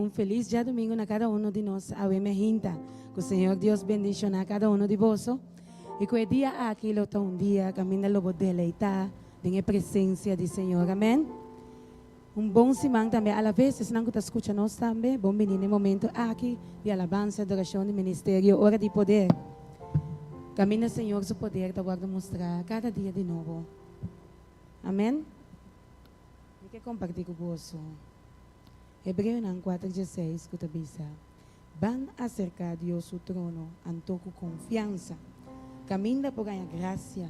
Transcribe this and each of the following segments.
Un felis djadumingu na kada uno di nos awe mehinta. Ku Señor Dios bendishoná kada uno di boso i ku e dia aki lo ta un dia kaminda lo bo deleitá den e presensia di Señor. Amèn. Un bon siman tambe alaves esnan ku ta skucha nos tambe. Bon bini na e momento aki di alabansa, adorashon di ministerio Ora di Poder. Kaminda Señor su poder ta wòrdu mustrá kada dia di nobo. Amèn. Mi ke kompartí ku boso Hebreonan 4:16 ku ta bisa, Ban aserká Dios su trono anto ku konfiansa, kaminda por haña grasia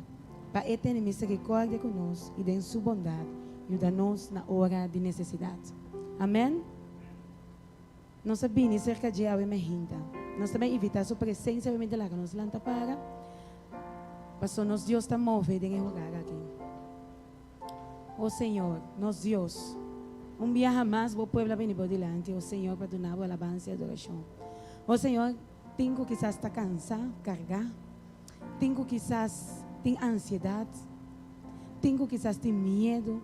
pa e tene miserikòrdia ku nos i den su bondat yuda nos na ora di nesesidat. Amèn. Nos a bini serka dje awe mehinta. Nos ta bai invitá su presensia awe minte laga nos lanta para, pasobra nos Dios ta move den e hogar aki. O Señor, nos Dios, un biaha mas bo pueblo a bini bo dilanti, o Señor, pa duna bo alabansa i adorashon. O Señor, tin ku kisas ta kansá, kargá, tin ku kisas tin ansiedat, tin ku kisas tin miedu,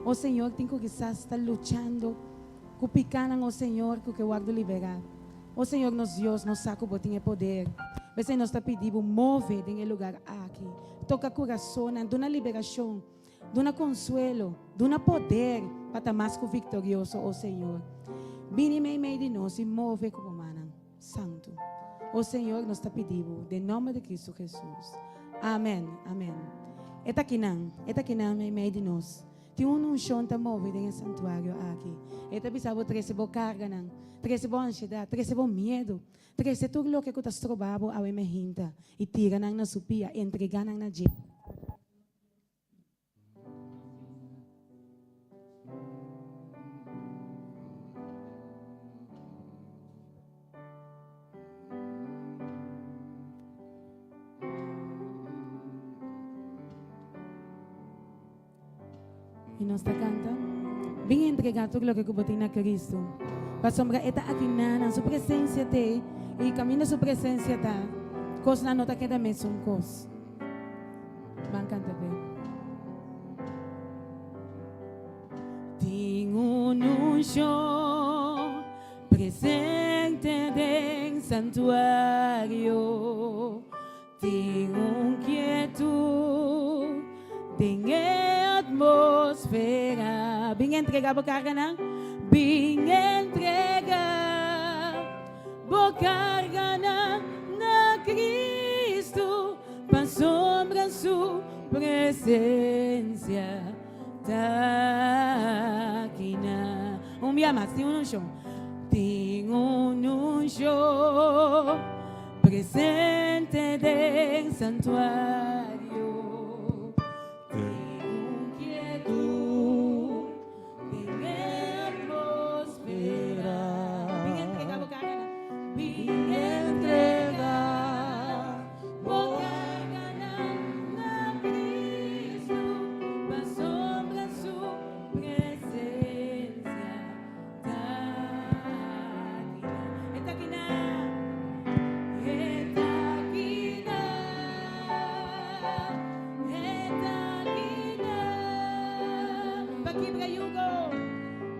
o Señor, tin ku kisas ta luchando ku pikánan, o Señor, ku ke wòrdu liberá. O Señor nos Dios, nos sa ku bo tin e poder. P'esei nos ta pidi bo move den e lugar aki. Toka kurasonnan, duna liberashon, duna konsuelo, duna poder pa ta mas ku viktorioso, o Señor. Bini meimei di nos i move ku bo mannan santu. O Señor, nos ta pidi bo den nòmber di Kristu Hesus. Amen, amen. E ta kinan, e ta kinan meimei di nos. Tin un unshon ta move den e santuario aki. E ta bisa bo trese bo karganan, trese bo ansiedat, trese bo miedu, trese tur loke ku ta stroba bo awe mehinta i tira nan na su pia, entrega nan na dje. I nos ta kanta, Bin entregá tur loke ku bo tin na Kristu, pasobra E ta aki na Su presensia t'ei, i kaminda Su presensia ta, kosnan no ta keda mesun kos. Ban kanta p'e. Tin un unshon presente den santuario. Tin un kietud den e atmosfera. Bin entrega bo karganan. Bin entrega bo karganan na Cristo, pasobra su presencia ta akinan. Un bia mas, tin un unshon. Tin un unshon. Presente den santuario. Tin un kietud den e atmosfera. Bin entrega bo karganan. Bin entrega bo karganan na Cristo, pasobra su presencia Ta akinan, e ta akinan, e ta akinan, e ta akinan. Pa kibra yugo,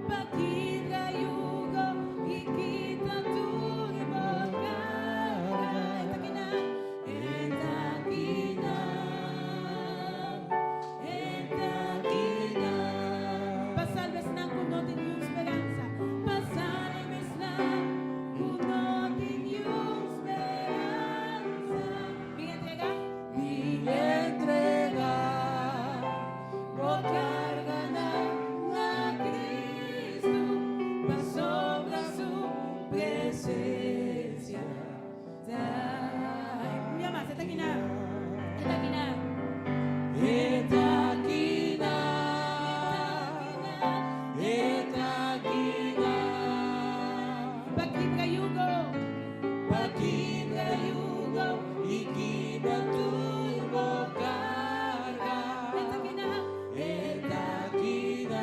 pa kibra yugo i kita tur bo karga. E ta akinan, e ta akinan, e ta akinan. Pa salba esnan ku no tin niun speransa, pa salba esnan ku no tin niun speransa. Bin entrega. Bin entrega bo karganan na Kristu, pasobra su presensia ta. Un bia mas, e ta kinan, e ta kinan. E ta kinan, e ta kinan. Pa kibra yugo. Pa kibra yugo i kita tur bo karga. E ta kinan. E ta kinan,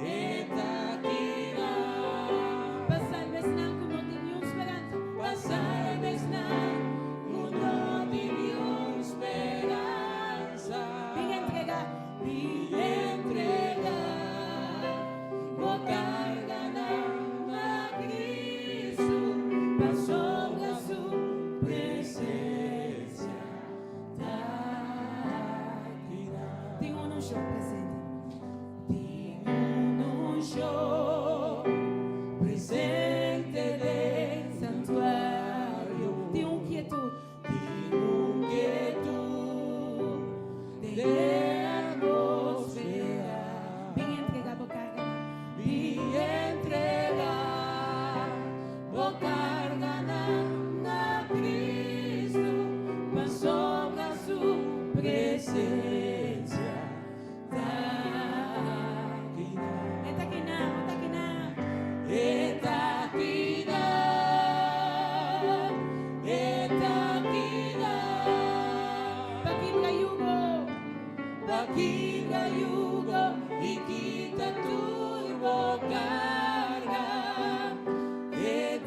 e ta kinan. Pa salba esnan ku no tin niun speransa. Pa salba esnan ku no tin niun speransa. Bin entrega. Bin entrega bo karga. Pasobra su presencia ta akinan. Tin un unshon presente. Tin un unshon presente den santuario. Tin un kietud. Tin un kietud den atmosfera. Bin entrega bo carganan. Bin entrega bo carganan na Cristo, pasobra su presencia ta akinan. E ta akinan, e ta akinan. E ta akinan, e ta akinan. Pa kibra yugo. Pa kibra yugo y kita tur bo carga. E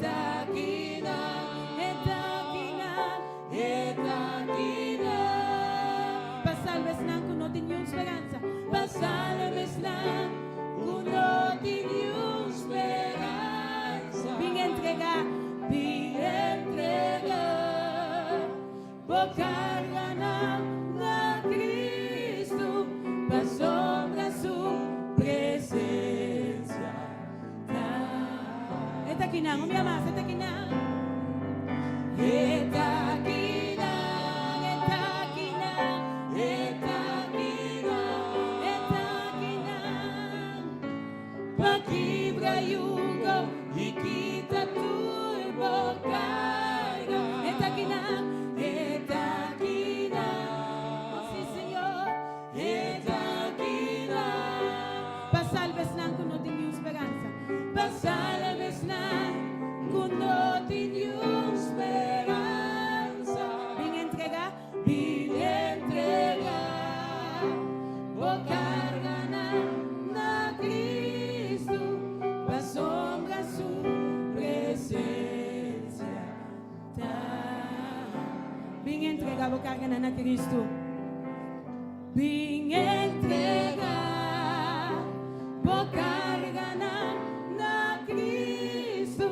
ta akinan, E ta akinan. e ta akinan. Pa salba esnan cu no tin ningun speransa. Pa salba esnan cu no tin ningun speransa. Bin entrega. Bin entrega bo carganan na Cristo, pasobra su presencia ta. E ta akinan, un bia mas, e ta akinan. E ta akinan, E ta akinan. e ta akinan. E ta akinan. Pa kibra yugo y kita tur bo carga. E ta akinan. E ta akinan. Oh, si, Señor. E ta akinan. Pa salba esnan cu no tin ningun speransa. Pa salba esnan cu no tin ningun speransa. Bin entrega. Bin entrega bo carganan na Cristo, pasobra su presencia ta. Bin entrega bo carganan na Cristo. Bin entrega bo carganan na Cristo,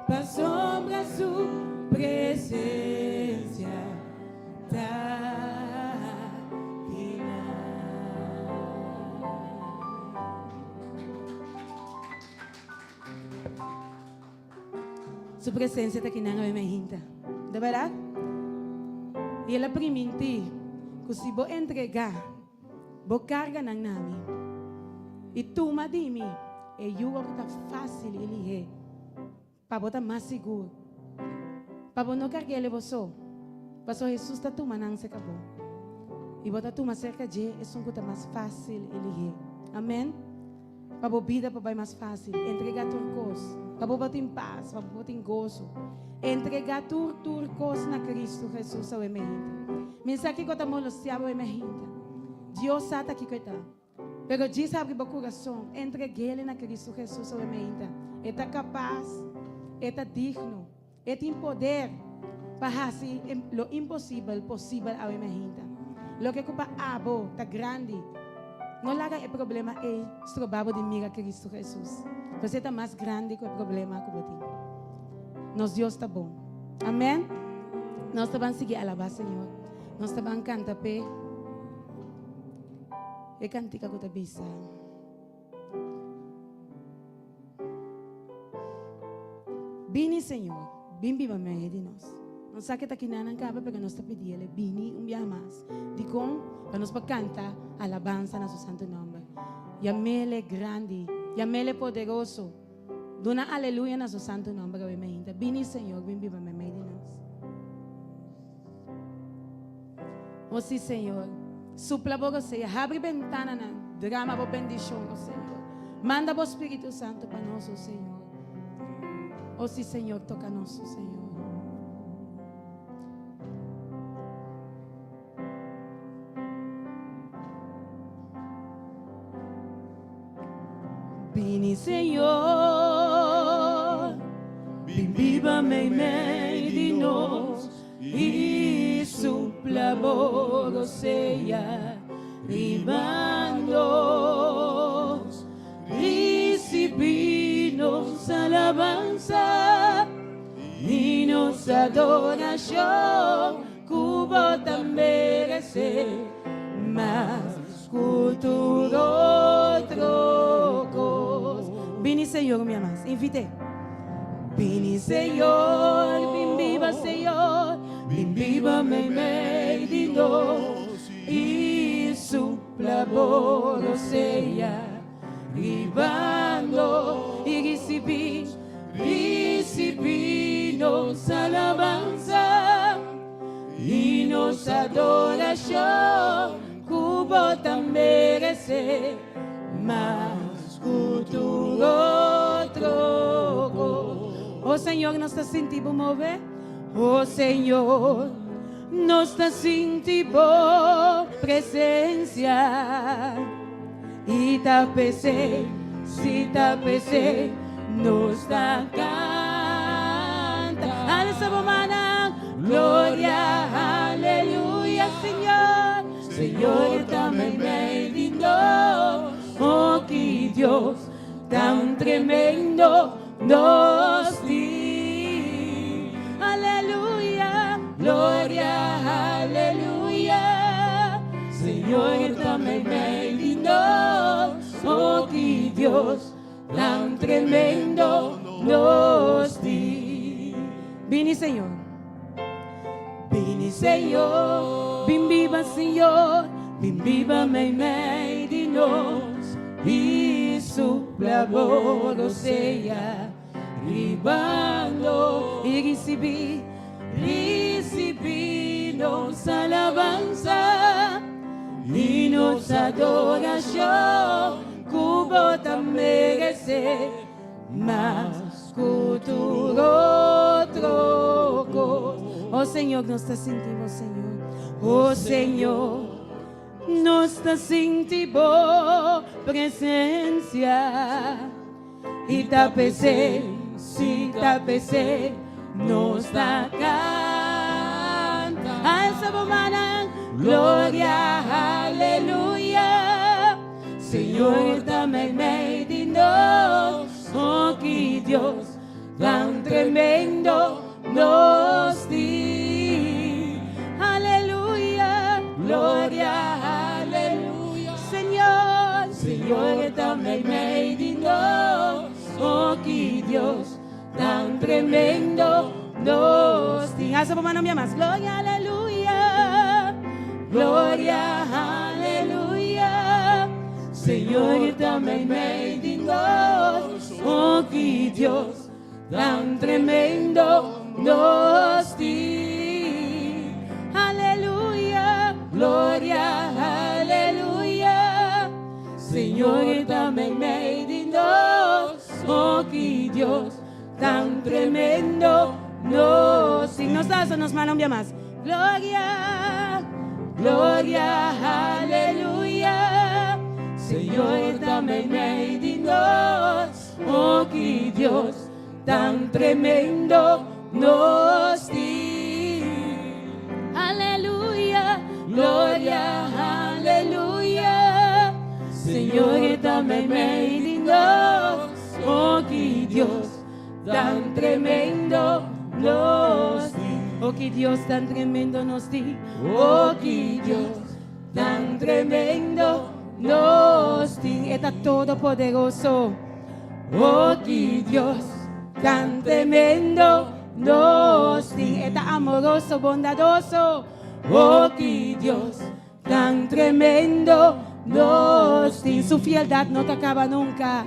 pasobra su presencia ta akinan. Su presencia ta akinan awe mainta. Di berdad? Y el a priminti cu si bo entrega, bo carganan na mi. Y tuma di mi, e yugo cu ta facil y lihe. Pa bo ta mas sigur. Pa bo no carg'e bo so. Paso Jesus ta tuma nan serca bo. Y bo ta tuma serca dje esun cu ta mas facil y lihe. Amen. Pa bo bida por bay mas facil. Entrega tur cos. Pa bo tin paz, pa bo tin goso. Entrega tur tur cos na Cristo Jesus awe mainta. Mi sa kico ta molestia bo awe mainta. Dios sa ta kico ta. Pero Dios habri bo curason. Entreg'e na Cristo Jesus awe mainta. E ta capaz, e ta digno, e tin poder pa haci lo imposibel posibel awe mainta. Loke cu pa abo ta grandi. No laga e problema ey stroba bo di mira Cristo Jesus. Bo ta mas grandi cu e problema cu bo tin. Nos Dios ta bon. Amen. Nos ta bay sigui alaba Señor. Nos ta bay canta pe. E cantica cu ta bisa. Bini Señor, bin biba meimei di nos. Nos sa cu ta akinan caba pasobra nos ta pidi E, bini un biaha mas. Di con, pa nos pa canta alabansa na su santo nomber. Yam'E grandi, yam'E poderoso. Duna aleluya na su santo nomber. Bini Señor, bin biba meimei di nos. Oh, si, Señor. Supla bo rosea, habri bentananan, drama bo bendicion, oh Señor. Manda bo Spirito Santo pa nos, oh Señor. Oh si, Señor, toca nos, oh Señor. Bini Señor, bin biba meimei di nos y supla bo rosea riba nos. Ricibi nos alabansa. adorashon ku bo ta meresé mas ku tur otro kos. Bini Señor mi amas, invit'é. Bini Señor, bin biba Señor, bin biba meimei di nos i supla bo rosea riba nos i risibí, risibí nos alabansa i nos adorashon ku bo ta meresé mas ku tur otro kos. O Señor, nos ta sinti bo move. O Señor, nos ta sinti bo presensia. I ta p'esei, si ta p'esei, nos ta kanta. Alsa bo mannan, gloria, aleluya, Señor. Señor ta meimei di nos. Oh, ki Dios tan tremendo nos tin. Aleluya, gloria, aleluya. Señor ta meimei di nos. Oh, ki Dios tan tremendo nos tin. Bini, Señor. Bini, Señor. Bin biba, Señor. Bin biba meimei di nos. I supla bo rosea riba nos. I risibí, risibí nos alabansa i nos adorashon ku bo ta meresé mas ku tur otro kos. O Señor, nos ta sinti bo, Señor. O Señor, nos ta sinti bo presensia. I ta p'esei, si ta p'esei, nos ta kanta. Alsa bo mannan, gloria, aleluya. Señor ta meimei di nos. Oh, ki Dios tan tremendo nos tin. Aleluya, gloria, aleluya. Señor, Señor ta meimei di nos. Oh, ki Dios tan tremendo nos tin. Alsa bo mannan mas. Gloria, aleluya. Gloria, aleluya. Señor ta meimei di nos. Oh, ki Dios tan tremendo nos tin. Aleluya, gloria, aleluya. Señor ta meimei di nos. Oh, ki Dios tan tremendo nos tin. Nos ta alsa nos mannan un bia mas. Gloria, gloria, aleluya. Señor ta meimei di nos. Oh, ki Dios tan tremendo nos tin. Aleluya, gloria, aleluya. Señor ta meimei di nos. Oh, ki Dios tan tremendo nos tin. Oh, ki Dios tan tremendo nos tin. Oh, ki Dios tan tremendo nos tin. E ta todopoderoso. Oh, ki Dios tan tremendo nos tin. E ta amoroso, bondadoso. Oh, ki Dios tan tremendo nos tin. Su fieldat no ta kaba nunka.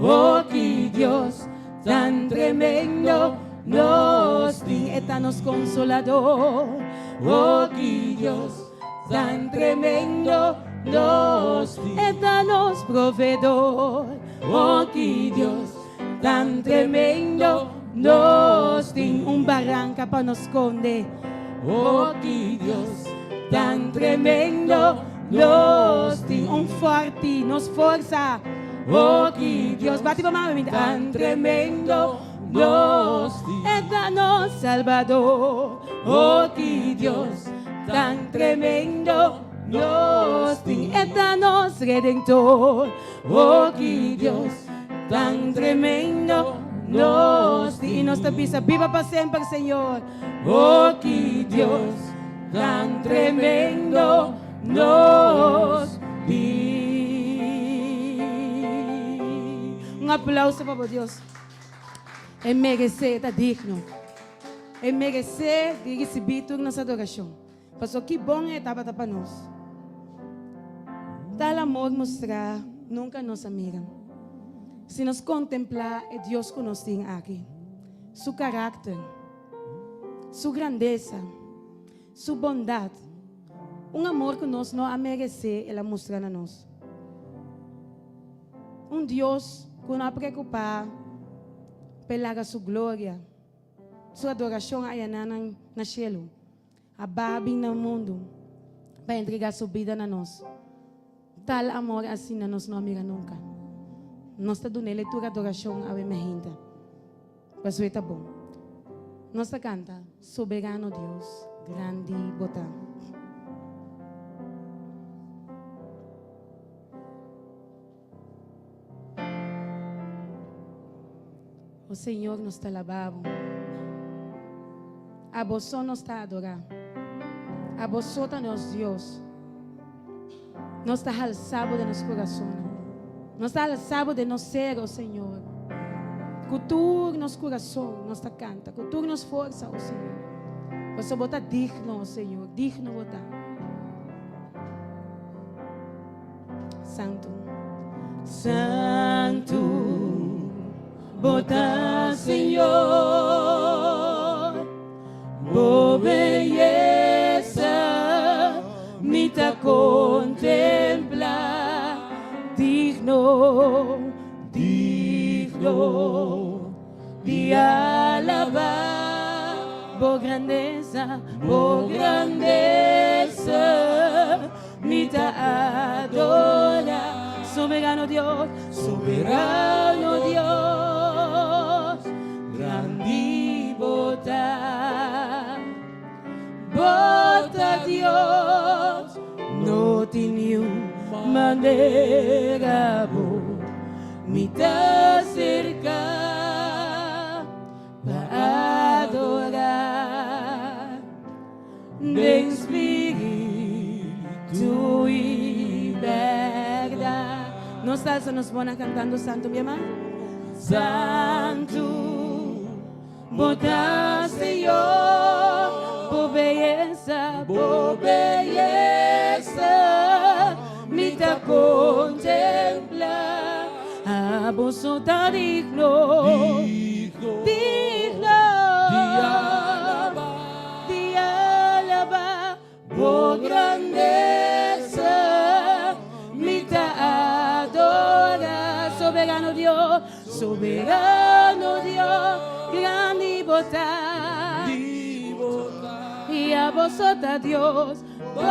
Oh, ki Dios tan tremendo nos tin. E ta nos konsolador. Oh, ki Dios tan tremendo nos tin. E ta nos proveedor. Oh, ki Dios tan tremendo nos tin. Un baranka pa nos skonde. Oh, ki Dios tan tremendo nos tin. Un fòrti, nos forsa. Oh, ki Dios, bati bo man, tan tremendo nos tin. E ta nos Salbador. Oh, ki Dios tan tremendo nos tin. E ta nos Redentor. Oh, ki Dios tan tremendo nos tin. I nos. Nos ta bisa, biba pa semper, Señor. Oh, ki Dios tan tremendo nos tin. Un aplauso pa bo Dios. E meresé, ta digno. E meresé di risibí tur nos adorashon. Pasobra ki bon e tabata pa nos. Tal amor mustrá nunka nos a mira. Si nos kontemplá e Dios ku nos tin aki, su karakter, su grandesa, su bondat, un amor ku nos no a meresé el a mustra na nos. Un Dios ku no a preokupá pa e laga su gloria, su adorashon ayaná na shelu. A baha bin na mundu pa entregá su bida na nos. Tal amor asina nos no a mira nunka. Nos ta dun'El e tur adorashon awe meinta, pasobra e ta bon. Nos ta kanta, Soberano Dios, grandi bo ta. O Señor, nos ta alabá bo. Abo so nos ta adorá. Abo so ta nos Dios. Nos ta halsá bo den nos kurasonnan. Nos ta halsá bo den nos ser, o Señor. Ku tur nos kurason nos ta kanta, ku tur nos forsa, o Señor. Pasobra bo ta digno, o Señor, digno bo ta. Santu. Santu, bo ta Señor, bo beyesa mi ta contempla, digno, digno di alaba bo grandesa, bo grandesa mi ta adora. Soberano Dios, soberano Dios, grandi bo ta. Bo ta Dios, no tin niun manera bo mi ta serka pa adora den spiritu i bèrdat. Nos ta alsa nos bonan kantando Santu, mi hermano. Santu. Bo ta Señor, bo beyesa, bo beyesa mi ta contempla. Abo so ta digno, digno di alaba. Bo grandesa mi ta adora. Soberano Dios, soberano Dios, grandi bo ta. I abo so ta Dios, bo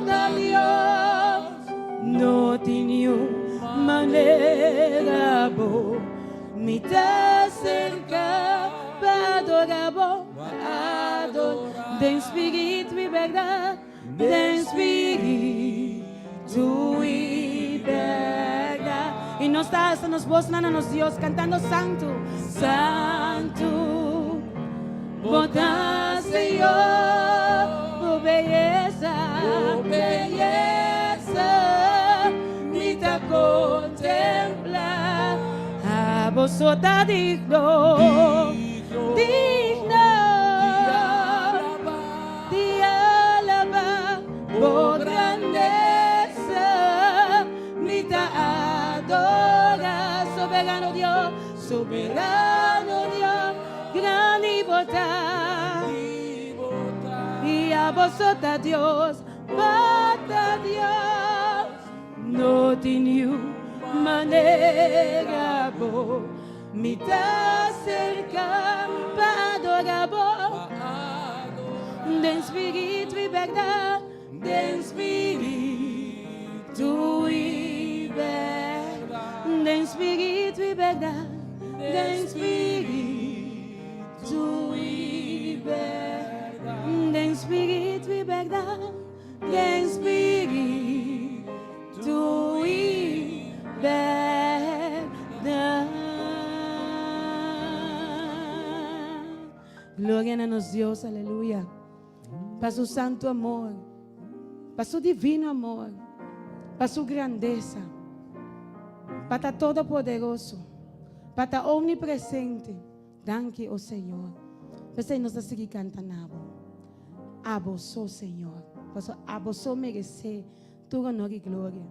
ta Dios. No tin niun manera bo mi ta serka pa adora bo. Den spiritu i bèrdat, den spiritu i bèrdat. I nos ta alsa nos bosnan na nos Dios, kantando, Santu, Santu, bo ta Señor, bo beyesa, bo beyesa mi ta kontemplá. Abo so ta digno, digno di alabá. Bo grandesa mi ta adorá. Soberano Dios, soberano Dios, grandi bo ta. I abo so ta Dios, bo ta Dios. No tin niun manera bo mi ta serka pa adora bo den spiritu i bèrdat, den spiritu i bèrdat, den spiritu i bèrdat, den spiritu i bèrdat, den spiritu i bèrdat, den spiritu i bèrdat. Gloria na nos Dios, aleluya. Pa su santo amor, pa su divino amor, pa su grandesa, pa ta todopoderoso, pa ta omnipresente. Danki, o Señor. P'esei nos ta sigui kanta na bo. Abo so, Señor. Pasobra abo so meresé tur honor i gloria.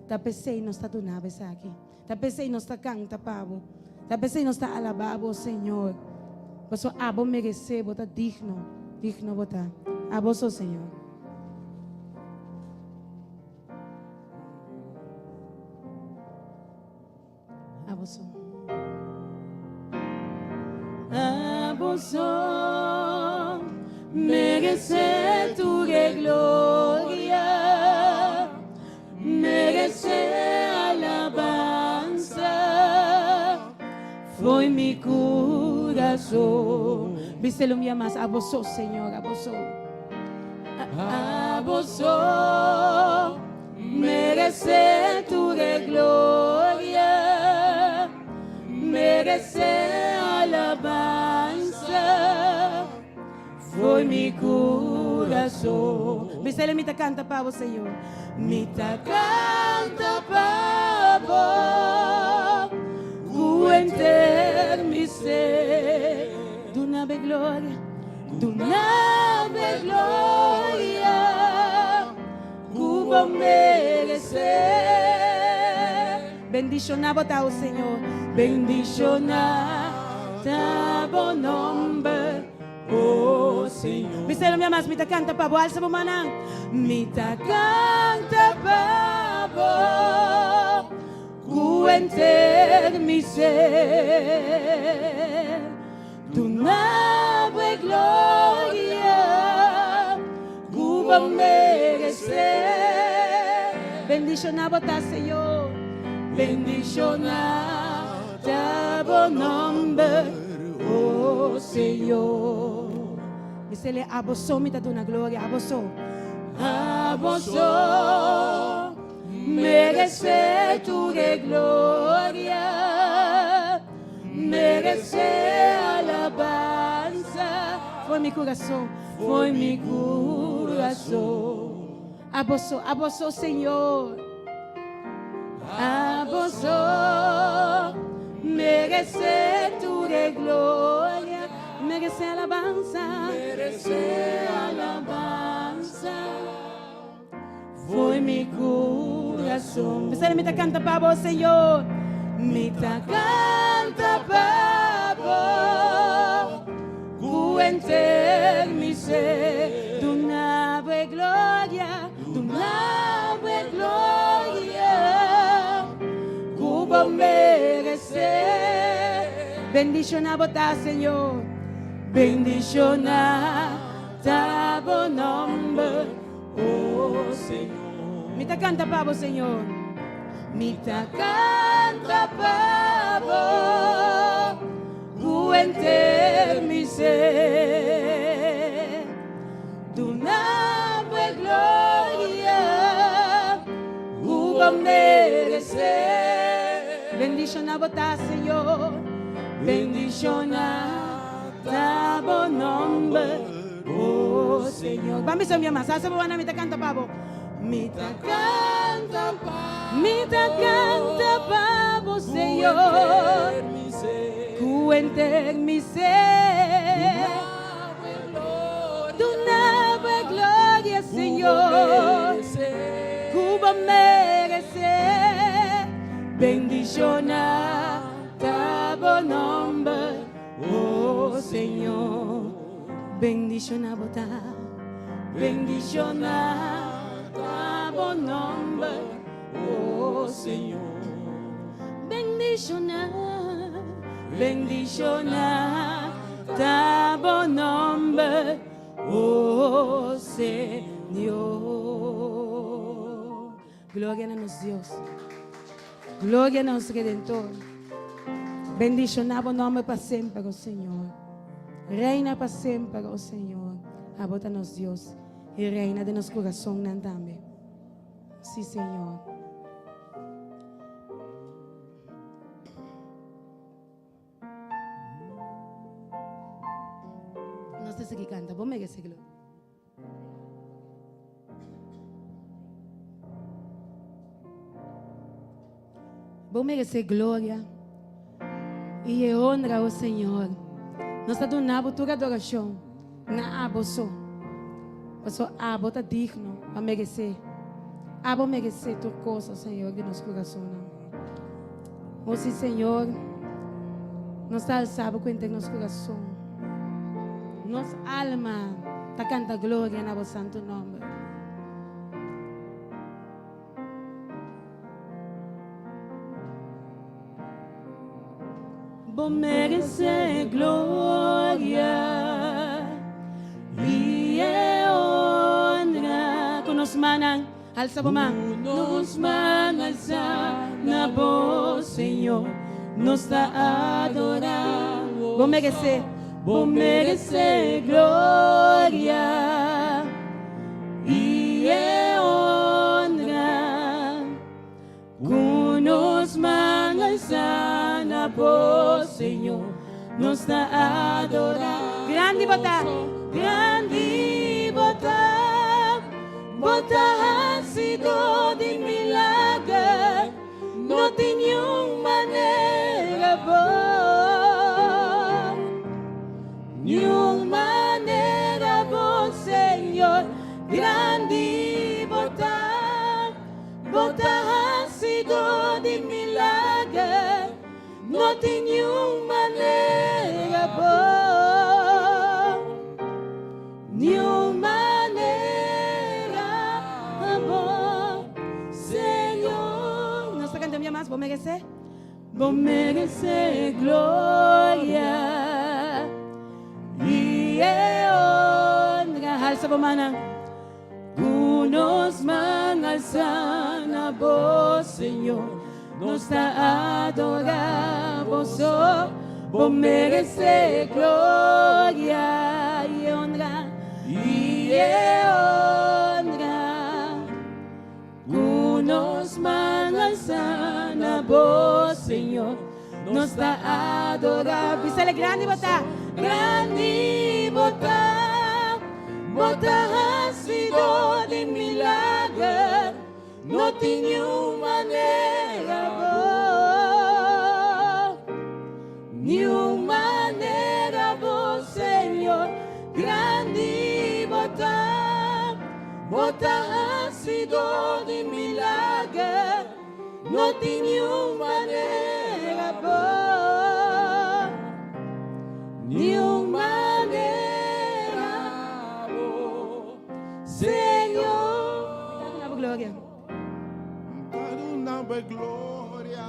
Ta p'esei nos ta duna bo esaki. Ta p'esei nos ta kanta pa bo. Ta p'esei nos ta alabá bo, o Señor. Pasobra abo meresé, bo ta digno. Digno bo ta. Abo so, Señor. Abo so. Abo so meresé tur e gloria, meresé alabansa, fo'i mi kurason. Bis'el un bia mas, abo so, Señor, abo so. Abo so meresé tur e gloria, meresé alabansa, fo'i mi kurason. Bis'el, mi ta kanta pa bo, Señor. Mi ta kanta pa bo ku henter mi ser. Duna bo e gloria. Duna bo e gloria ku bo meresé. Bendishoná bo ta, o Señor. Bendishoná ta bo nòmber, o Señor. Bis'el un bia mas, mi ta kanta pa bo. Alsa bo mannan. Mi ta kanta pa bo ku henter mi ser. Duna bo e gloria ku bo meresé. Bendishoná bo ta, Señor. Bendishoná ta bo nòmber, o Señor. Bis'el, abo so mi ta duna gloria, abo so. Abo so meresé tur e gloria. Meresé alabansa. Fo'i mi kurason. Fo'i mi kurason. Abo so, abo so, Señor. Abo so meresé tur e gloria. Meresé alabansa. Meresé alabansa. Fo'i mi kurason. P'esei mi ta kanta pa bo, Señor. Mi ta kanta pa bo ku henter mi ser. Duna bo e gloria, duna bo e gloria ku bo meresé. Bendishoná bo ta, Señor. Bendishoná ta bo nòmber. Oh Señor. Mi ta canta pa bo, Señor. Mi ta canta pa bo ku henter mi ser. Duna bo e gloria ku bo meresé. Bendiciona bo ta, Señor. Bendiciona ta bo nomber. Oh Señor. Ban bisa un bia mas. Hasa bo wana mi ta canta pa bo. Mi ta canta pa Mi ta canta pa bo, Señor. Cu henter mi ser. Duna bo e gloria, Señor. Cu bo merece. Bendiciona ta bo nomber. Oh Señor. Bendiciona bo ta. Bendiciona ta bo nomber, oh Señor. Bendiciona. Bendiciona ta bo nomber, oh Señor. Gloria na nos Dios. Gloria na nos Redentor. Bendiciona bo nomber pa semper, oh Señor. Reina pa semper, oh Señor. Abo ta nos Dios y reina den nos corazonnan tambe. Sí, Señor. ta sigui kanta, Bo merese gloria. Bo merese gloria i e honra, o Señor. Nos ta duna bo tur adorashon na abo so, pasobra abo ta digno pa meresé. Abo meresé tur kos, o Señor di nos kurasonnan. O si, Señor, nos ta alsa bo ku henter nos kurason. Nos alma ta kanta gloria na bo santu nòmber. Bo merece gloria y e honra. Cu nos mannan alza bo man. Cu nos man alza na bo, Señor, nos ta adora bo. Bo merece, Bo merece gloria. I e honra ku nos man alsa na bo, Señor, nos ta adorá. Grandi bo ta, Grandi bo ta, bo ta hasidó di milager, no tin niun manera bo. Niun manera bo Señor grandi bo ta, bo ta hasidó di milager, no tin niun manera bo, niun manera bo Señor. Nos ta canta un bia mas, bo merece. Bo merece gloria i e honra. Halsa bo mannan. Ku nos man alsa na bo, Señor, nos ta adora bo so. Bo merece gloria i e honra. I e honra. Ku nos man alsa na bo, Señor, nos ta adora. Bisale grandi bo ta. Grandi bo ta, bo ta hasidó di milager, no tin niun manera bo, niun manera bo, Señor, grandi bo ta. Bo ta hasidó di milager, no tin niun manera bo, niun manera bo, Señor. Mi ta duna bo gloria. Mi ta duna bo e gloria.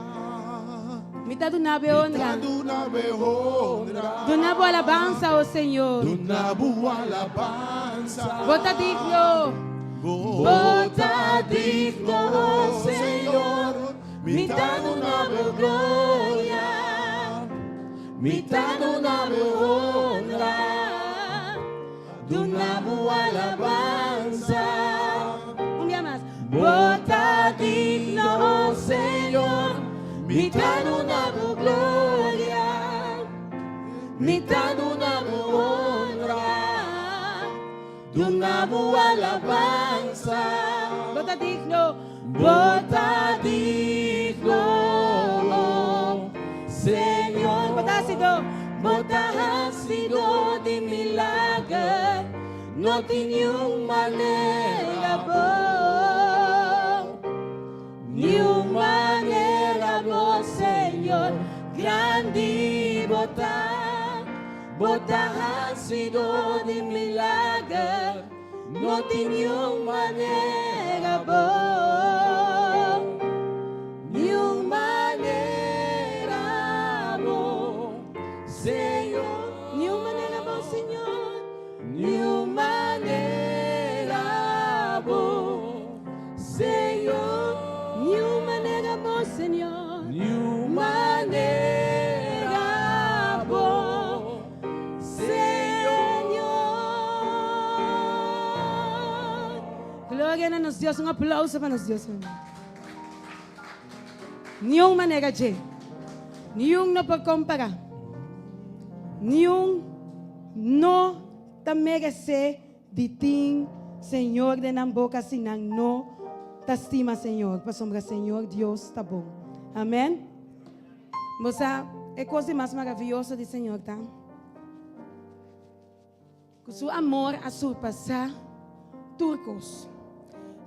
Mi ta duna bo e honra. Mi ta duna bo e honra. Duna bo alabansa, o Señor. Duna bo alabansa. Bo ta digno. Bo ta digno, o Señor. Mi ta duna bo gloria. Mi ta duna bo honra. Duna bo alabansa. Un bia mas. Bo ta digno, o Señor, mi ta duna bo gloria, mi ta duna bo honra, duna bo alabansa. Bo ta digno. Bo ta digno, o Señor. Bo ta hasidó. Bo ta hasidó di milager. No tin niun manera bo, niun manera bo, Señor, grandi bo ta, bo ta hasidó di milager, no tin niun manera bo, niun manera bo, Señor. Niun manera bo, Señor. Niun manera bo, Señor. Niun manera bo, Señor. Niun manera bo, Señor. Gloria na nos Dios. Un aplauso pa nos Dios. Niun manera dje. Niun no por compara. Niun no. ta meresé di tin Señor den nan boka si nan no ta stima Señor, pasobra Señor Dios ta bon. Amèn. Bo sa, e kos di mas maravioso di Señor ta ku su amor a surpasá tur kos.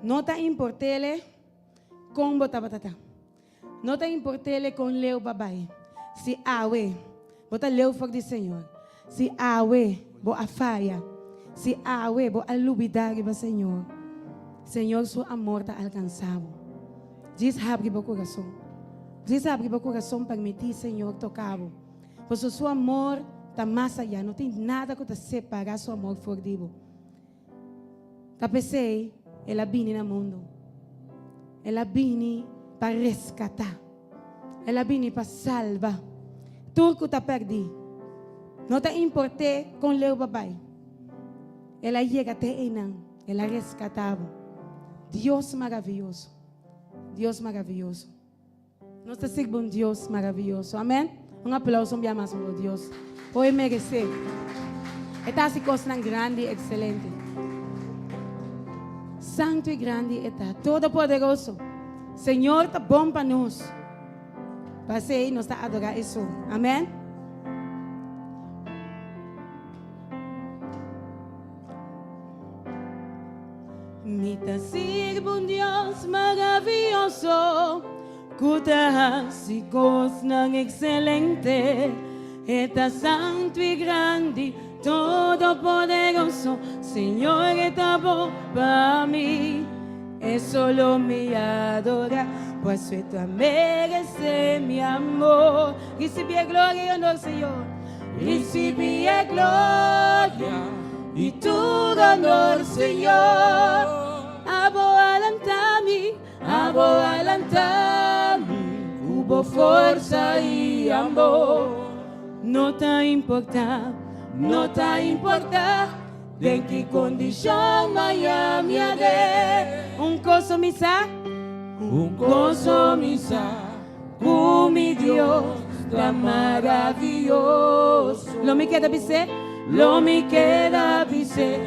No ta import'é kon bo tabata ta. No ta import'é kon leu bo a bai. Si awe bo ta leu for di Señor, si awe bo a faya, si awe bo a lubidá riba Señor, Señor su amor ta alkansá bo. Djis habri bo kurason. Djis habri bo kurason permití Señor toka bo. Pasobra su amor ta mas ayá. No tin nada ku ta separá su amor for di bo. Ta p'esei el a bini na mundu. El a bini pa reskatá. El a bini pa salba tur ku ta pèrdí. No ta import'é kon leu bo a bai. El a yega te einan. El a reskatá bo. Dios maravioso. Dios maravioso. Nos ta sirbi un Dios maravioso. Amen. Un aplauso un bia mas pa bo Dios. Bo e meresé. E ta hasi kosnan grandi i ekselente. Santu i grandi e ta. Todopoderoso. Señor ta bon pa nos. P'esei nos ta adorá Esun. Amen. Mi ta sirbi un Dios maravioso ku ta hasi kosnan ekselente. E ta santu i grandi, todopoderoso. Señor e ta bon pa mi. E solo mi adora, pues e ta merece mi amor. Risibi e gloria i honor, Señor. Risibi e gloria i tur honor, Señor. Abo a lanta mi, abo a lanta mi ku bo forsa i amor. No ta importa, no ta importa den ki kondishon maya mi a den. Un kos mi sa, un kos mi sa. Ku mi Dios ta maravioso. Lo mi keda bis'é, lo mi keda bis'é,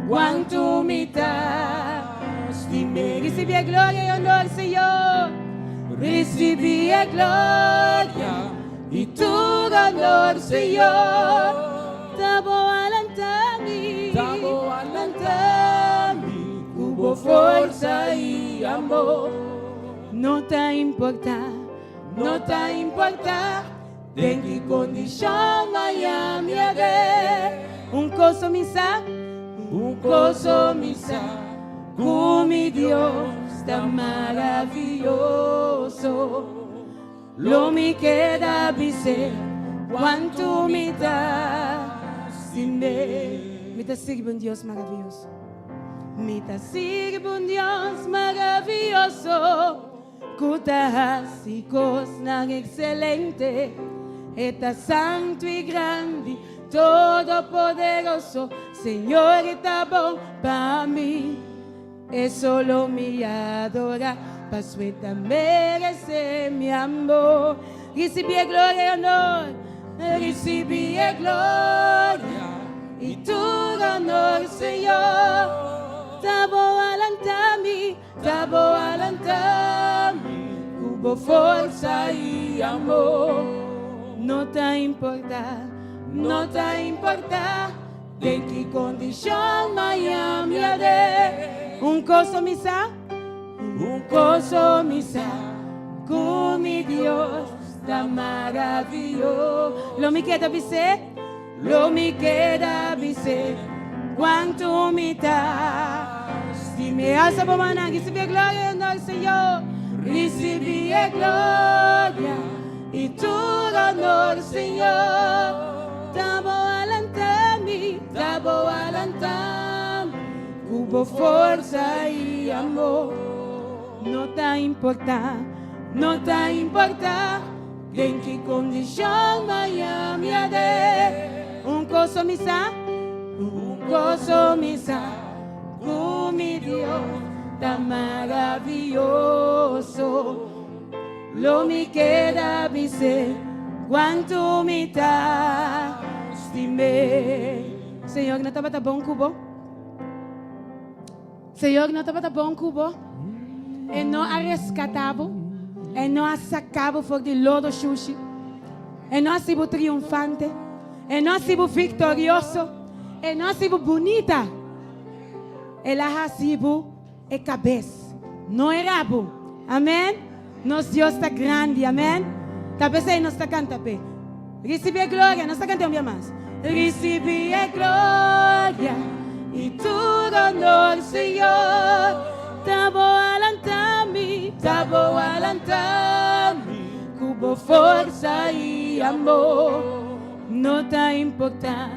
kuantu mi ta stim'é. Risibí e gloria i honor, Señor. Risibí e gloria i tur honor, Señor. Ta bo a lanta mi, ta bo a lanta mi ku bo forsa i amor. No ta importa, no ta importa den ki kondishon maya mi a den. Un kos mi sa, un kos mi sa, ku mi Dios ta maravioso. Lo mi keda bis'é kuantu mi ta stim'é. Mi ta sirbi un Dios maravioso. Mi ta sirbi un Dios maravioso ku ta hasi kosnan ekselente. E ta santu i grandi, todopoderoso. Señor e ta bon pa mi. E solo mi adora, paso e ta merece mi amor. Ricibi e gloria i honor, ricibi e gloria i tur honor, Señor. Ta bo a lanta mi, ta bo a lanta mi cu bo forsa i amor. No ta importa, no ta importa. Den ki kondishon maya mi a den? Un kos so mi sa, un kos so mi sa, ku mi Dios ta maravioso. Lo mi keda bis'é, lo mi keda bis'é, kuantu mi ta stim'é. Alsa bo mannan, risibí e gloria i honor, Señor. Risibí e gloria. I tur honor, Señor, ta bo a lanta mi, ta bo a lanta mi ku bo forsa i amor. No ta importa, no ta importa den ki kondishon maya mi a den. Un kos so mi sa, un kos so mi sa, ku mi Dios ta maravioso. Lo mi keda bis'é kuantu mi ta stim'é. Señor no tabata bon ku bo? Señor no tabata bon ku bo? E no a reskatá bo? E no a saká bo for di lodo shushi? E no a hasi bo triunfante? E no a hasi bo viktorioso? E no a hasi bo bunita? El a hasi bo e kabes, no e rabo. Amen. Nos Dios ta grandi. Amen. Ta p'esei nos ta kanta p'e. Risibí e gloria. Nos ta kant'é un bia mas. Risibí e gloria i tur honor, Señor. Ta bo a lanta mi, ta bo a lanta mi ku bo forsa i amor. No ta importá,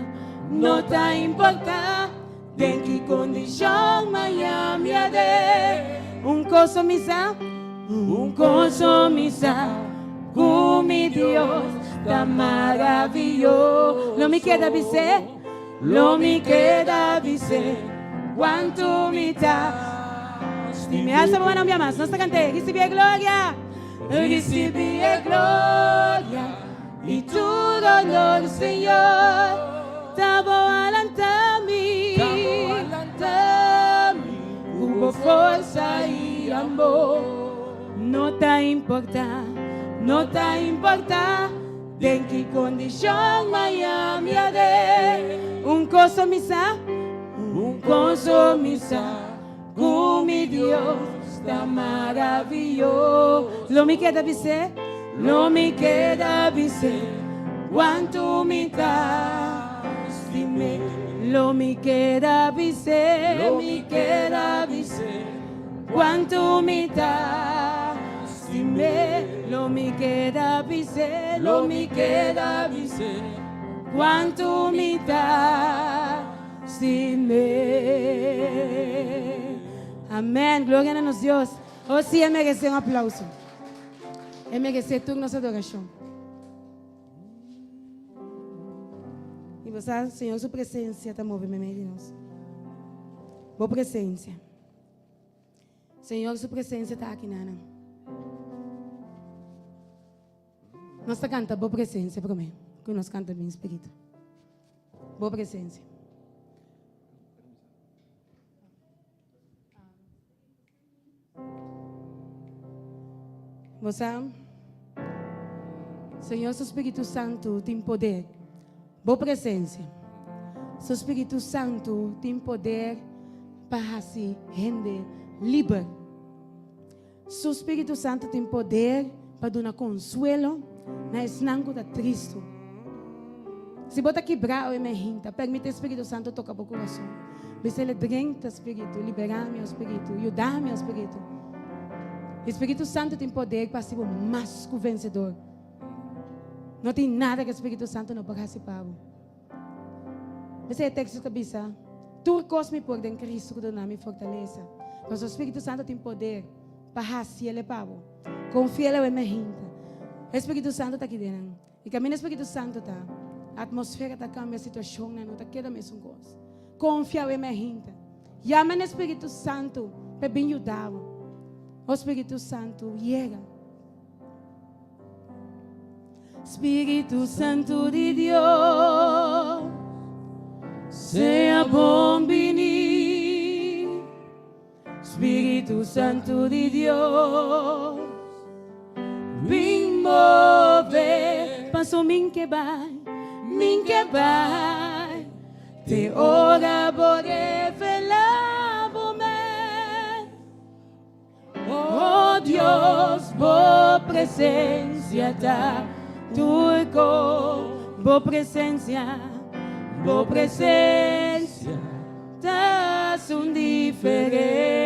no ta importá. Den ki kondishon Miami a den? Un kos so mi sa, un kos so mi sa, ku mi Dios ta maraviyoso. Lo mi keda bis'é, lo mi keda bis'é, kuantu mi ta stim'é. Alsa bo mano un bia mas, nos ta kant'é, Risibí e gloria, risibí e gloria. I tur honor, Señor, ta bo a lanta mi, ku bo forsa i amor. No ta importa, no ta importa den ki kondishon Miami a den. Un kos so mi sa, un kos so mi sa, Ku mi Dios ta maraviyoso. Lo mi keda bis'é, lo mi keda bis'é, kuantu mi ta stim'é. Lo mi keda bis'é, lo mi keda bis'é, kuantu mi ta stim'é. Lo mi keda bis'é, lo mi keda bis'é, kuantu mi ta. Stim'é. Amén. Gloria na nos Dios. Oh, sí, e merece un aplauso. E merece tur nos adoracion. Y bo sa, Señor su presencia ta move meimei di nos. Bo presencia. Señor su presencia ta aki nanan. Nos ta canta bo presencia prome cu nos canta bin spirito. Bo presencia. Bo sa, Señor su Spiritu Santu tin poder. Bo presencia. Su Spiritu Santu tin poder pa hasi hende liber. Su Spiritu Santu tin poder pa duna konsuelo na esnan ku ta tristu. Si bo ta kibrá awe mehinta, permiti e Spiritu Santu toka bo kurason. Bisa el, Drenta, Spiritu, liberá mi, o Spiritu, yuda mi, o Spiritu. E Spiritu Santu tin poder pa hasi bo mas ku vensedor. No tin nada ku e Spiritu Santu no por hasi pa bo. P'esei e teksto ta bisa, Tur kos mi por den Kristu ku duna mi fortalesa. Pasobra Spiritu Santu tin poder pa hasi el e pa bo. Konfia el awe mehinta. E Spiritu Santu ta aki den nan. I kaminda e Spiritu Santu ta, atmosfera ta kambia, situashonnan no ta keda mesun kos. Konfia awe mehinta. Yama na e Spiritu Santu pa e bin yuda bo. O Spiritu Santu, yega. Spiritu Santu di Dios, sea bon bini. Spiritu Santu di Dios, bin move. Paso min ke bai, min ke bai. Te ora bo revela bo mes. Oh Dios, bo presencia ta tur cos. Bo presencia, bo presencia ta haci un diferencia.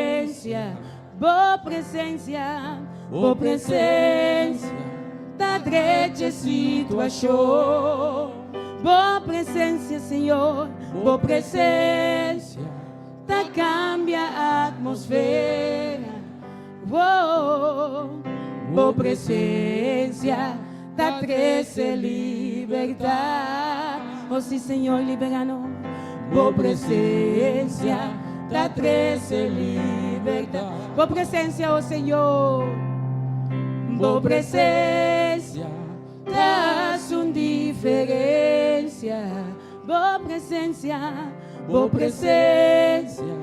Bo presencia, bo presencia ta drecha e situacion. Bo presencia, Señor, bo presencia. Ta cambia atmosfera, oh, Bo presencia ta trece libertad, oh si Señor libera nos, Bo presencia ta trece libertad, Bo presencia, oh Señor, Bo presencia ta haci un diferencia. Bo presensia, bo presensia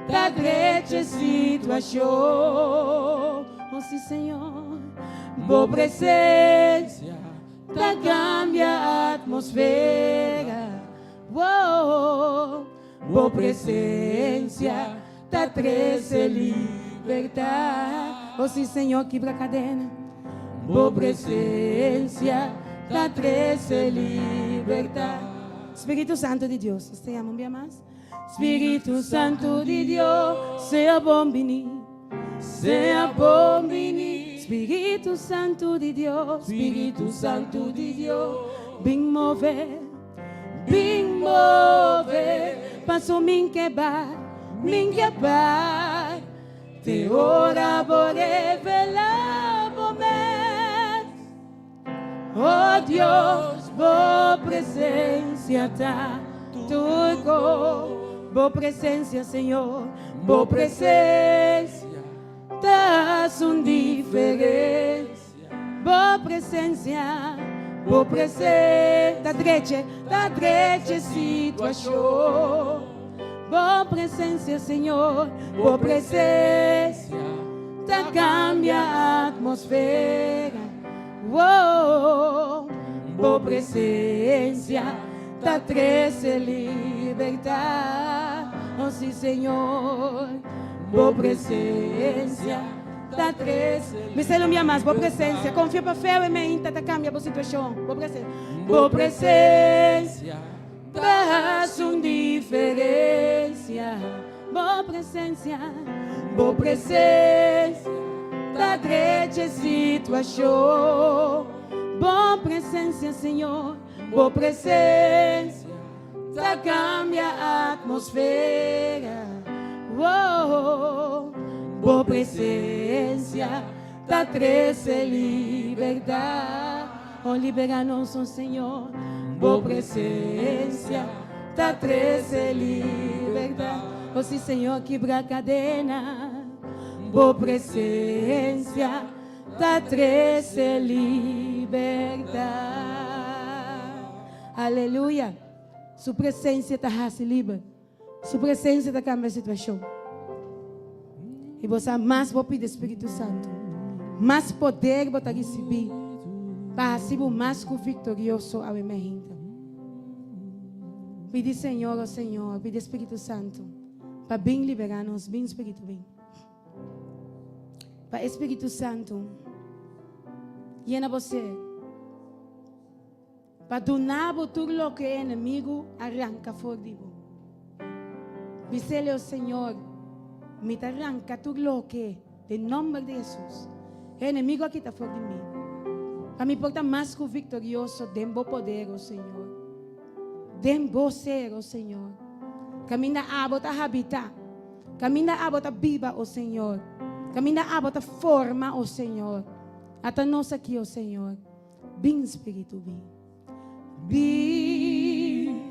ta drecha situashon. Oh si Señor, bo presensia ta kambia atmosfera. Wow, bo presensia ta trese libertat. Oh si Señor, kibra kadena. Bo presensia ta trese libertat. Spiritu Santu di Dios, nos ta yama un bia mas. Spiritu Santu di Dios, sea bon bini, sea bon bini. Spiritu Santu di Dios, Spiritu Santu di Dios, bin move, bin move. Paso min ke bai, min ke bai, te ora bo revelá bo mes. Oh Dios, bo presensia ta tur kos. Bo presensia, Señor, bo presensia ta hasi un diferensia. Bo presensia, bo presensia ta drecha, ta drecha situashon. Bo presensia, Señor, bo presensia ta kambia atmosfera. Wow, bo presensia ta trese libertat. Oh si, Señor, bo presensia ta trese. Mi selo mi mas, bo presensia. Konfia pa fe awe meinta ta kambia bo situashon. Bo presensia. Bo presensia ta hasi un diferensia. Bo presensia, bo presensia ta drecha e situashon. Bo presensia, Señor, bo presensia ta kambia atmosfera. Wow, bo presensia ta trese libertat. Oh, libera nos, oh Señor. Bo presensia ta trese libertat. Oh, si, Señor, kibra kadena. Bo presensia ta trese libertat. Aleluya. Su presensia ta hasi liber. Su presensia ta kambia situashon. I bo sa mas bo pidi Spiritu Santu, mas poder bo ta risibí pa hasi bo mas ku viktorioso awe mehinta. Pidi Señor, o Señor, pidi Spiritu Santu pa bin liberá nos. Bin Spiritu, bin. Pa e Spiritu Santu yena bo ser. Pa duna bo tur loke e enemigu a ranka for di bo. Bis'el, O Señor, mi ta ranka tur loke, den nomber di Hesus, e enemigu a kita for di mi, pa mi por ta mas ku viktorioso den bo poder, o Señor, den bo ser, o Señor, kaminda abo ta habitá, kaminda abo ta biba, o Señor, kaminda abo ta forma, o Señor. Ata nos aki, o Señor. Bin Spiritu bin. Bin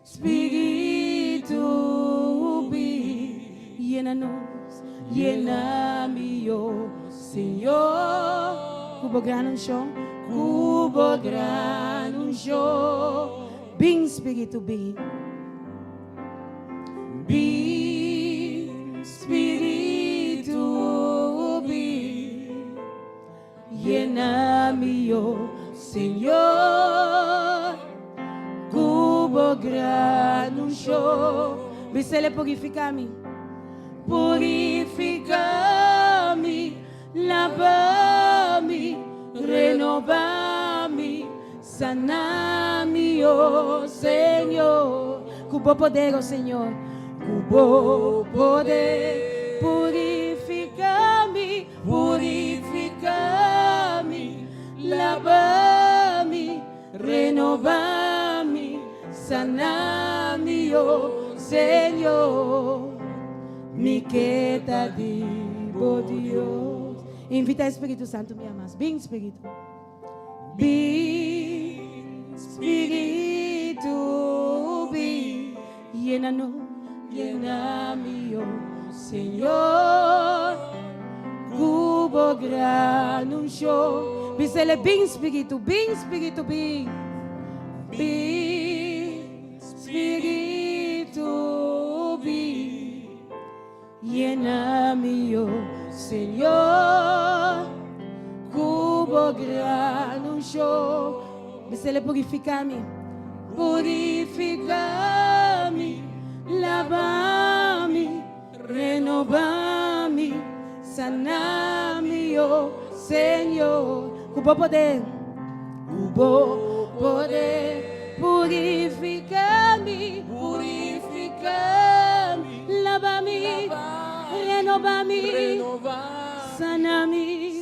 Spiritu bin. Yena nos, yena mi oh Señor. Ku bo gran unshon, ku bo gran unshon. Bin Spiritu bin. Bin Spiritu bin. Yena mi, o Señor, ku bo gran unshon. Bisele purifiká mi. Purifiká mi, laba mi, renobá mi, sana mi, o Señor. Ku bo poder, o Señor, ku bo poder. Purifiká mi. Purifiká mi, laba mi, renobá mi, sana mi, o Señor. Mi ke ta di bo Dios. Invita e Spiritu Santu mi amas. Bin Spiritu. Bin Spiritu bin. Yena nos, yena mi, o Señor, ku bo gran unshon. Bisele, Bin Spiritu, bin Spiritu, bin. Bin. Señor, ku bo gran unshon. Bis'El purifiká mi. Purifiká mi, laba mi, renobá mi, sana mi, oh Señor. Ku bo poder, ku bo poder. Purifiká mi, purifiká mi, laba mi, renobá mi, sana mi,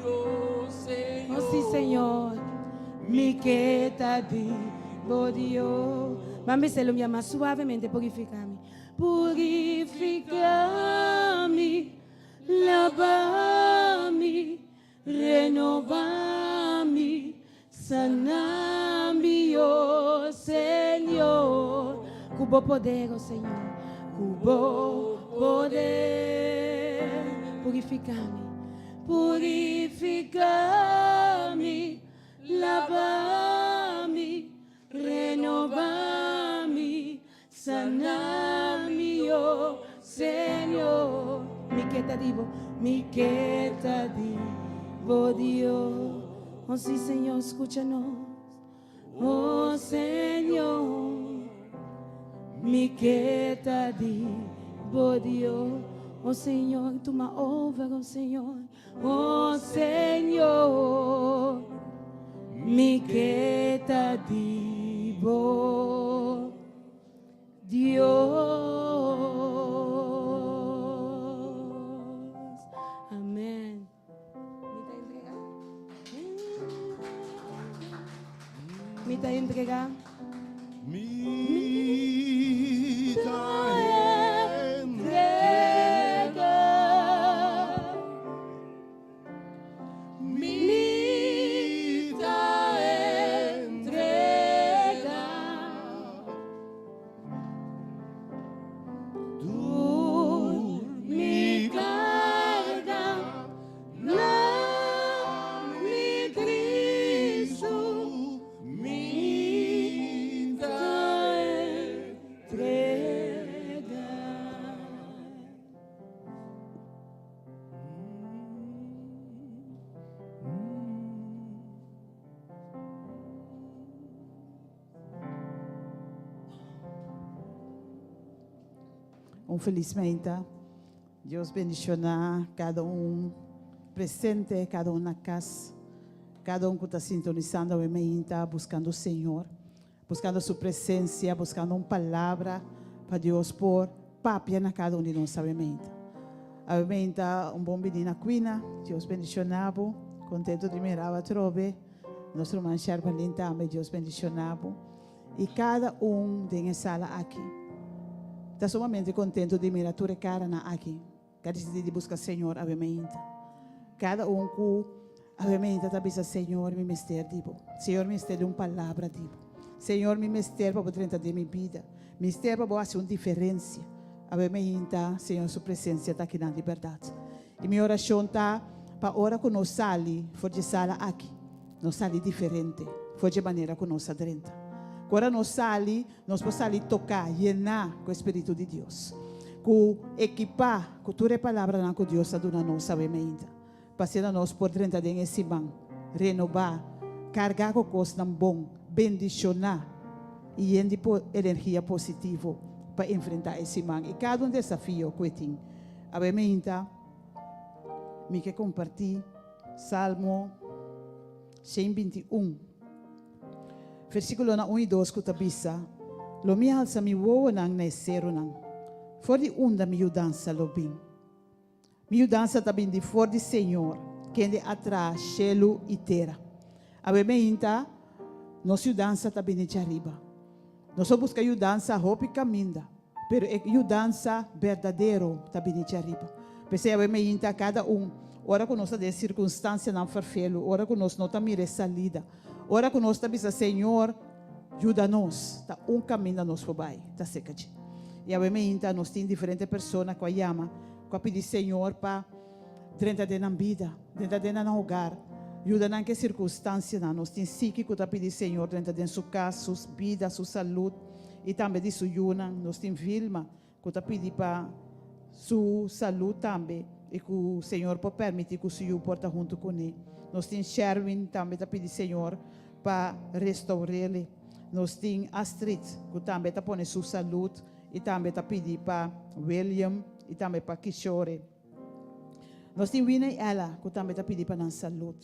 oh sí Señor, mi ke ta di bo Dios. Ban bis'El un bia mas suavemente, purifiká mi, purifiká mi, laba mi, Renobá mi, saná mi, oh Señor. Ku bo poder, oh Señor, ku bo poder. Purifiká mi, purifiká mi, laba mi, renobá mi, Sana mi, oh Señor. Mi ke ta di bo, mi ke ta di bo Dios. Oh sí, Señor, skucha nos. Oh Señor, mi ke ta di bo Dios. Oh Señor, tuma over, oh Señor. Oh Señor, mi ke ta di bo Dios. Amen. Mi ta entrega. Mi ta entrega. Mi ta entrega. Mi ta entrega. Tur mi carga na mi Cristo. Mi ta entrega. Un felis meinta. Dios bendiciona cada un presente, cada un na cas, cada un cu ta sintonisando awe meinta buscando Señor, buscando su presencia, buscando un palabra pa Dios por papia na cada un di nos awe meinta. Awe meinta un bon bini na Quina, Dios bendiciona bo, contento di mira bo atrobe, nos ruman Sherbalin tambe, Dios bendiciona bo. I kada un den e sala aki ta sumamente kontentu di mira tur e karanan aki ku a disidí di buska Señor awe mainta. Kada un ku awe mainta ta bisa, Señor, mi mester di bo. Señor, mi mester di un palabra di bo. Señor, mi mester pa bo drenta den mi bida. Mi mester pa bo hasi un diferensia. Awe mainta, Señor su presensia ta akinan di bèrdat. I mi orashon ta pa ora ku nos sali for di e sala aki, Nos sali diferente for dje manera ku nos a drenta. Ku ora nos sali, nos por sali toká, yená ku e Spiritu di Dios, ku ekipá ku tur e palabranan ku Dios a duna nos awe meinta, pa asina nos por drenta den e siman renobá, kargá ku kosnan bon, bendishoná i yen di energia positivo pa enfrentá e siman i kada un desafio ku e tin. Awe meinta mi ke kompartí. Salmo 121, versíkulonan un i dos ku ta bisa, Lo mi alsa mi wowonan na e serunan, for di unda mi yudansa lo bin? Mi yudansa ta bin di for di Señor, kende a traha shelu i tera. Awe meinta, nos yudansa ta bini djariba. Nos a buska yudansa hopi kaminda, pero e yudansa berdadero ta bini djariba. P'esei awe meinta kada un, ora ku nos ta den sirkunstansianan ferfelu, ora ku nos no ta mira e salida, ora ku nos ta bisa, Señor, yuda nos, ta un kaminda nos por bai, ta seka dje. I awe meinta nos tin diferente persona ku a yama, ku a pidi Señor pa drenta den nan bida, drenta den nan hogar, yuda nan ku e sirkunstansianan. Nos tin siki ku ta pidi Señor drenta den su kas, su bida, su salud i tambe di su yunan. Nos tin Vilma ku ta pidi pa su salud tambe. i ku Señor por permití ku su yu por ta huntu kuné. Nos tin Sherwin tambe ta pidi Señor pa restaur'ele. Nos tin Astrid ku tambe ta pone su salud i tambe ta pidi pa William i tambe pa Kishore. Nos tin Wina i Ella ku tambe ta pidi pa nan salud.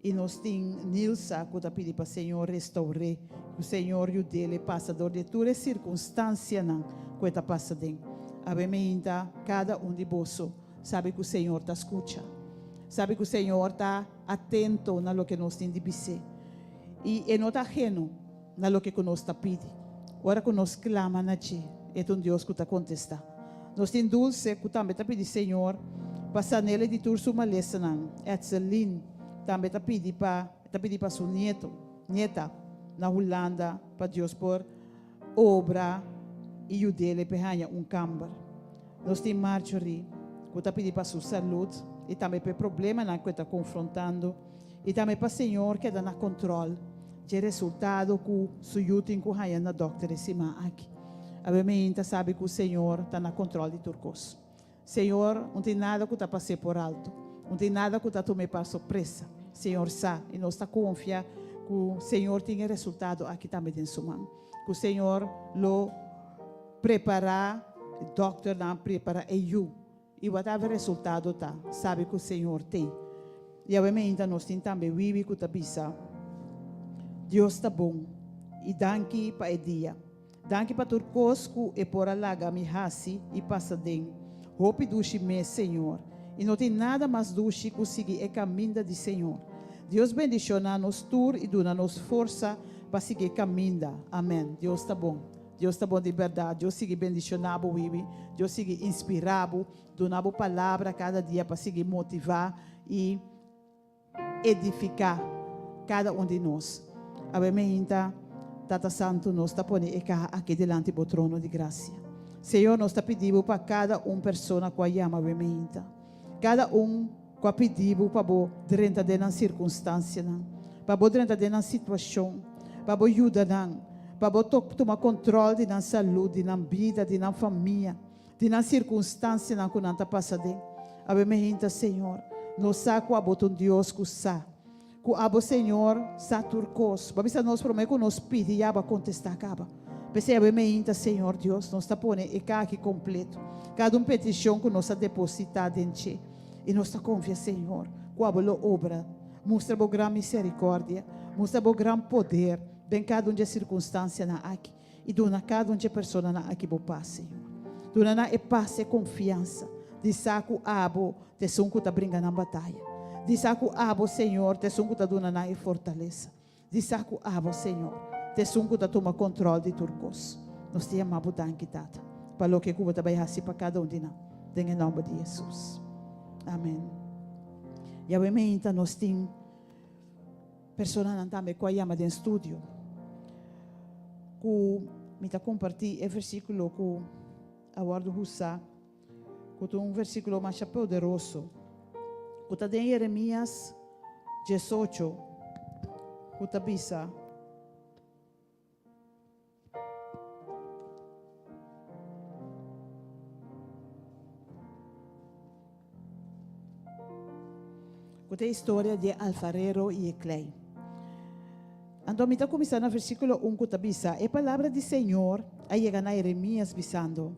I nos tin Nilsa ku ta pidi pa Señor restaur'é, ku Señor yud'é pasa dor di tur e sirkunstansianan ku e ta pasa den. Awe meinta kada un di boso sabi ku Señor ta skucha. Sabi ku Señor ta atento na loke nos tin di bis'é. I e no ta ajeno na loke ku nos ta pidi. Ora ku nos klama na dje, e ta un Dios ku ta kontestá. Nos tin Dulce ku tambe ta pidi Señor pa san'el di tur su malesanan. Etselin tambe ta pidi pa ta pidi pa su nieto, nieta na Hulanda pa Dios por obra i yud'el p'e haña un kamber. Nos tin Marjorie ku ta pidi pa su salud i tambe p'e problemanan ku e ta konfrontando i tambe pa Señor keda na kontròl dje resultado ku su yu tin ku haña na dòkter e siman aki. Awe mi ta sabi ku Señor ta na kontròl di tur kos. Señor, un tin nada ku ta pas'é por alto. Un tin nada ku ta tum'é pa sorpresa. Señor sa, i nos ta konfia ku Señor tin e resultado aki tambe den su man. Ku Señor lo prepará e dòkternan, prepará e yu. I whatever resultado ta, sabi ku Señor t'ei. I awe meinta nos tin tambe Wiwi ku ta bisa, Dios ta bon i danki pa e dia. Danki pa tur kos ku e por a laga mi hasi i pasa den. Hopi dushi mes, Señor. I no tin nada mas dushi ku sigui e kaminda di Señor. Dios bendishoná nos tur i duna nos forsa pa sigui e kaminda. Amen. Dios ta bon. Dios ta bon di bèrdat. Dios sigui bendishoná bo, Wiwi. Dios sigui inspirá bo, duna bo palabra kada dia pa sigui motivá i edifiká kada un di nos. Awe meinta, Tata Santu, nos ta pone e kaha aki dilanti bo trono di grasia. Señor, nos ta pidi bo pa kada un persona ku a yama awe meinta, kada un ku a pidi bo pa bo drenta den nan sirkunstansianan, pa bo drenta den nan situashon, pa bo yuda nan, pa bo tuma kontròl di nan salud, di nan bida, di nan famia. Di nan sirkunstansianan ku nan ta pasa den. Awe mehinta, Señor, nos sa ku abo ta un Dios ku sa. Ku abo, Señor, sa tur kos. Bo a bisa nos promé ku nos pidi ya bo a kontestá kaba. P'esei awe mehinta, Señor Dios, nos ta pone e kaha aki kompleto, kada un petishon ku nos a depositá den dje. I nos ta konfia, Señor, ku abo lo obra. Mustra bo gran miserikòrdia, mustra bo gran poder den kada un dje sirkunstansianan aki. I duna kada un dje personanan aki bo pas, Señor. Duna nan e pas, e konfiansa di sa ku abo ta esun ku ta bringa nan bataya, di sa ku abo, Señor, ta esun ku ta duna nan e fortalesa, di sa ku abo, Señor, ta esun ku ta tuma kontròl di tur kos. Nos ta yama bo danki, Tata, pa loke ku bo ta bai hasi pa kada un di nan, den e nòmber di Hesus. Amen. Yahweh meinta nos tin. Personanan tambe ku a yama den studio ku mi ta kompartí e versíkulo ku a wòrdu husá, ku ta un versíkulo masha poderoso, ku ta den Jeremias diesocho, ku ta bisa. Ku ta e historia di e alfarero i e klei. Anto mi ta kuminsá na versíkulo un ku ta bisa, E palabra di señor a yega na Jeremias bisando,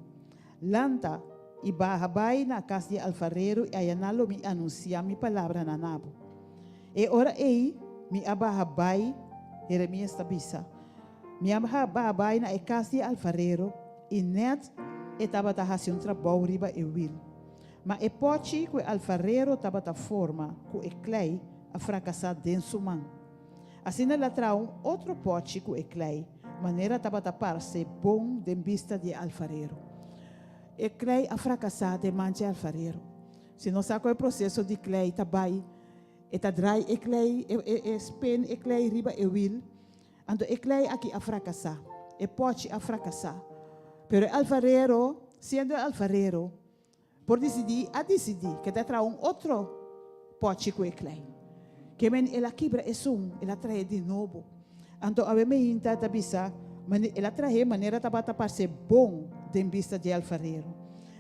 Lanta i baha bai na kas di e alfarero i ayaná lo mi anunsiá mi palabranan na bo. E ora ei mi a baha bai, Jeremias ta bisa, mi a baha bai na e kas di e alfarero i nèt e tabata hasi un trabou riba e wil. Ma e pòchi ku e alfarero tabata forma ku e klei a frakasá den su man. Asina el a traha un otro pòchi ku e klei, manera tabata parse bon den bista di e alfarero. E klei a frakasá den man dje alfarero. Si nos sa ku e proseso di klei ta bai, e ta drai e klei, e, e, e spin e klei riba e wil, anto e klei aki a frakasá, e pòchi a frakasá. Pero e alfarero, siendo e alfarero, por disidí, a disidí, ke ta traha un otro pòchi ku e klei. Ke men el a kibra esun, el a trahe di nobo. Anto awe meinta ta bisa, el a trahe manera tabata parse bon den bista dje alfarero.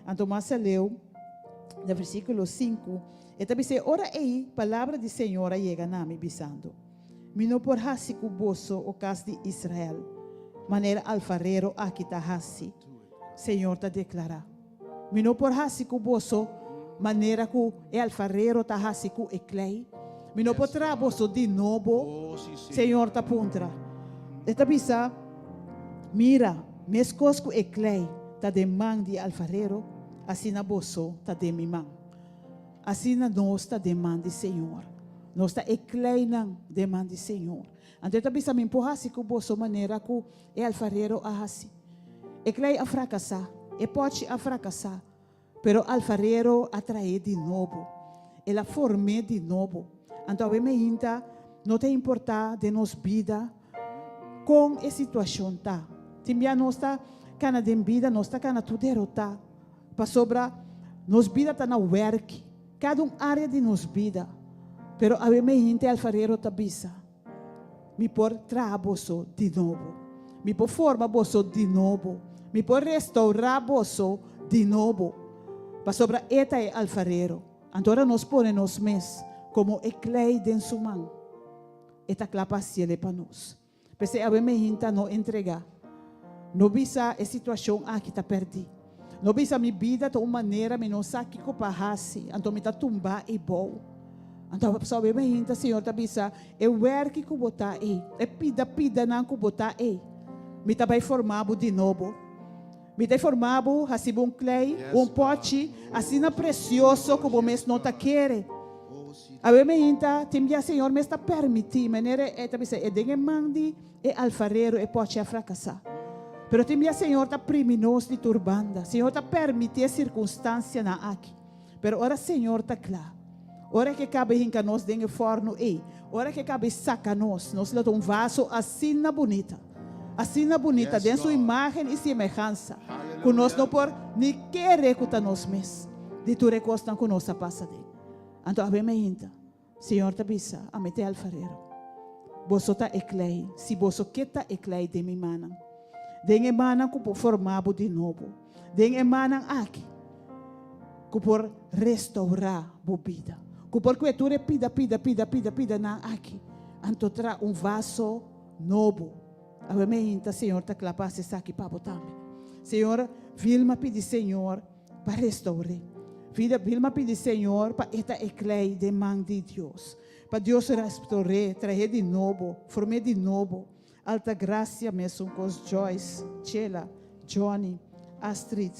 Anto mas aleu. Na versíkulo 5, e ta bisa, ora ei, palabra di Señor a yega na mi bisando, Mi no por hasi ku boso, o kas di Israel, manera alfarero aki ta hasi, Señor ta deklará. Mi no por hasi ku boso manera ku e alfarero ta hasi ku e klei. Mi no por traha boso di nobo, Señor ta puntra. E ta bisa, Mira, meskos ku e klei ta den man di e alfarero, asina boso ta den mi man. Asina nos ta den man di Señor. Nos ta e kleinan den man di Señor. Anto e ta bisa, Mi por hasi ku boso manera ku e alfarero a hasi. E klei a frakasá, e pòchi a frakasá, pero alfarero a traé di nobo. El a form'é di nobo. Anto awe meinta no ta importá den nos bida kon e situashon ta. Tin bia nos ta kana den bida, nos ta kana tur derotá, pasobra nos bida ta na wèrki, kada un área di nos bida. Pero awe meinta e alfarero ta bisa. Mi por traha boso di nobo. Mi por forma boso di nobo. Mi por restaurá boso di nobo. Pasobra E ta e Alfarero. Anto ora nos pone nos mes komo e klei den Su man, E ta kla pa hasiel pa nos. P'esei awe mehinta no entregá. No bisa e situashon aki ta pèrdí. No bisa mi bida ta un manera mi no sa kiko pa hasi, anto mi ta tumba ei bou. Anto pasobra mi hinta Señor ta bisa, e wèrki ku bo ta ei, e pida pidanan ku bo ta ei, mi ta bai forma bo di nobo. Mi ta forma bo, hasi bo un klei, un pòchi, asina presioso ku bo mes no ta kere. Awe mi hinta, tin bia Señor mes ta permití, manera e ta bisa, e den e man di E alfarero e pochi a fracasa. Pero tin bia Señor ta primi nos di tur banda. Señor ta permiti e circunstancianan aki. Pero ora Señor ta cla, ora ke cabe hinca nos den e forno ey, ora ke cabe saca nos, nos lo ta un vaso asina bunita, asina bunita den su imagen y semehansa, cu nos no por ni kere cu ta nos mes, di tur e cosnan cu nos a pasa den. Anto awe me hinta. Señor ta bisa, Ami ta e alfarero. Boso ta e klei, si boso ke ta e klei den mi mannan. Den e mannan ku por forma bo di nobo. Den e mannan aki ku por restourá bo bida. Ku por kue tur e pida, pida, pida, pida, pidanan aki, anto traha un vaso nobo. Awe meinta Señor ta kla pa hasi esaki pa bo tambe. Señor, Vilma pidi Señor. Pa restaur'é. Vida Vilma pidi Señor pa e ta e klei den man di Dios. Pa Dios restaur'é, trah'é di nobo, form'é di nobo. Alta Gracia mesun kos Joyce, Chela, Johnny, Astrid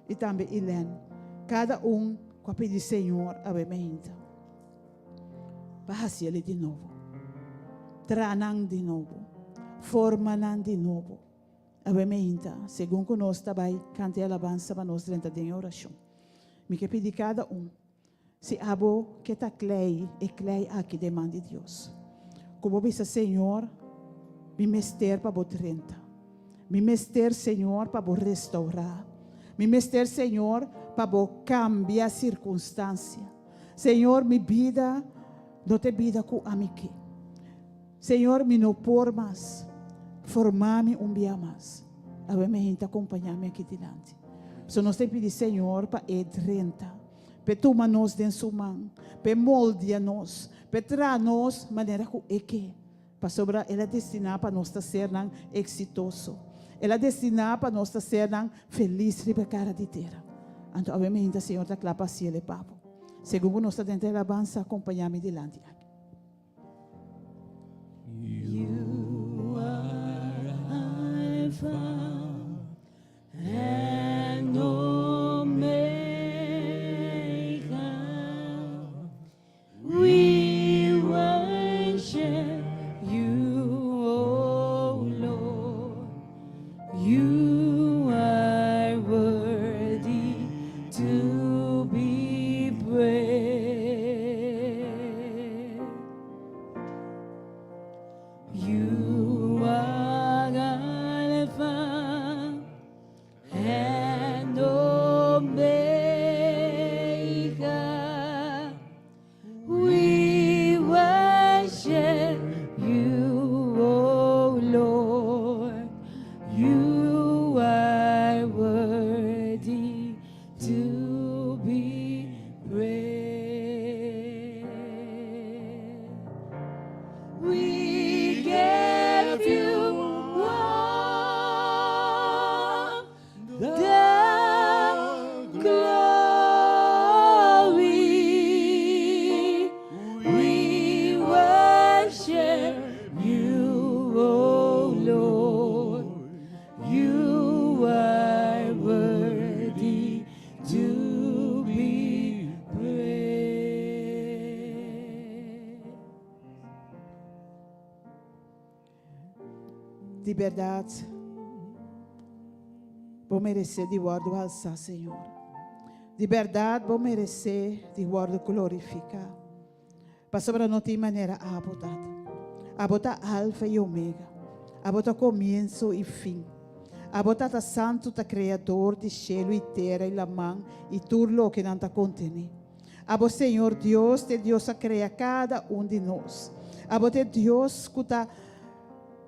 i tambe Elaine. Kada un ku a pidi Señor awe meinta pa hasi el'i di nobo. Traha nan di nobo. Forma nan di nobo. Awe meinta, segun ku nos ta bai kanta e alabansa pa nos drenta den e orashon, mi ke pidi kada un, si abo ke ta klei e klei aki den man di Dios, ku bo bisa, Señor, mi mester pa bo drenta. Mi mester, Señor, pa bo restourá. Mi mester, Señor, pa bo kambia sirkunstansia. Señor, mi bida no ta e bida ku ami ke. Señor, mi no por mas. Forma mi un bia mas. Awe mi hende ta acompaña mi aki dilanti. So nos ta pidi Señor pa E drenta, p'E tuma nos den Su man, p'E moldia nos, p'E traha nos manera cu E ke. Pasobra El a destina pa nos ta sernan exitoso. El a destina pa nos ta sernan felis riba e cara di tera. Anto awe mi hende Señor ta cla pa haciel e pa bo. Segun cu nos ta drenta e alabansa, acompaña mi dilanti aki. You are Alpha and Omega. We worship you, O Lord. You are worthy to be praised. You are Alpha and Omega. bèrdat, Bo meresé di wòrdu alsá, Señor. Di bèrdat, Bo meresé di wòrdu glorifiká. Pasobra no tin manera Abo, Tata. Abo ta Alfa i Omega. Abo ta komienso i fin. Abo, Tata Santu, ta Kreador di shelu i tera i laman i tur loke nan ta kontené. Abo, Señor Dios, ta e Dios a krea kada un di nos. Abo ta e Dios ku ta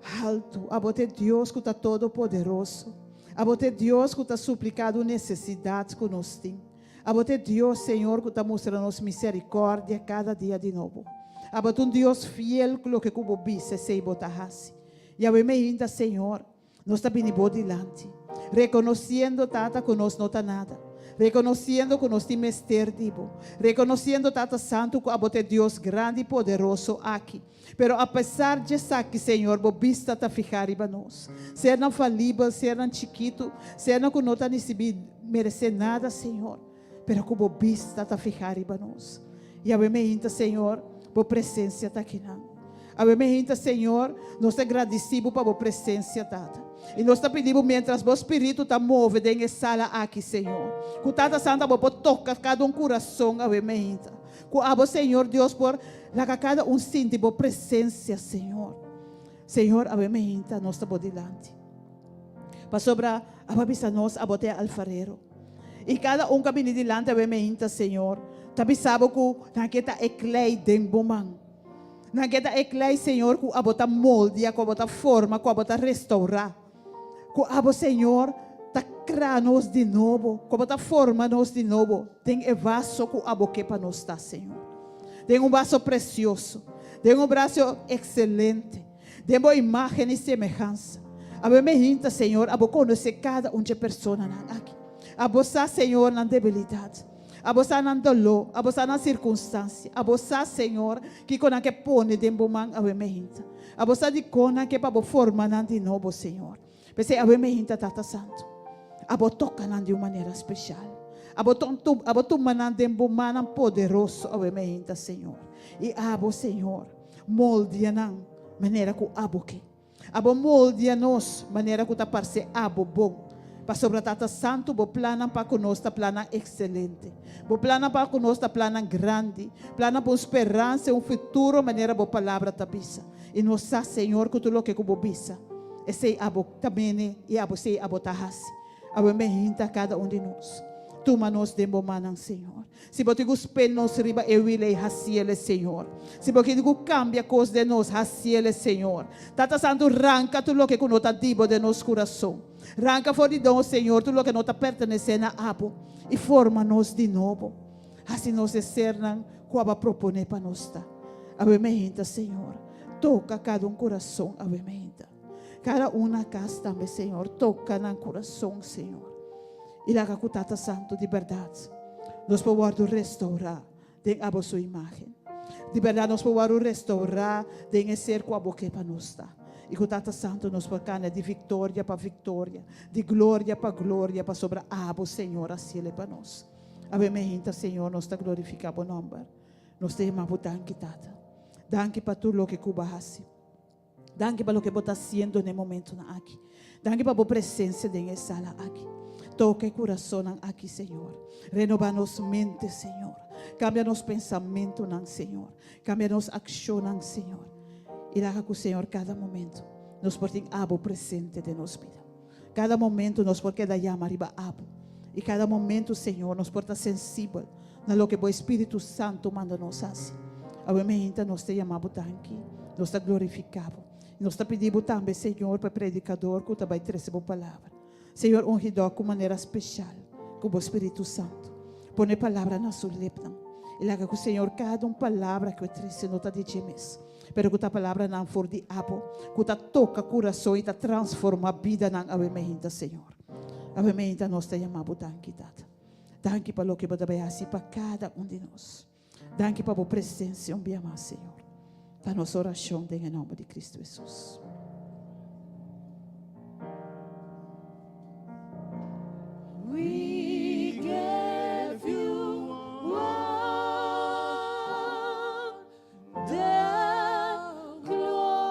haltu. Abo ta e Dios ku ta todopoderoso. Abo ta e Dios ku ta supli kada un nesesidat ku nos tin. Abo ta e Dios, Señor, ku ta mustra nos miserikòrdia kada dia di nobo. Abo ta un Dios fiel ku loke ku bo bisa esei bo ta hasi. Yahweh meinta, Señor, nos ta bini bo dilanti, rekonosiendo, Tata, ku nos no ta nada, rekonosiendo ku nos tin mester di bo, rekonosiendo, Tata Santu, ku abo ta e Dios grandi i poderoso aki. Pero apesar di esaki, Señor, bo bista ta fihá riba nos. Sernan falibel, sernan chikitu, sernan ku no ta ni sibi meresé nada, Señor, pero ku bo bista ta fihá riba nos. I awe meinta, Señor, bo presensia ta akinan. Awe meinta, Señor, nos ta gradisí bo pa bo presensia, Tata. I nos ta pidi bo miéntras bo Spiritu ta move den e sala aki, Señor, ku Tata Santu abo por toka kada un kurason awe meinta. Ku abo, Señor Dios, por laga kada un sinti bo presensia, Señor. Señor, awe meinta nos ta bo dilanti. Pasobra abo a bisa nos, abo ta e alfarero. I kada un ku a bini dilanti awe meinta, Señor, ta bisa bo ku nan ke ta e klei den bo man. Nan ke ta e klei, Señor, ku abo ta moldia, ku abo ta forma, ku abo ta restourá. Ku abo, Señor, ta kra nos di nobo, ku abo ta forma nos di nobo den e vaso ku abo ke pa nos ta, Señor. Den un vaso presioso, den un braso ekselente, den bo imágen i semehansa. Abo me hinta, Señor, abo konosé kada un dje personanan aki. Abo sa, Señor, nan debilidat. Abo sa nan doló, abo sa nan sirkunstansia. Abo sa, Señor, kiko nan ke pone den bo man awe meinta. Abo sa dikon nan ke pa bo forma nan di nobo, Señor. P'esei awe meinta, Tata Santu, abo toka nan di un manera spesial. Abo abo tuma nan den bo mannan poderoso awe meinta, Señor. I abo, Señor, moldia nan manera ku abo ke. Abo moldia nos manera ku ta parse abo bon. Pasobra Tata Santu, bo plannan pa ku nos ta plannan ekselente. Bo plannan pa ku nos ta plannan grandi, plannan pa un speransa i un futuro manera bo Palabra ta bisa. I nos sa, Señor, ku tur loke ku bo bisa, esei abo ta mene i abo esei abo ta hasi. Awe mehinta kada un di nos. Tuma nos den bo mannan, Señor. Si bo tin ku spin nos riba e wil ei, hasiel e, Señor. Si bo tin ku kambia kos den nos, hasiel e, Señor. Tata Santu, ranka tur loke ku no ta di bo den nos kurason. Ranka for di nos, Señor, tur loke no ta pertenesé na abo, i forma nos di nobo. Hasi nos e sernan ku abo a proponé pa nos ta. Awe meinta, Señor, toka kada un kurason awe meinta. Kada un na kas tambe, Señor, toka nan kurason, Señor. I laga ku Tata Santu di bèrdat nos por wòrdu restourá den abo su imágen. Di bèrdat nos por wòrdu restourá den e ser ku abo ke pa nos ta. I ku Tata Santu nos por kana di viktoria pa viktoria, di gloria pa gloria, pasobra abo, Señor, a siele pa nos. Awe meinta, Señor, nos ta glorifiká bo nòmber. Nos ta yama bo danki, Tata. Danki pa tur loke ku bo a hasi. Danki pa loke bo ta hasiendo na e momentonan aki. Danki pa bo presensia den e sala aki. Toka e kurasonnan aki, Señor. Renobá nos mente, Señor. Kambia nos pensamentunan, Señor. Kambia nos akshonnan, Señor. I laga ku, Señor, kada momento nos por tin abo presente den nos bida. Kada momento nos por keda yama riba abo. I kada momento, Señor, nos por ta sensibel na loke bo Espíritu Santu manda nos hasi. Awe meinta nos ta yama bo danki, nos ta glorifiká bo. I nos ta pidi bo tambe, Señor, pa e predikador ku ta bai trese bo palabra. Señor, ungi dòk ku manera speshal ku bo Spiritu Santu. Pone palabra na su lepnan. I laga ku, Señor, kada un palabra ku e trese no ta di dje mes. Pero ku ta palabranan for di abo ku ta toka kurason i ta transformá bidanan awe meinta, Señor. Awe meinta nos ta yama Bo danki, Tata. Danki pa loke Bo ta bai hasi pa kada un di nos. Danki pa Bo presensia un bia mas, Señor. Ta nos orashon den e nòmber di Kristu Hesus. We give you all the glory.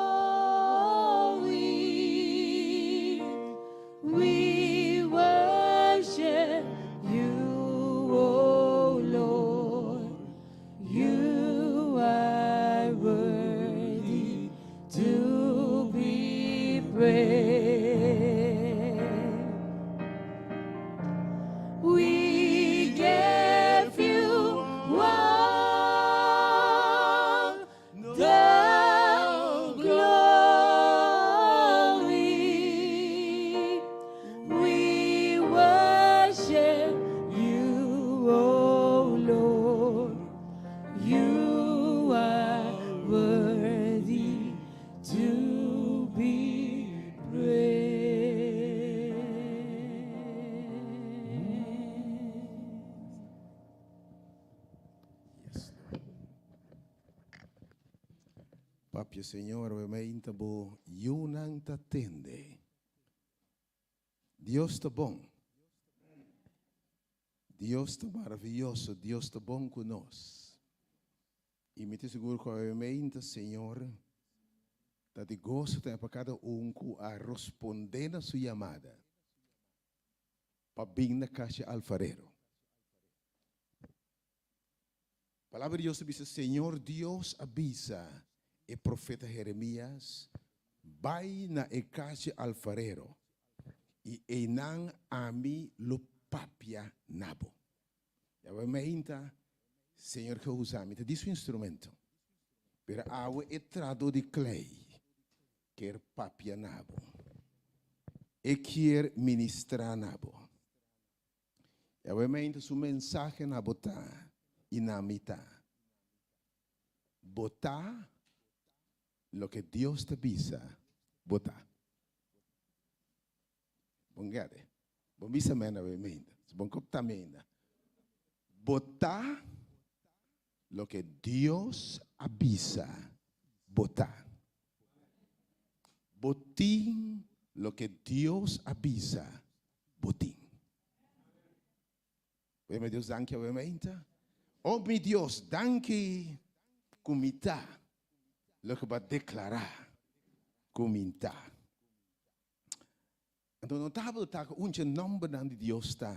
Papia, Señor, awe mainta bo yunan ta tende. Dios ta bon. Dios ta maraviyoso, Dios ta bon ku nos. I mi ta sigur ku awe mainta Señor ta di goso tambe pa kada un ku a rospondé na su yamada pa bin na kas di alfarero. Palabra di Dios ta bisa, Señor Dios a bisa e profeta Jeremias, Bai na e kas dje alfarero, i einan ami lo papia na bo. Awe meinta, Señor ke usa mi ta di su instrumento, pero awe e trado di klei kier papia na bo. E kier ministra na bo. Awe meinta su mensahe na bo ta i na mi ta, Bo ta loke Dios ta bisa bo ta. Bon gede. Bon bisa men awe meinta. Bon kop ta meinta. Bo ta loke Dios a bisa bo ta. Bo tin loke Dios a bisa bo tin. Oye mi Dios danki awe mainta. Oh mi Dios danki ku mi ta loke bo a deklará ku mi ta. Anto no tabata ta ku un dje nòmbernan di Dios ta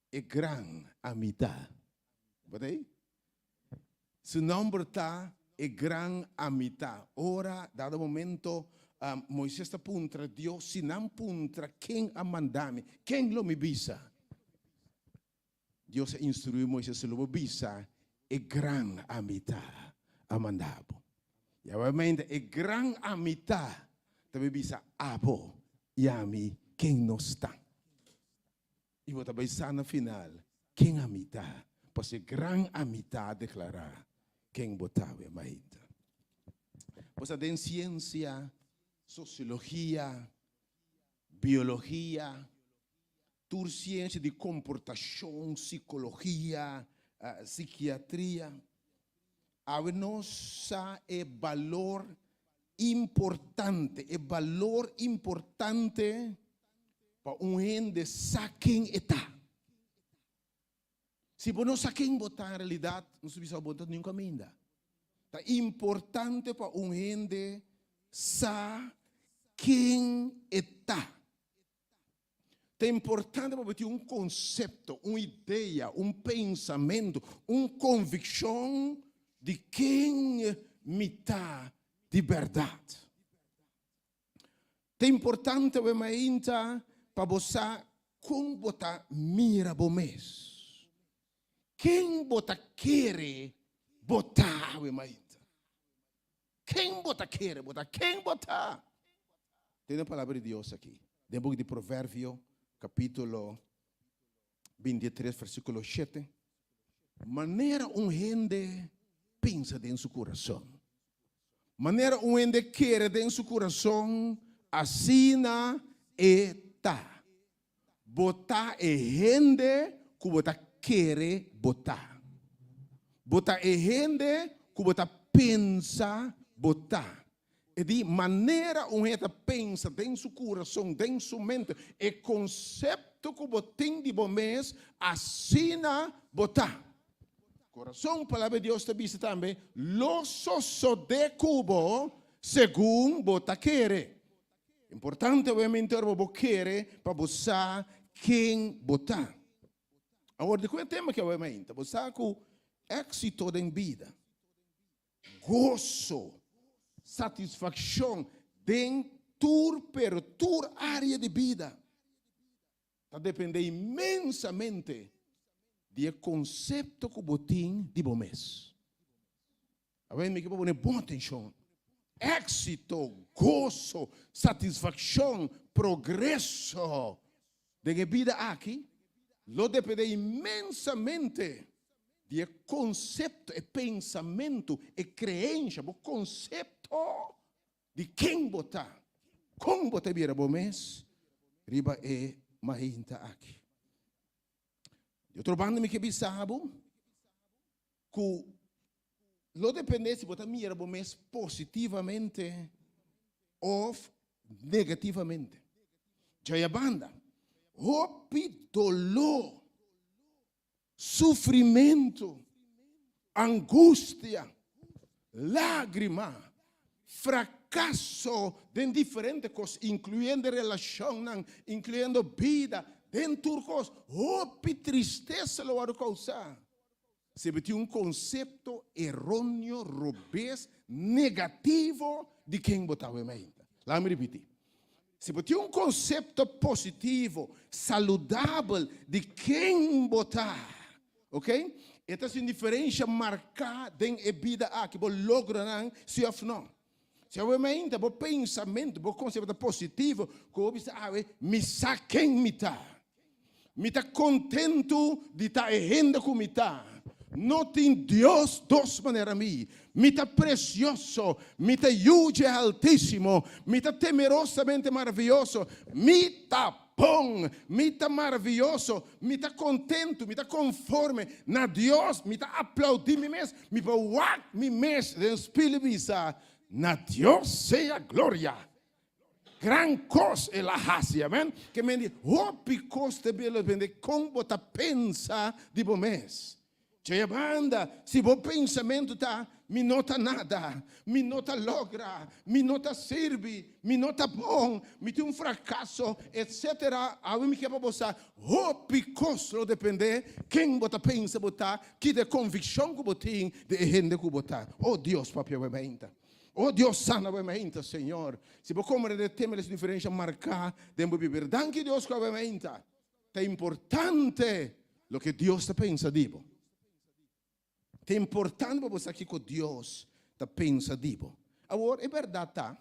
e gran ami ta. Bo ta ei? Su nòmber ta e gran ami ta. Ora dado momento Moises ta puntra Dios, si nan puntra ken a manda mi, ken lo mi bisa? Dios a instruí Moises, lo bo bisa e gran ami ta a manda bo. I awamente e gran ami ta ta bai bisa abo i ami ken nos ta. I bo ta bai sa na final ken ami ta, pasobra e gran ami ta a deklará ken bo ta awe mainta. Bo sa den siensia, sosiologia, biologia, tur siensia di komportashon, sikologia, sikiatria, awe nos sa e balor importante, e balor importante pa un hende sa ken e ta. Si bo no sa ken bo ta en realidat, nos ta bisa bo no ta niun kaminda. Ta importante pa un hende sa ken e ta. Ta importante pa bo tin un konsepto, un idea, un pensamentu, un konvikshon di ken mi ta di bèrdat. Ta importante awe mainta pa bo sa kon bo ta mira bo mes. Ken bo ta kere bo ta awe mainta? Ken bo ta kere bo ta? Ken bo ta? Tene e palabra di Dios aki den buki di Proverbio kapitulo 23 versikulo 7. Manera un hende pensa den su kurason, manera un hende kere den su kurason, asina e ta. Bo ta e hende ku bo ta kere bo ta. Bo ta e hende ku bo ta pensa bo ta. E di manera un hende ta pensa den su kurason, den su mente, e konsepto ku bo tin di bo mes, asina bo ta. Kurason, Palabra di Dios ta bisa tambe, lo sosodé ku bo segun bo ta kere. Importante obviamente ora bo kere pa bo sa ken bo ta. Awor di ku e tema ke awe mainta, bo sa ku éksito den bida, goso, satisfakshon den tur pero tur área di bida ta depende inmensamente di e konsepto ku bo tin di bo mes. Awor mi ke pa pone bon atenshon. Éksito, goso, satisfakshon, progreso den e bida aki lo dependé inmensamente di e konsepto, e pensamentu, e kreensha, bo konsepto di ken bo ta, kon bo ta bira bo mes riba e mainta aki. Di otro banda mi ke bisa bo ku. Lo dependé si bo ta mira bo mes positivamente òf negativamente. Djaya banda, hopi doló, sufrimentu, angustia, lágrima, frakaso den diferente kos, inkluyendo relashonnan, inkluyendo bida, den tur kos, hopi tristesa lo wòrdu kousá. Si bo tin un konsepto eróneo, robes, negativo di ken bo ta awe mainta. Laga mi ripití. Si bo tin un konsepto positivo, saludabel di ken bo ta, ok, e ta hasi un diferensha marká den e bida aki, bo logronan, si òf no. Si awe mainta bo pensamentu, bo konsepto ta positivo, ku bo bisa awe, mi sa ken mi ta. Mi ta kontentu di ta e hende ku mi ta. No tin Dios dos manera mi. Mi ta presioso, mi ta yu dje Altísimo, mi ta temerosamente maravioso, mi ta bon, mi ta maravioso, mi ta kontentu, mi ta konforme na Dios, mi ta aplaudí mi mes, mi por wak mi mes den spil i bisa, Na Dios sea gloria! Gran kos el a hasi, amen. Ke men di hopi kos ta bira depende kon bo ta pensa di bo mes. Dje banda, si bo pensamentu ta, Mi no ta nada, mi no ta logra, mi no ta sirbi, mi no ta bon, mi tin un frakaso, etsetera, awe mi ke pa bo sa, hopi kos lo depende ken bo ta pensa bo ta, ki ta e konvikshon ku bo tin di e hende ku bo ta. O Dios, papia bo e mainta. O Dios sana bo e mainta, Señor. Si bo komprende e tema di su diferensha marká den bo bibir. Danki Dios ku awe mainta. Ta importante loke Dios ta pensa di bo. Ta importante pa bo sa kiko Dios ta pensa di bo. Awor, e bèrdat ta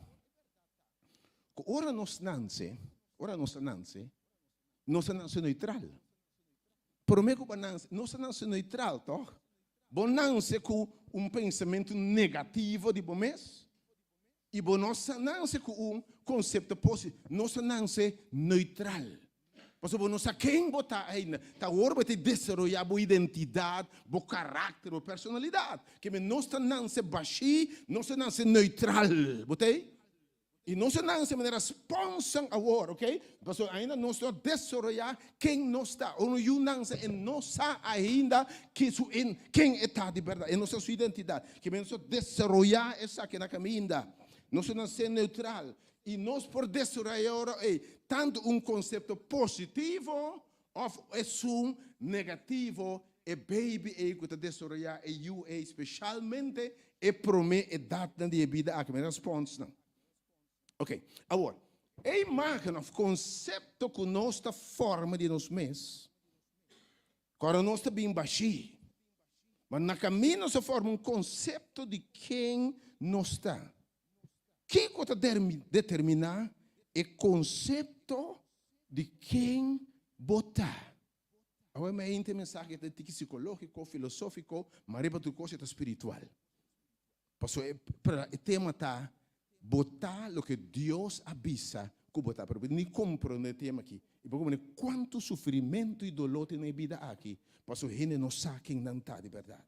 ku ora nos nanse, ora nos ta nanse, nos ta nanse neutral. Promé ku bo nanse, nos ta nanse neutral, tòg? Bo nanse ku un pensamentu negativo di bo mes i bo no sa nanse ku un konsepto positivo. Nos ta nanse neutral. Pasobra bo no sa ken bo ta ainda. Ta awor bo ta desaroyá bo identidat, bo karakter, bo personalidat. Keme nos ta nanse bashí, nos ta nanse neutral. Bo ta ei? I nos a nanse manera sponsan awor, ok? Pasobra ainda nos no a desaroyá ken nos ta. Ora un yu nanse e no sa ainda ki su in, ken e ta di bèrdat. E no sa su identidat. Ke men nos a desaroyá esaki na kaminda. Nos a nanse neutral. I nos por desaroyá ora ei tantu un konsepto positivo òf esun negativo. E baby ei ku ta desaroyá e yu ei, speshalmente e promé edatnan di e bida aki, manera sponsnan. Ok, awor, e imágen òf konsepto ku nos ta forma di nos mes, ku ora nos ta bin bashí, ma na kaminda nos a forma un konsepto di ken nos ta. Kiko ta determiná e konsepto di ken bo ta? Awe mi a hinte e mensahe ta tiki psikológiko, filosófiko, ma riba tur kos e ta spiritual. Pasobra e e tema ta, bo ta loke Dios a bisa ku bo ta. Pero bo ni komprondé e tema aki. I bo komprondé kuantu sufrimentu i doló tin na e bida aki, pasobra hende no sa ken nan ta di bèrdat.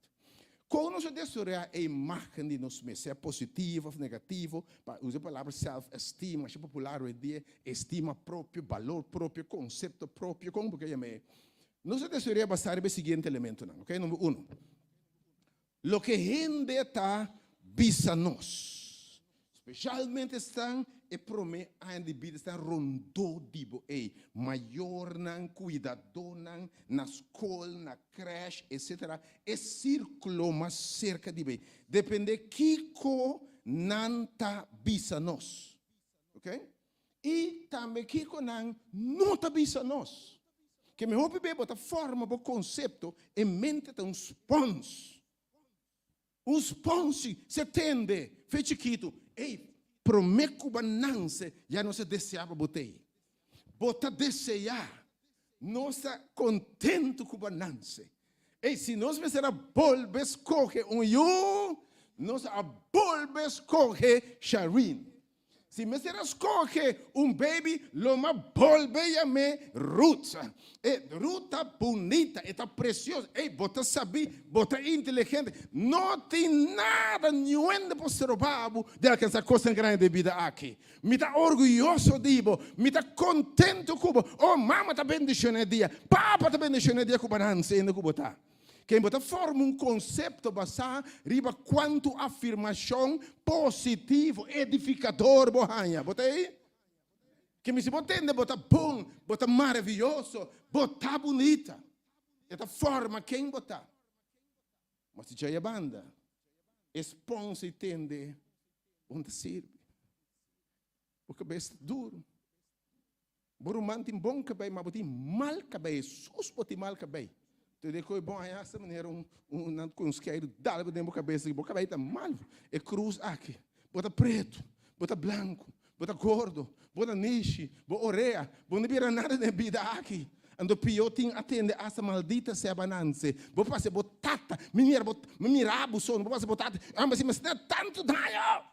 Kon nos a desaroyá e imágen di nos mes, sea positivo òf negativo? Pa usa e palabra self-esteem, masha popular hoy dia, estima propio, balor propio, konsepto propio, kon bo ke yam'é? Nos a desaroyá basá riba e siguiente elementonan, oke? Number uno, loke hende ta bisa nos. Spesialmente esnan e promé aña di bida esnan rondó di bo ei, mayornan, kuidadónan, na skol, na krèsh, etsetera, e sírkulo mas serka di bo ei. Dependé kiko nan ta bisa nos, oke? I tambe kiko nan no ta bisa nos. Ke mihó p'e bo ta forma bo konsepto, e mente ta un spòns. Un sponsi se tende fe chikitu, ey, prome ku ba nanse ya nos a desea pa bo tey. Bo ta desea, nos ta kontentu ku ba nanse. Ey, si nos mester a bolbe skohe un yu, nos a bolbe skohe Sharine. Si mester a skohe un baby, lo m'a bolbe yam'é Ruth. E Ruth ta bunita, e ta preciosa. Ey, bo ta sabí, bo ta inteligente. No tin nada niuende por stroba bo di alcansa cosnan grandi den bida aki. Mi ta orguyoso di bo, mi ta contento cu bo. Oh, mama ta bendiciona e dia, papa ta bendiciona e dia cu bo a nanse hende cu bo ta. Ken bo ta forma un konsepto basá riba kuantu afirmashon positivo, edifikador bo haña? Bo ta ei? Ken si bo tende bo ta bon, bo ta maravioso, bo ta bunita. E ta forma ken bo ta. Ma si djei a banda, e spons ei tende bo no ta sirbi. Bo kabes ta duru. Bo ruman tin bon kabei, ma bo tin mal kabei. Sus bo tin mal kabei. Te de koe bon haña hasta manera un un nan ku un skeidu dal bo den bo kabes aki. Bo kabei ta mal. E krus aki. Bo ta pretu, bo ta blanku, bo ta gordo, bo ta nishi, bo orea, bo no bira nada den e bida aki. Anto pió tin a tende hasta maldita sea bananse. Bo pasa bo tata, mi mira bo, mi mira bo so, bo pasa bo tata, amba si mester tantu daño.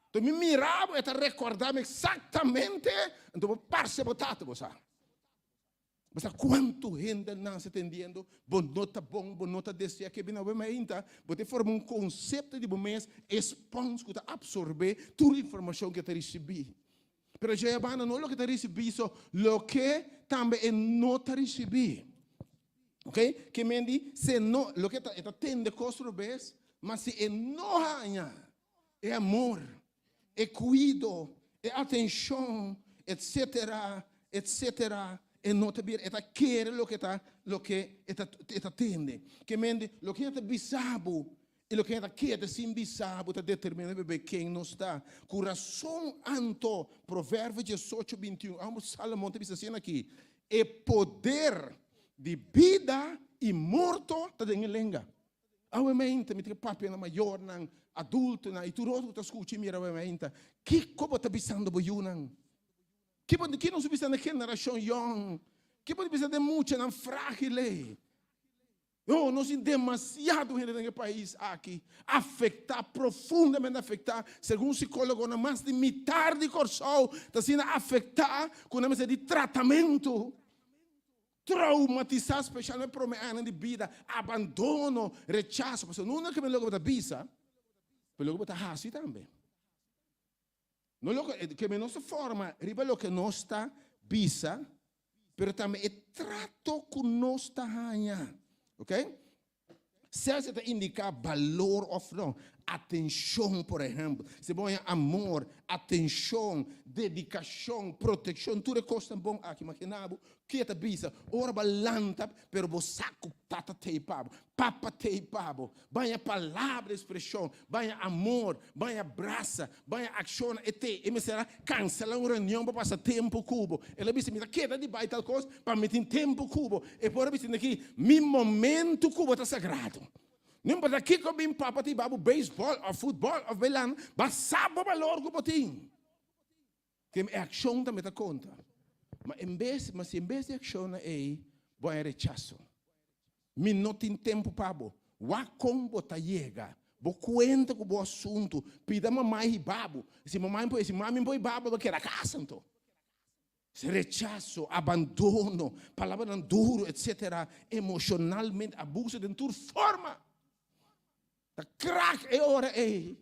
Anto mi mira bo, e ta recorda mi exactamente, anto bo parce bo tata, bo sa. Bo sa cuanto hende nace tendiendo, bo no ta bon, bo no ta desea ke bina awe mainta, bo te forma un concepto di bo mes, e spons cu ta absorbe tur informacion cu e ta ricibi. Pero dje abanda no loke ta ricibi so, loke tambe e no ta ricibi. Ok, ke men di, se no, loke ta, e ta tende cos robes, ma si e no haña e amor, e kuido, e atenshon, etsetera, etsetera, e no ta bira, e ta kere loke ta, loke e ta, e ta tende. Ke mente, loke e ta bisa bo i loke e ta keda sin bisa bo ta determina bebe ken nos ta. Ku rason anto, Proverbio diesocho, bintiun, amo Salomon ta bisa asina aki, E poder di bida i morto ta den e lenga. Awe meinta mi ta papia na mayornan, adultonan i tur otro ku ta skucha i mira awe meinta. Kiko bo ta bisando bo yunan? Ki bo ki nos ta bisa na generashon yòn? Ki bo ta bisa den muchanan frágil ei? Oh, nos tin demasiado hende den e pais aki afektá, profundamente afektá. Segun sikólogonan, mas di mitar di Kòrsou ta asina afektá ku nan mester di tratamentu. Traumatisá spesialmente promé añanan di bida, abandono, rechaso, pasobra no únikamente loke bo ta bisa, pero loke bo ta hasi tambe. No loke, ke nos ta forma riba loke nos ta bisa, pero tambe e trato ku nos ta haña. Ok? Sea si ta indiká balor òf no. Atenshon, por ehèmpel. Si bo haña amor, atenshon, dedikashon, protekshon, tur e kosnan bon aki, imaginá bo ke ta bisa ora bo a lanta, pero bo sa ku tata t'ei pa bo, papa t'ei pa bo. Baña palabra, ekspreshon, baña amor, baña brasa, baña akshonnan, e te. E mester a kanselá un reunion pa pasa tempu ku bo. El a bisa, Mi ta keda di bai tal kos pa mi tin tempu ku bo. E por a bisa aki, Mi momentu ku bo ta sagrado. No importa kiko bin papa ta hiba bo beisbòl òf futbòl òf bailan, ba sa bo balor ku bo tin. Ke e akshon tambe ta konta. Ma en bes, ma si en bes di akshonnan ei, bo haña rechaso. Mi no tin tempu pa bo. Wak kon bo ta yega. Bo kuenta ku bo asuntu. Pida mamá hiba bo. Si mamá si mami por hiba bo, bo keda kasa anto. Rechaso, abandono, palabranan duru, etsetera, emoshonalmente, abuso den tur forma. Ta krak e ora ei.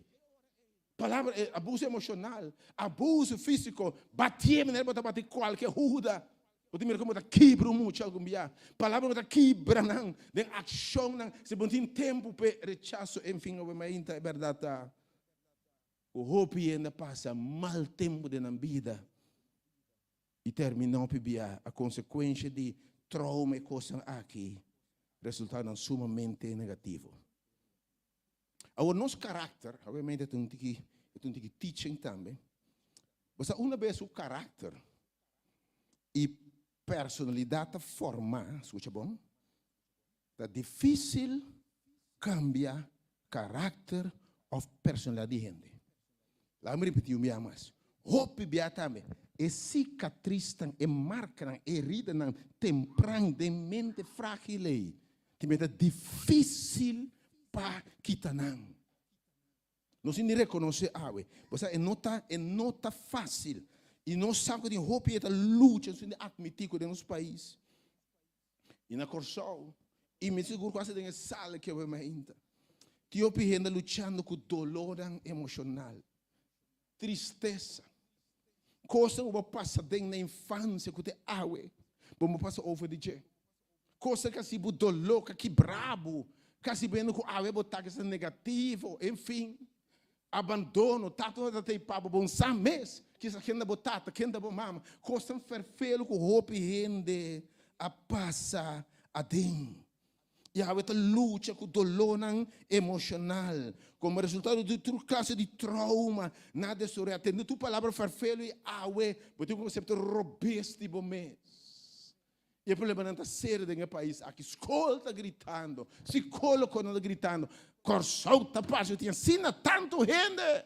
Palabra, abuso emoshonal, abuso físiko, batié manera bo ta bati kualke huda. Bo ta mira komo bo ta kibra un mucha algun bia. Palabra bo ta kibra nan den akshonnan. Si bo no tin tempu p'e rechaso, enfin, awe mainta e bèrdat ta ku hopi hende a pasa mal tempu den nan bida i terminá hopi bia a konsekuensha di trauma e kosnan aki resultadonan sumamente negativo. Awor nos karakter, obviamente ta un tiki, ta un tiki teaching tambe. Bo sa una bes ku karakter i personalidat ta formá, skucha bon, ta difísil kambia karakter òf personalidat di hende. Laga mi ripití un bia mas. Hopi bia tambe e sikatrisnan, e markanan, e heridanan tempran den mente frágil ei, ta mira difísil pa kita nan. Nos tin di rekonosé awe. Bo sa, e no ta, e no ta fásil. I nos sa ku tin hopi e ta lucha, nos tin di atmití ku den nos pais i na Kòrsou, i mi sigur ku asta den e sala aki awe mainta, tin hopi hende luchando ku dolónan emoshonal, tristesa, kosnan ku bo a pasa den na infansia ku te awe bo no pasa over di dje. Kosnan ku a hasi bo doló, ku a kibra bo, ku a hasi bo hende ku awe bo ta kisa negativo, enfin, abandono, tata no ta tei pa bo, bo no sa mes kisa ken ta bo tata, ken ta bo mama. Kosnan ferfelu ku hopi hende a pasa aden. I awe ta lucha ku dolónan emoshonal komo resultado di tur klase di trouma na desorea. Tende tur palabra ferfelu i awe bo tin un konsepto robes di bo mes. I e problemanan ta serio den e pais aki. Skol ta gritando, sikólogonan ta gritando, Kòrsou ta parse ku tin asina tantu hende.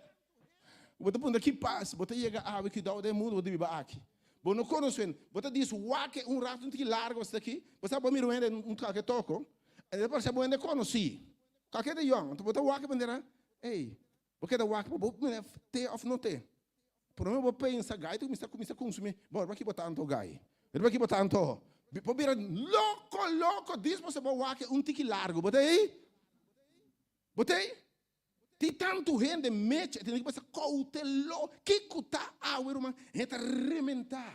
Bo ta puntra ki pas, bo ta yega awe kuidou den e mundu bo ta biba aki. Bo no konosé hende. Bo ta dis wak e un ratu un tiki largu asta aki, bo sa bo mira un hende un kalke toko, e ta parse bo hende konosí. Kalke ta yòn, anto bo ta wak e bandera, ey, bo keda wak pa bo mira te òf no te. Prome bo pensa gai ta kuminsá kuminsá kunsumí, bo riba ki bo ta anto gai? Riba ki bo ta anto? Bo bira loko loko dis pasobra bo wak un tiki largu, bo ta ei? Bo ta ei? Tin tantu hende mecha e tene ki pasa koutelo. Kiko ta awe ruman? Hende ta rementá.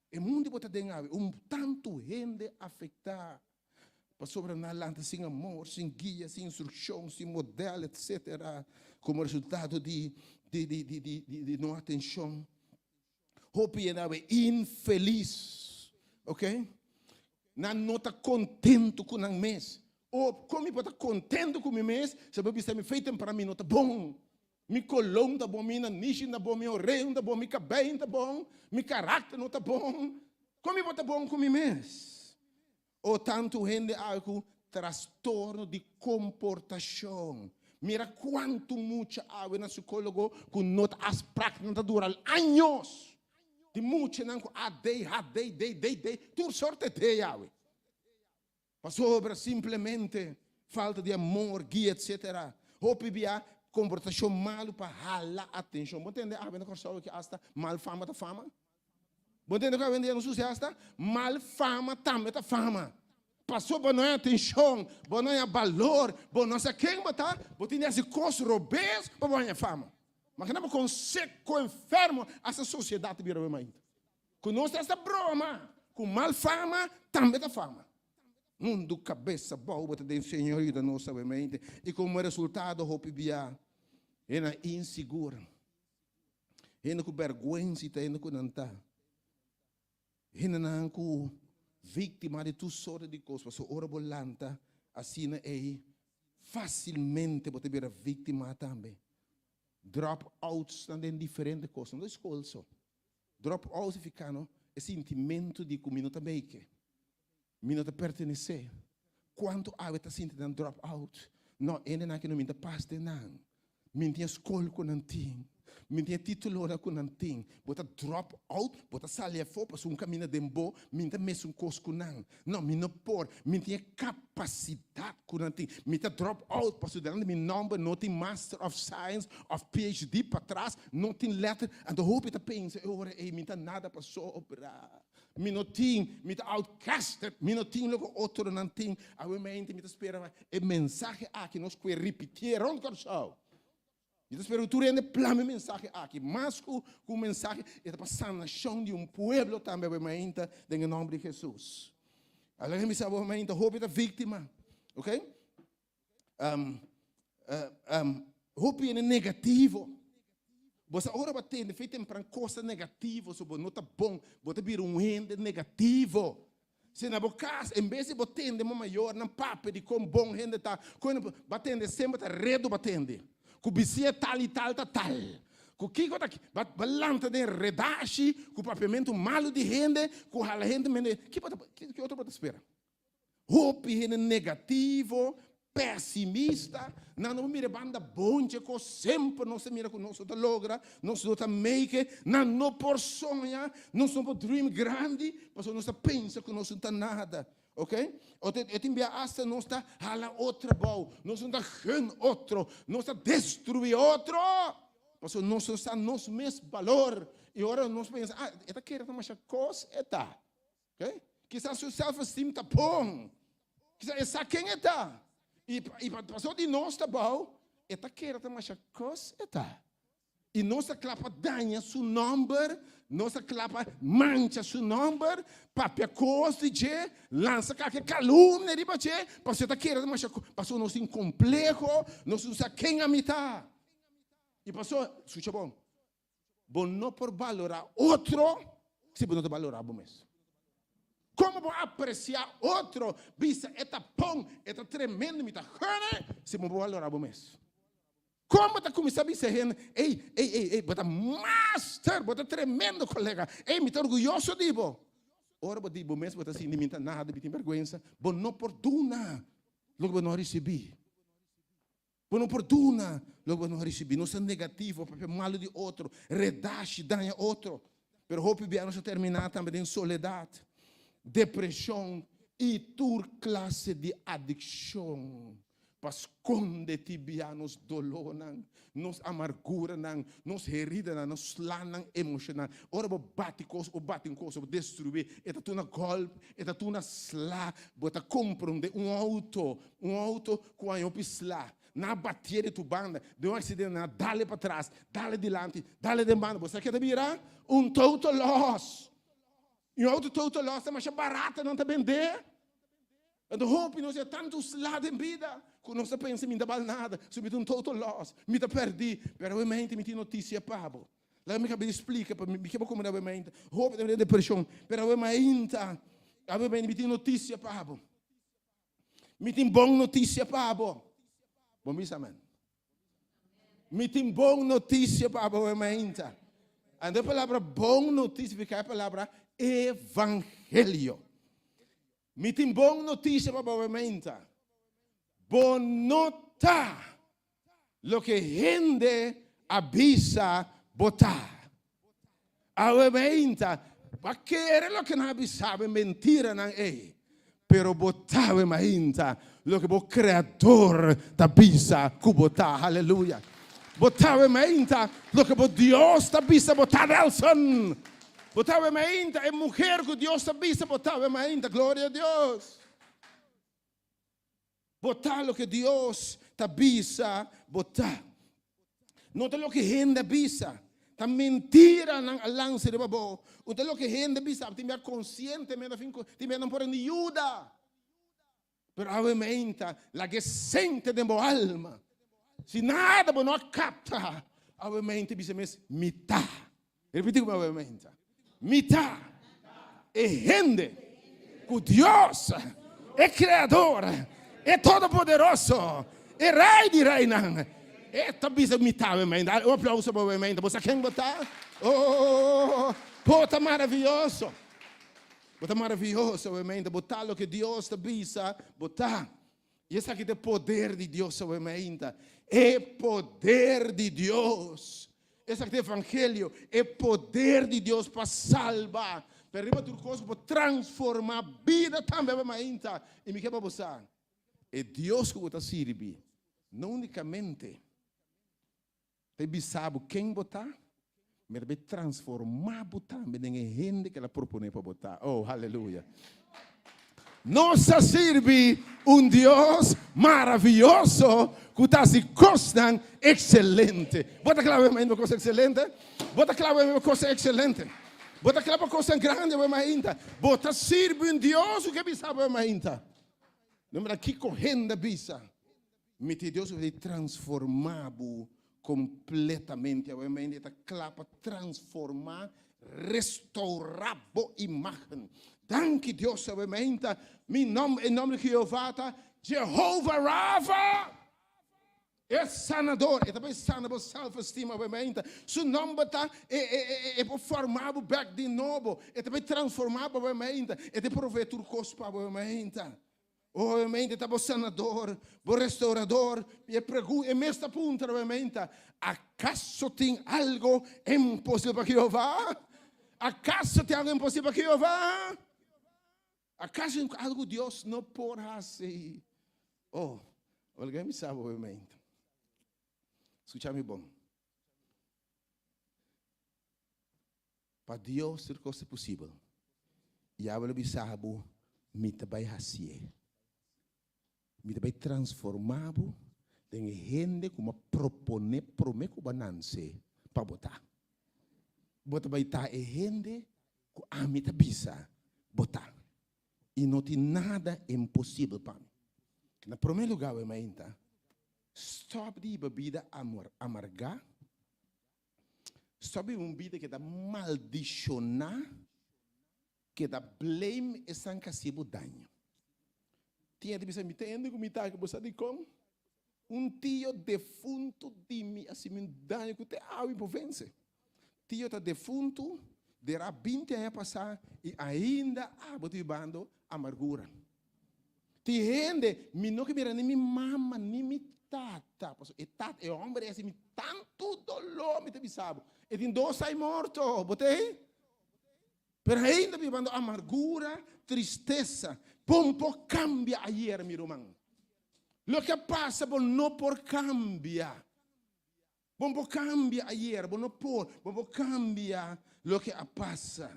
E mundu bo ta den awe, un tantu hende afektá pasobra nan lanta sin amor, sin guia, sin instrukshon, sin modèl, etsetera, komo resultado di di di di di di no atenshon. Hopi hende awe infelis, ok? Nan no ta kontentu ku nan mes. O, kon mi por ta kontentu ku mi mes si bo bisa mi fei temprano mi no ta bon? Mi kolon ta bon, mi nanishi ta bon, mi oreha ta bon, mi kabei ta bon, mi karakter no ta bon. Kon mi por ta bon ku mi mes? O tantu hende awe ku trastorno di komportashon. Mira kuantu mucha awe na sikólogo ku no ta afsprak, nan ta dura años. Tin muchanan ku ADHD, D, D, D, tur sorte D awe. Pasobra simplemente falta di amor, guia etc. Hopi bia komportashon malu pa hala atenshon. Bo tende awe na Kòrsou aki asta mal fama ta fama? Bo tende ku awendia no sucede asta? Mal fama tambe ta fama. Pasobra bo no hay atenshon, bo no hay balor, bo no sa ken bo ta, bo tin di hasi kos robes pa bo haña fama. Makina bo kon seko, enfermo asta sosiedat ta bira awe mainta. Ku nos ta hasta broma ku mal fama tambe ta fama. Mundu kabes abou bo ta den Señor yuda nos sabiamente i komo resultado hopi bia hende insigur, hende ku bèrgwensa i ta hende ku nan ta hendenan ku víktima di tur sorto di kos pasobra ora bo lanta asina ei fásilmente bo ta bira víktima tambe. Drop outs nan den diferente kos, no ta skol so. Drop out significa no e sintimento di cu mi no ta make, mi no ta pertenece. Cuanto awe ta sinti nan drop out? No, hendenan aki no mi ta pas den nan. Mi tin e scol cu nan tin, mi tin e titulonan cu nan tin. Bo ta drop out, bo ta sali afo pasobra un caminda den bo, mi ta mesun cos cu nan. No, mi no por. Mi tin e kapasidat ku nan tin. Mi ta drop out pasobra delante mi nòmber no tin Master of Science òf PhD patras, no tin lèter. Anto hopi ta pensa e ora ei mi ta nada pasobra mi no tin, mi ta outcasted, mi no tin loke otronan tin. Awe mente mi ta spera pa e mensahe aki nos ku e ripitié rònt Kòrsou. Mi ta spera ku tur hende plama e mensahe aki. Mas ku un mensahe, e ta pa sanashon di un pueblo tambe awe mainta den e nòmber di Hesus. Algu mi bisa bo mainta, hopi ta víktima, ok? Hopi hende negativo. Bo sa ora bo a tende fe tempran kos ta negativo, so bo no ta bon, bo ta bira un hende negativo. Si na bo kas, en bes di bo tende bo mayornan papia di kon bon hende ta, kon hende bo a tende semper ta redu bo a tende. Ku bisia tal i tal ta tal. Ku kiko ta ki, bo a lanta den redashi ku papiamentu malu di hende, ku hala hende mende, ki bo ta, ki otro bo ta spera? Hopi hende negativo. pesimista, nan no por mira e banda bon dje kos, semper nos ta mira ku nos no ta logra, nos no ta make, nan no por soña, nos no por dream grandi, pasobra nos ta pensa ku nos no ta nada. Ok? E tin bia asta nos ta hala otro abou, nos no ta gun otro, nos ta destrui otro, pasobra nos no sa nos mes balor. I ora nos pensa, ah, e ta kere ta masha kos e ta. Ok? Kisas su self-esteem ta bon. Kisas e sa ken e ta. I i pasobra di nos ta abou, e ta kere ta masha kos e ta. I nos ta kla pa daña su nòmber, nos ta kla pa mancha su nòmber, papia kos di dje, lansa kalke kalumnia riba dje, pasobra e ta kere masha kos, pasobra nos tin kompleho, nos no sa ken ami ta. I pasobra, skucha bon, bo no por balorá otro si bo no ta balorá bo mes. Komo bo apresiá otro, bisa e ta bon, e ta tremendo, mi ta gene, si bo no por balorá bo mes? Kon bo ta kuminsá bisa hende, Ey, ey, ey, ey, bo ta master, bo ta tremendo kolega, ey, mi ta orguyoso di bo. Ora bo di bo mes bo ta sinti mi ta nada, mi tin bèrgwensa, bo no por duna loke bo no a risibí. Bo no por duna loke bo no a risibí. Nos ta negativo, papia malu di otro, redashi, daña otro. Pero hopi bia nos ta terminá tambe den soledat, depreshon i tur klase di adikshon. Pa skonde tibia nos dolónan, nos amarguranan, nos heridanan, nos slanan emoshonal. Ora bo bati kos, bo bati un kos, bo destruí, e ta tuna gòlp, e ta tuna sla. Bo ta komprondé un outo, un outo ku a hopi sla. Nan a batié di tur banda, den un aksidente nan a dal e patras, dal e dilanti, dal e den banda. Bo sa ke ta bira? Un total loss. Un outo total loss ta masha barata nan ta bendé. Anto hopi nos ya tantu sla den bida ku nos ta pensa mi ta bal nada, so mi ta un total loss, mi ta pèrdí. Pero awe mente mi tin notisia pa bo. Laga mi kaba di splika pa mi ke bo komprende awe mente. Hopi ta den depreshon, pero awe mainta, awe mente mi tin notisia pa bo. Mi tin bon notisia pa bo. Bo bisa amen. Mi tin bon notisia pa bo awe mainta. Anto e palabra bon notisia significa e palabra evangelio. Mi tin bon notisia pa bo meinta. Bo no ta loke hende a bisa bo ta. Awe meinta, bo a kere loke nan a bisa bo, e mentiranan ei. Pero bo ta awe mainta loke bo Kreador ta bisa ku bo ta. Haleluya! Bo ta awe mainta loke bo Dios ta bisa bo ta, Nelson. Bo ta awe mainta e muher ku Dios ta bisa bo ta awe mainta. Gloria a Dios! Bo ta loke Dios ta bisa bo ta. No ta loke hende a bisa. Ta mentira nan a lansa riba bo. Un ta loke hende bisa. Tin bia konsientemente of inkonsientemente. Tin bia nan por a ni yuda. Pero awe meinta laga e sente den bo alma. Si nada bo no a kapta, awe meinta bisa mes, Mi ta. Repiti ku mi awe meinta. Mi ta e hende ku Dios, e Kreador, e Todopoderoso, e Rei di reinan, e ta bisa mi ta awe meinta. Un aplauso pa awe meinta. Bo sa ken bo ta? Oh, bo ta maravioso. Bo ta maravioso, obviamente. Bo ta loke Dios ta bisa bo ta. I esaki ta e poder di Dios, obviamente. E poder di Dios. Esaki ta e evangelio. E poder di Dios pa salba. Pero riba tur kos ku por transforma bida tambe, obviamente. I mi ke pa bo sa, e Dios ku bo ta sirbi, no unikamente Ta bisa bo ken bo ta, mi ta bay transforma bo tambe den e hende ku el a propone pa bo ta. Oh, haleluya! Nos ta sirbi un Dios maravioso ku ta hasi kosnan ekselente. Bo ta kla pa e kos ekselente? Bo ta kla pa e kos ekselente? Bo ta kla pa kosnan grandi awe mainta? Bo ta sirbi un Dios ku ke bisa bo awe mainta? No mira kiko hende a bisa. Mi tin Dios di transformá bo kompletamente. Awe mente e ta kla pa transformá, restourá bo imágen. Danki Dios awe mente. Mi nòmber, e nòmber di Jehová ta Jehová Rafa, e sanador. E ta bai sana bo self-esteem awe mente. Su nòmber ta e e e e por formá bo bèk di nobo. E ta bai transformá bo awe mente. E ta provee tur kos pa bo awe mente. Obviamente ta bo sanador, bo restaurador. E pregunta, e mes ta puntra obviamente, acaso tin algo imposible pa Jehová? Acaso tin algo imposible pa Jehová? Acaso tin algo Dios no por haci? Oh, olga mi sabi obviamente. Scucha mi bon. Pa Dios tur kos ta posibel. Yahweh lo bisa bo, Mi ta bai hasié. Mi ta bai transformá bo den e hende ku mi a proponé promé ku bo a nanse pa bo ta. Bo ta bai ta e hende ku ami ta bisa bo ta. I no tin nada imposibel pa mi. Na promé lugá, wei mainta, stòp di hiba bida amargá. Stop biba un bida ke ta maldishoná, ke ta blame esnan ku hasi bo daño. Tin hende bisa, mi ta hende ku mi ta aki, bo sa dikon? Un tio defuntu di mi a hasi mi un daño ku te awe mi por vense. Tio ta defuntu, derá binti aña pasá i ainda abo ta bibando amargura. Tin hende, mi no ke mira ni mi mama ni mi tata, pasobra e tata, e homber ei hasi mi tantu doló, mi ta bisa bo. E tin dos ai morto, bo ta ei? Pero ainda bibando amargura, tristesa. Bon por kambia ayer, mi ruman. Loke a pasa bo no por kambia. Bo no por cambia ayer, bo no por, bo no por cambia loke a pasa.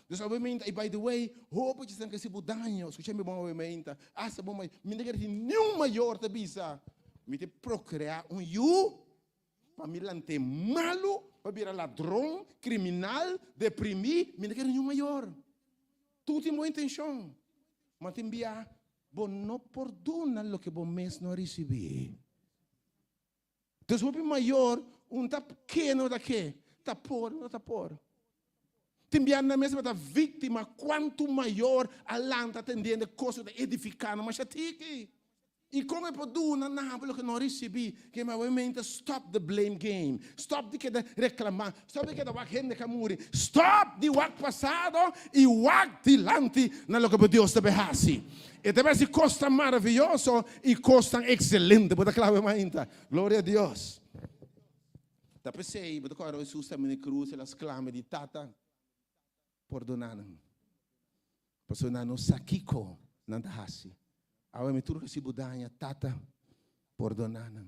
Dus obviamente, y by the way, hopi dje esnan ke hasi bo daño, skucha mi bon obviamente, hasta bo mayor, mi no ta kere tin niun mayor ta bisa, mi ta procrea un yu pa mi lant'é malu, pa bira ladron, criminal, deprimí, mi no ta kere niun mayor. Tur tin bon intencion, ma tin bia bo no por duna loke bo mes no a ricibi. Dus hopi mayor un ta ke no ta ke, ta por no ta por. Tin bia nan mes ta víctima cuanto mayor a lanta atendiendo cos cu ta edifica nan masha tiki. Y con e por duna nan loke no a ricibi? Ke mayormente stop the blame game, stop di keda reclama, stop di keda wak hende ka muri, stop di wak pasado y wak dilanti na loke bo Dios ta bay haci. E ta bay haci cosnan maraviyoso y cosnan excelente. Bo ta cla awe mainta? Gloria a Dios. Ta p'esei bo ta kòrda Hesus ta mini krus, el a sklama di, Tata, pordona nan, pasobra nan no sa kiko nan ta hasi. Awe mi tur hasi bo daña, Tata, pordona nan,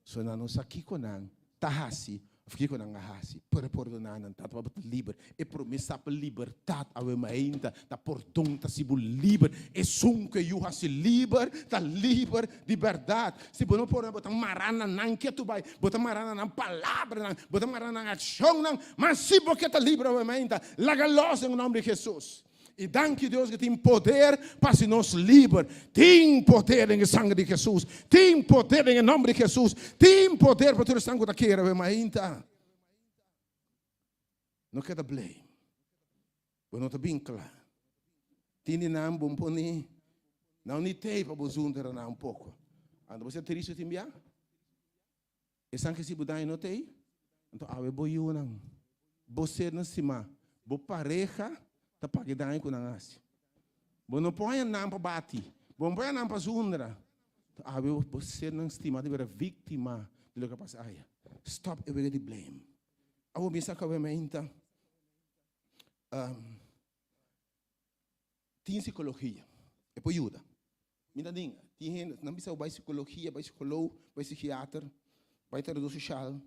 pasobra nan no sa kiko nan ta hasi òf kiko nan a hasi. Pero pordona nan, Tata, pa bo ta liber. E promesa pa libertat awe mainta ta pordon ta hasi bo liber. Esun ku e Yu hasi liber ta liber di bèrdat. Si bo no pordona, bo ta mará na nan ketu bai, bo ta mará na nan palabranan, bo ta mará na nan akshonnan. Ma si bo ke ta liber awe mainta, laga lòs den nòmber di Hesus. I danki Dios ku tin poder pa hasi nos liber. Tin poder den e sanger di Hesus. Tin poder den e nòmber di Hesus. Tin poder pa tur esnan ku ta kere awe mainta. No keda blei. Bo no ta bin kla. Tin di nan bo pone nan ni tei pa bo zundra nan un poko. Anto bo sa tristu tin bia? Esan ke si bo daño no tei, anto awe bo yunan, bo sernan stimá, bo pareha ta paga e daño ku nan a hasi. Bo no por haña nan pa bati, bo no por haña nan pa zundra. Anto awe bo sernan stimá ta bira víktima di loke a pasa aya. Stòp e wega di blame. Awor mi sa kaba meinta. Tin psikologia, e por yuda. Mi ta dinga, tin hende, nan bisa bo bai psikologia, bai psikolog, bai psikiater, bai terador sosial,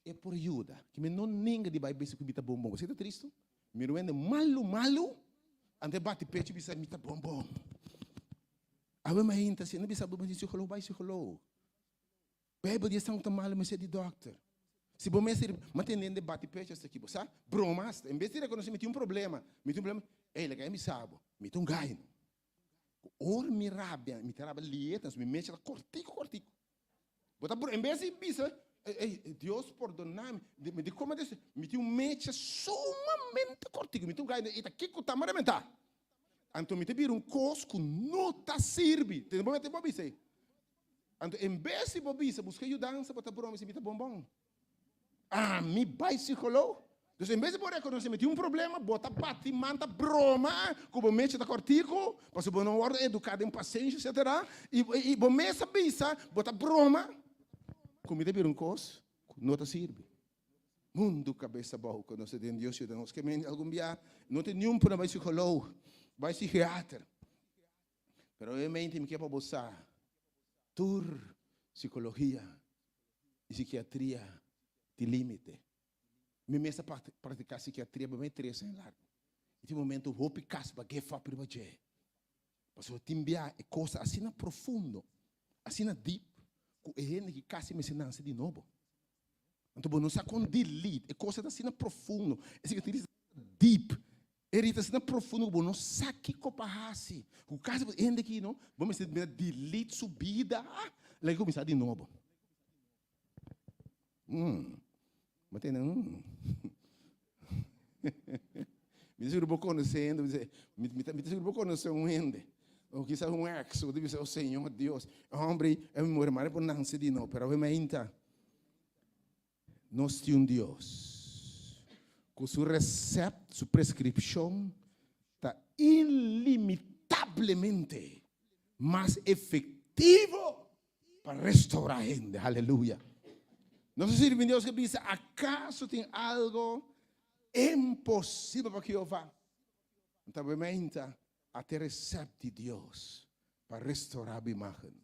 e por yuda. Ke mi no nenga di bai bisa ku mi ta bon bon. Esei ta tristu. Mi ruende malu malu, anto e bati pecho i bisa mi ta bon bon. Awe mainta si nan bisa bo bai psikolog, bai psikolog. Bijbel di esnan ku ta malu mester di dòkter. Si bo mester mantene den debati pecho hasta aki, bo sa broma hasta. En bes di rekonosé mi tin un problema, mi tin un problema, ey laga mi sa bo, mi ta un gaino. Ku ora mi rabia, mi ta rabia liet, mi mecha ta kortiku kortiku. Bo ta broma, en bes di bisa, ey, Dios pordona mi, mi di koma des, mi tin un mecha sumamente kortiku, mi ta un gaino, ey ta kiko ta mara menta. Anto mi ta bira un kos ku no ta sirbi. Tende bo mete bo bisa ey. Anto en bes di bo bisa buska yudansa bo ta broma si mi ta bonbon. Ami bai psikolog? Dus en bes di bo rekonosé mi tin un problema, bo ta bati man ta broma ku bo mecha ta kòrtiku, pasobra bo no wòrdu eduká den pasenshi etsetera, i i bo mes a bisa bo ta broma ku mi ta bira un kos ku no ta sirbi. Mundu kabes abou ku nos ta den Dios yuda nos. Ke men algun bia no tin niun por na bai psikoloog, bai psikiater. Pero obviamente mi ke pa bo sa tur psikologia i psikiatria tin limite. Mi mes a praktiká psikiatria pa mi tres aña largu. I tin momento hopi kas ba give up riba dje. Pasobra tin bia e kos ta asina profundo, asina deep, ku e hende ki kasi mester nase di nobo. Anto bo no sa kon delete, e kos ta asina profundo, e psikiatria ta asina deep, e rita asina profundo ku bo no sa kiko pa hasi. Ku kasi e hende aki no, bo mester delete su bida, laga e kuminsá di nobo. Mm. Bo tende mm. Mi ta sigur bo konosé hende, mi ta mi mi ta mi ta sigur bo konosé un hende, o kisas un ex, bo ta bisa, oh Señor Dios, e homber ei a mi muri, mara por nanse di nobo, pero awe mainta nos tin un Dios ku su recept, su prescripcion ta ilimitablemente mas efectivo Pa restaurá hende. Aleluya. Nos a sirbi un Dios ku bisa, Akaso tin algo imposibel pa Jehová? Anto bo meinta a te recept di Dios pa restaurá bo imagen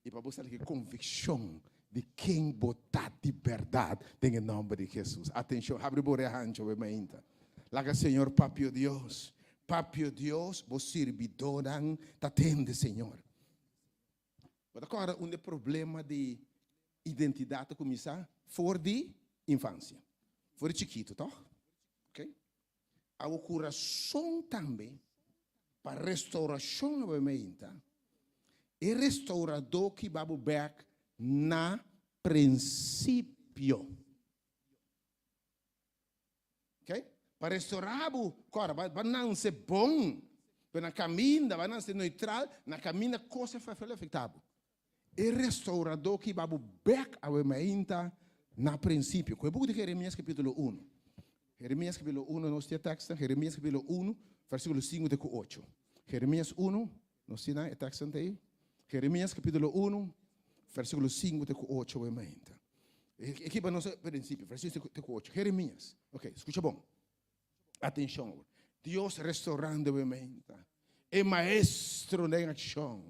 i pa bo sali ku konvikshon di ken bo ta di bèrdat den e nòmber di Hesus. Atenshon, habri bo oreha ancho bo meinta. Laga Señor papia Dios, papia Dios, bo sirbidónan ta tende, Señor. Bo ta kòrda unda e problema di identidat ta kuminsá? For di infansia, for di chikitu, tòg? Ok. Awo ku rason tambe pa restourashon awe meinta, e restouradó ki ba bo bèk na prinsipio. Ok? Pa restorá bo, kòrda, ba, ba nanse bon, pero na kaminda, ba nanse neutral, na kaminda kos a fèfèl afektá bo. E restouradó ki ba bo bèk awe mainta na prinsipio. Ku e buki di Jeremias kapítulo uno. Jeremias kapítulo uno, nos tin e tekstnan, Jeremias kapítulo uno, versíkulo sinku te ku ocho. Jeremias uno, nos tin nan e tekstnan ta ei. Jeremias kapítulo uno, versíkulo sinku te ku ocho awe mainta. Aki pa nos principio, versículo 5 te 8. Jeremías. Ok, escucha bon. Atención awor. Dios restaurando mi mente. E maestro den acción.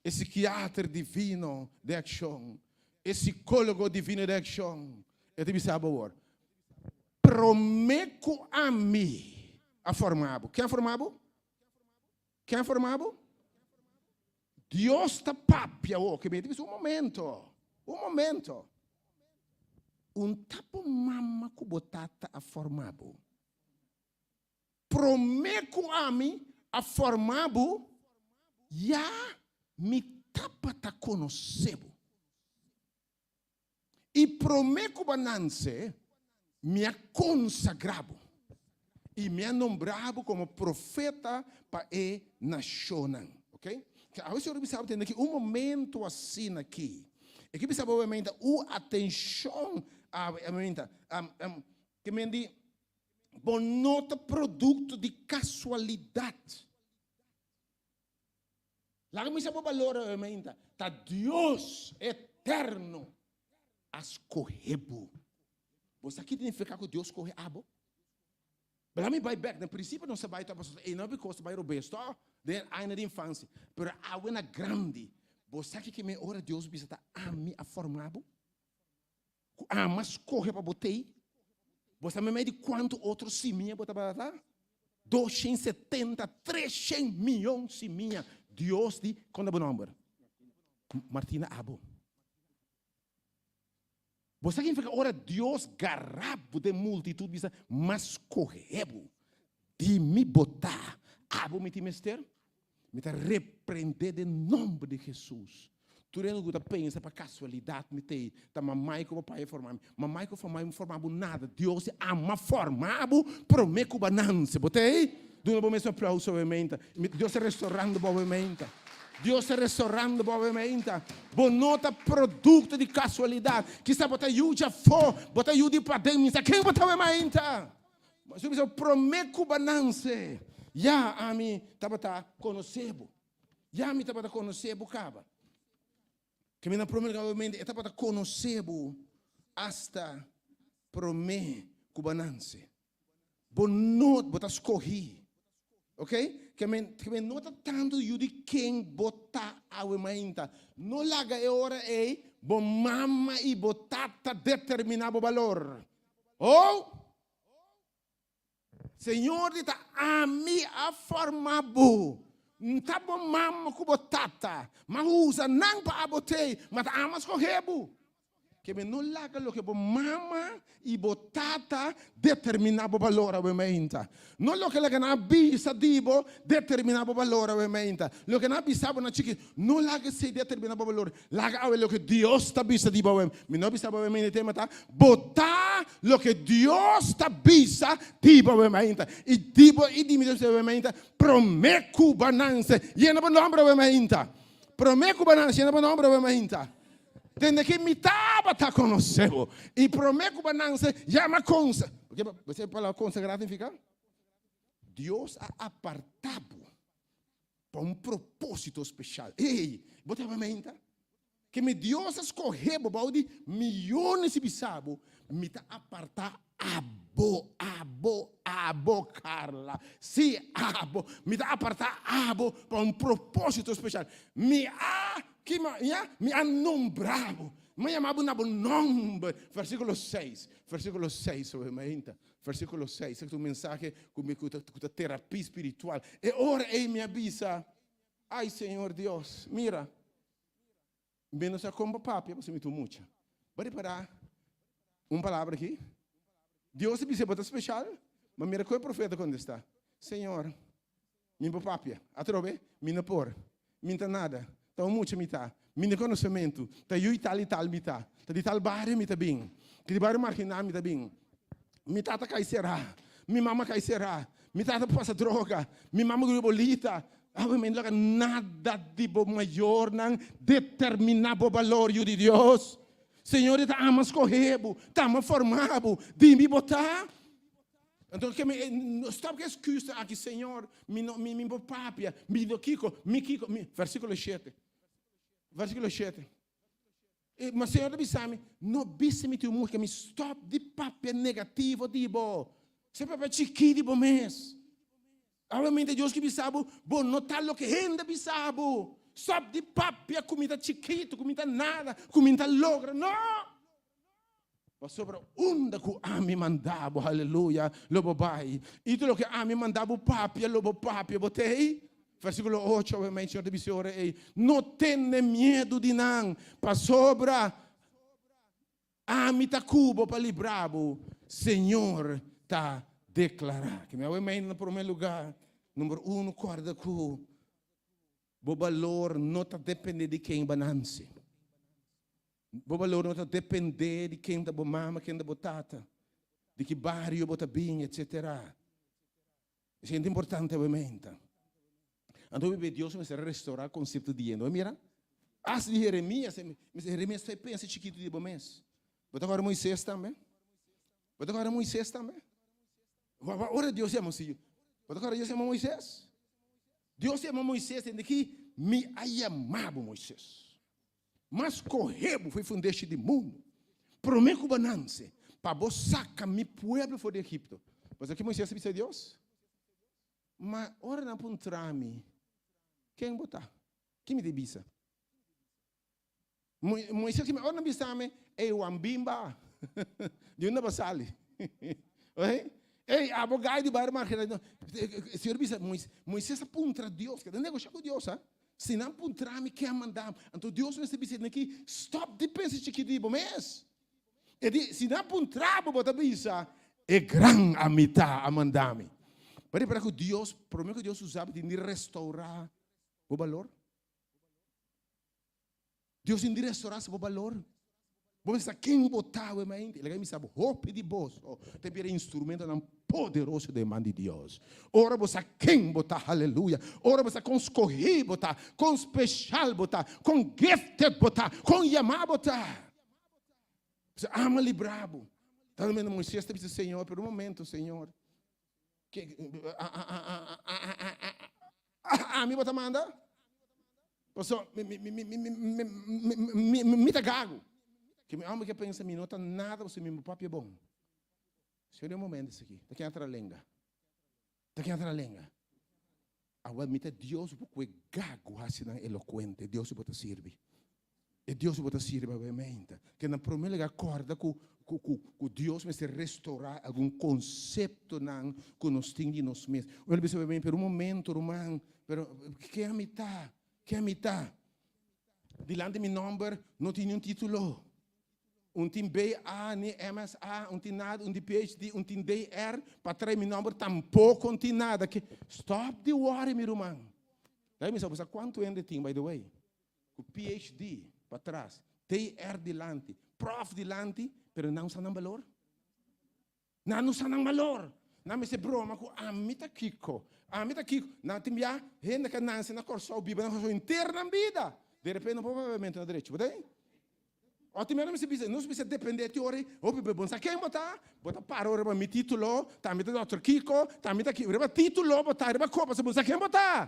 E psiquiatra divino den acción. E psicólogo divino den acción. E ta bisa bo awor. Prome cu ami a forma bo. Ken a forma bo? Ken a forma bo? Dios ta papia awor. Ke mi ta bisa un momento, un momento. Un ta bo mama ku bo tata a forma bo. Prome ku ami a forma bo, ya mi tabata konosé bo. I promé ku bo a nanse, mi a konsagrá bo, i mi a nombrá bo komo profeta pa e nashonnan. Ok? Awe Señor a bisa bo tende aki un momento asina aki. E ke bisa bo obviamente u atenshon awe, obviamente, ke men di bo no ta produkto di kasualidat. Laga mi sa bo balor awe mainta. Ta Dios eterno a skohe bo. Bo sa ki significa ku Dios skohe abo? Laga mi bai bek. Na principio nos ta bai ta pasobra ei no bikos ta bai robes to den aña di infancia. Pero awe na grandi bo sa ki ke men ora Dios bisa ta ami a forma bo? Ku ama skohe pa bo tei? Bo sa meimei di kuantu otro simia bo tabata? Doshen setenta, treshen mion simia. Dios di, kon ta bo nòmber? Martina Abo. Bo sa ki significa ora Dios gara bo den multitut bisa, m'a skohe bo, di mi bo ta, abo mi tin mester? Mi ta reprende den nomber di Jesus. Tur hende ku ta pensa pa kasualidat mi t'ei, ta mamai ku papai a forma mi. Mamai ku famai no forma bo nada. Dios di ama forma bo prome ku bo a nanse. Bo t'ei? Duna bo mes un aplauso awe-meinta. Dios ta restaurando bo awe-meinta. Dios ta restaurando bo awe-meinta. Bo no ta produkto di kasualidat. Kisa bo ta yu djafó, bo ta yu di paden. Mi sa ken bo ta awe-meinta. Señor bisa promé ku bo a nanse, ya ami tabata konosé bo. Ya mi tabata konosé bo kaba. Ke mi na promé lugar obviamente e tabata konosé bo asta promé ku bo a nanse. Bo no, bo ta skohí. Ok? Ke men, ke men no ta tantu yu di ken bo ta awe mainta. No laga e ora ei bo mama i bo tata determiná bo balor. Oh! Señor di ta ami a forma bo. N ta bo mama ku bo tata. M'a usa nan pa abo tei, ma ta ami a skohé bo. Ke mi no laga loke bo mama i bo tata determiná bo balor awe meinta. No loke laga nan a bisa di bo determiná bo balor awe meinta. Loke nan a bisa bo na chikit, no laga esei determiná bo balor. Laga awe loke Dios ta bisa di bo awe. Mi no a bisa bo awe meinta, e tema ta, Bo ta loke Dios ta bisa di bo awe meinta. I di bo i di mi Dios bisa awe meinta, promé ku bo a nanse, yena bo nòmber awe meinta. Promé ku bo a nanse, yena bo nòmber awe meinta. Tende ki mi tabata konosé bo, i promé ku bo a nanse, ya mi a konsa. Ke bo sa e palabra konsagrá signifiká? Dios a apartá bo pa un propósito speshal. Ey, bo ta menta? Ke mi Dios a skohé bo bou di miyones i bisa bo, mi ta apartá abo, abo, abo, Carla. Sí, abo. Mi ta apartá abo pa un propósito speshal. Mi a Ki ma, ya, mi a nombra bo. Mi a yama bo na bo nomber. Versíkulo seis, versíkulo seis, oe mainta. Versíkulo seis, esaki ta un mensahe ku mi ku ta ku ta terapia spiritual. E ora ei mi a bisa, Ai, Señor Dios, mira, mi no sa kon pa papia pasobra mi ta un mucha. Bo a ripará un palabra aki? Dios a bisa bo ta speshal, ma mira kon e profeta kontestá, Señor, Mi por papia. Atrobe, mi no por. Mi n'ta nada. Ta un mucha mi ta. Mi n'e konosementu. Ta yu i tal i tal mi ta. Ta di tal bario mi ta bin. Di bario marginal mi ta bin. Mi tata kai será. Mi mama kai será. Mi tata pasa droga. Mi mama guri bolita. Awe mi no laga nada di bo mayornan determiná bo balor, yu di Dios. Señor e ta ama skohe bo, ta ama forma bo. Di mi bo ta. Anto ke mi stop ku excusa aki Señor mi no mi mi por papia mi no kiko mi kiko mi versikulo shete versikulo shete e ma Señor ta bisa mi no bisa mi tin un muhe ke mi stop di papia negativo di bo se papia chikí di bo mes Obviamente Dios ke bisa bo bo no ta loke hende bisa bo stop di papia ku mi ta chikitu ku mi ta nada ku mi ta logra no. Pasobra unda ku ami manda bo, haleluya, lo bo bai. I tur loke ami manda bo papia, lo bo papia. Bo t'ei? Versíkulo ocho, Awe mai Señor ta bisa e ora ei, No tene miedu di nan, pasobra ami ta ku bo pa libra bo, Señor ta deklará. Ke mi awe mai na promé lugá, number uno, kòrda ku bo balor no ta dependé di ken bo a nanse. Bo balor no ta dependé di ken ta bo mama, ken ta bo tata, di ki bario bo ta bin, etcetera. Esei ta importante obviamente. Anto bebe Dios mester restaurá konsepto di hende. Bo mira? Asta di Jeremias, Jeremias ta pensa chikitu di bo mes. Bo ta kòrda Moisés tambe? Bo ta kòrda Moisés tambe? Ora Dios yama si, bo ta kòrda Dios yama Moisés? Dios yama Moisés, tende ki mi a yama bo Moisés. M'a skohe bo for fundeshi di mundu, promé ku bo nanse, pa bo saka mi pueblo for di Egipto. Bo sa ki Moisés a bisa Dios? Ma ora nan puntra mi, Ken bo ta? Ki mi ta bisa? Moisés ki mi, ora nan bisa mi, Ey, wan bimba, di unda bo sali? Oye, ey, abo gai di bai marginal. Señor bisa, Moisés a puntra Dios, keda negosha ku Dios, ha? Si nan puntra mi ken a manda mi, anto Dios mester bisa esnan aki, Stòp di pensa chikitu di bo mes. E di, si nan puntra bo, bo ta bisa, E gran Amitá a manda mi. Bo ripara ku Dios, promé ku Dios usa bo tin di restourá bo balor? Dios tin di restorá bo balor. Bo mester sa ken bo ta awe mainta. I laga mi sa bo hopi di boso ta bira instrumentonan poderoso den man di Dios. Ora bo sa ken bo ta, haleluya. Ora bo sa kon skohí bo ta, kon speshal bo ta, kon gifted bo ta, kon yamá bo ta. Bo sa ama libra bo. Tantu mende Moisés ta bisa Señor, pero un momento, Señor. Ami bo ta manda? Paso mi ta gagu. Ke mi homber ke pensa mi no ta nada pasobra mi papia bon. Spera un momento esaki. Ta ken a tra lenga? Ta ken a tra lenga? Awel mi ta Dios bo ku e gagu hasi nan elokuente. Dios bo ta sirbi. E Dios bo ta sirbi awe meinta. Ke na prome lugar korda ku ku ku ku Dios mester restorá algun konseptonan ku nos tin di nos mes. Ora bisa awe pero un momento ruman, pero ke ami ta? Ke ami ta? Dilanti mi nomber no tin niun titulo. Un tin BA ni MSA, un tin nada, un tin PhD, un tin DR, pa trae mi nomber tampoko un tin nada. Ke stop di worry mi ruman. Dai mi sa bo sa kuantu hende tin by the way ku PhD patras, DR dilanti, prof dilanti, pero nan sa nan balor? Nan no sa nan balor. Nan mester broma ku ami ta kiko, ami ta kiko. Nan tin bia hende ku a nanse na Kòrsou, biba na Kòrsou henter nan bida. De repente no por papia mente na derecho, bo ta ei? Ò tin bia nan mester bisa, nos mester depende ti ora ei, hopi bo sa ken bo ta, bo ta para ora riba mi titulo, ta ami ta dòkter kiko, ta ami ta kiko, riba titulo bo ta, riba kopa, bo sa ken bo ta.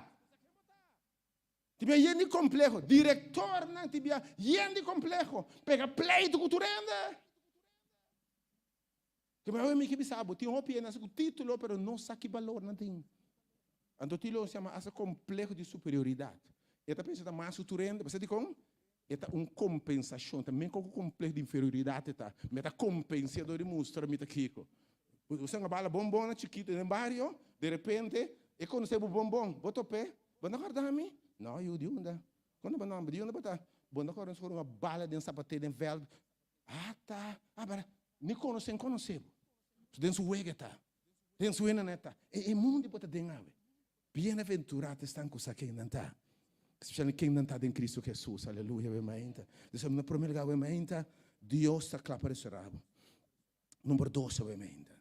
Ti bia yen di kompleho. Direktornan ti bia yen di kompleho. Pega pleitu ku tur hende. Ke mi mi ke bisa bo, tin hopi hende ku título pero no sa ki balor nan tin. Anto título se yama asa kompleho di superioridat. E ta pensa ta mas ku tur hende. Bo sa dikon? E ta un kompensashon. Ta men ku kompleho di inferioridat e ta. Mi ta kompensa dor di mustra mi ta kiko. Bo sa un bala bonbon na chikitu den bario, de repente e konosé bo bonbon, bo top'é, bo no kòrda mi? No yu, di unda? Kon bo nòmber? Di unda bo ta? Bo no kòrda nos un bala den sapaté den vèlt? Ata, ah bara, ni konosé n konosé bo. Den su wega e ta, den su hende nan e ta. E e mundu bo ta den awe. Bienaventurado esnan ku sa ken nan ta, especialmente ken nan ta den Cristo Jesus. Aleluya, awe mainta. Des na prome lugar awe mainta, Dios ta kla pa restorá bo. Number dos awe mainta.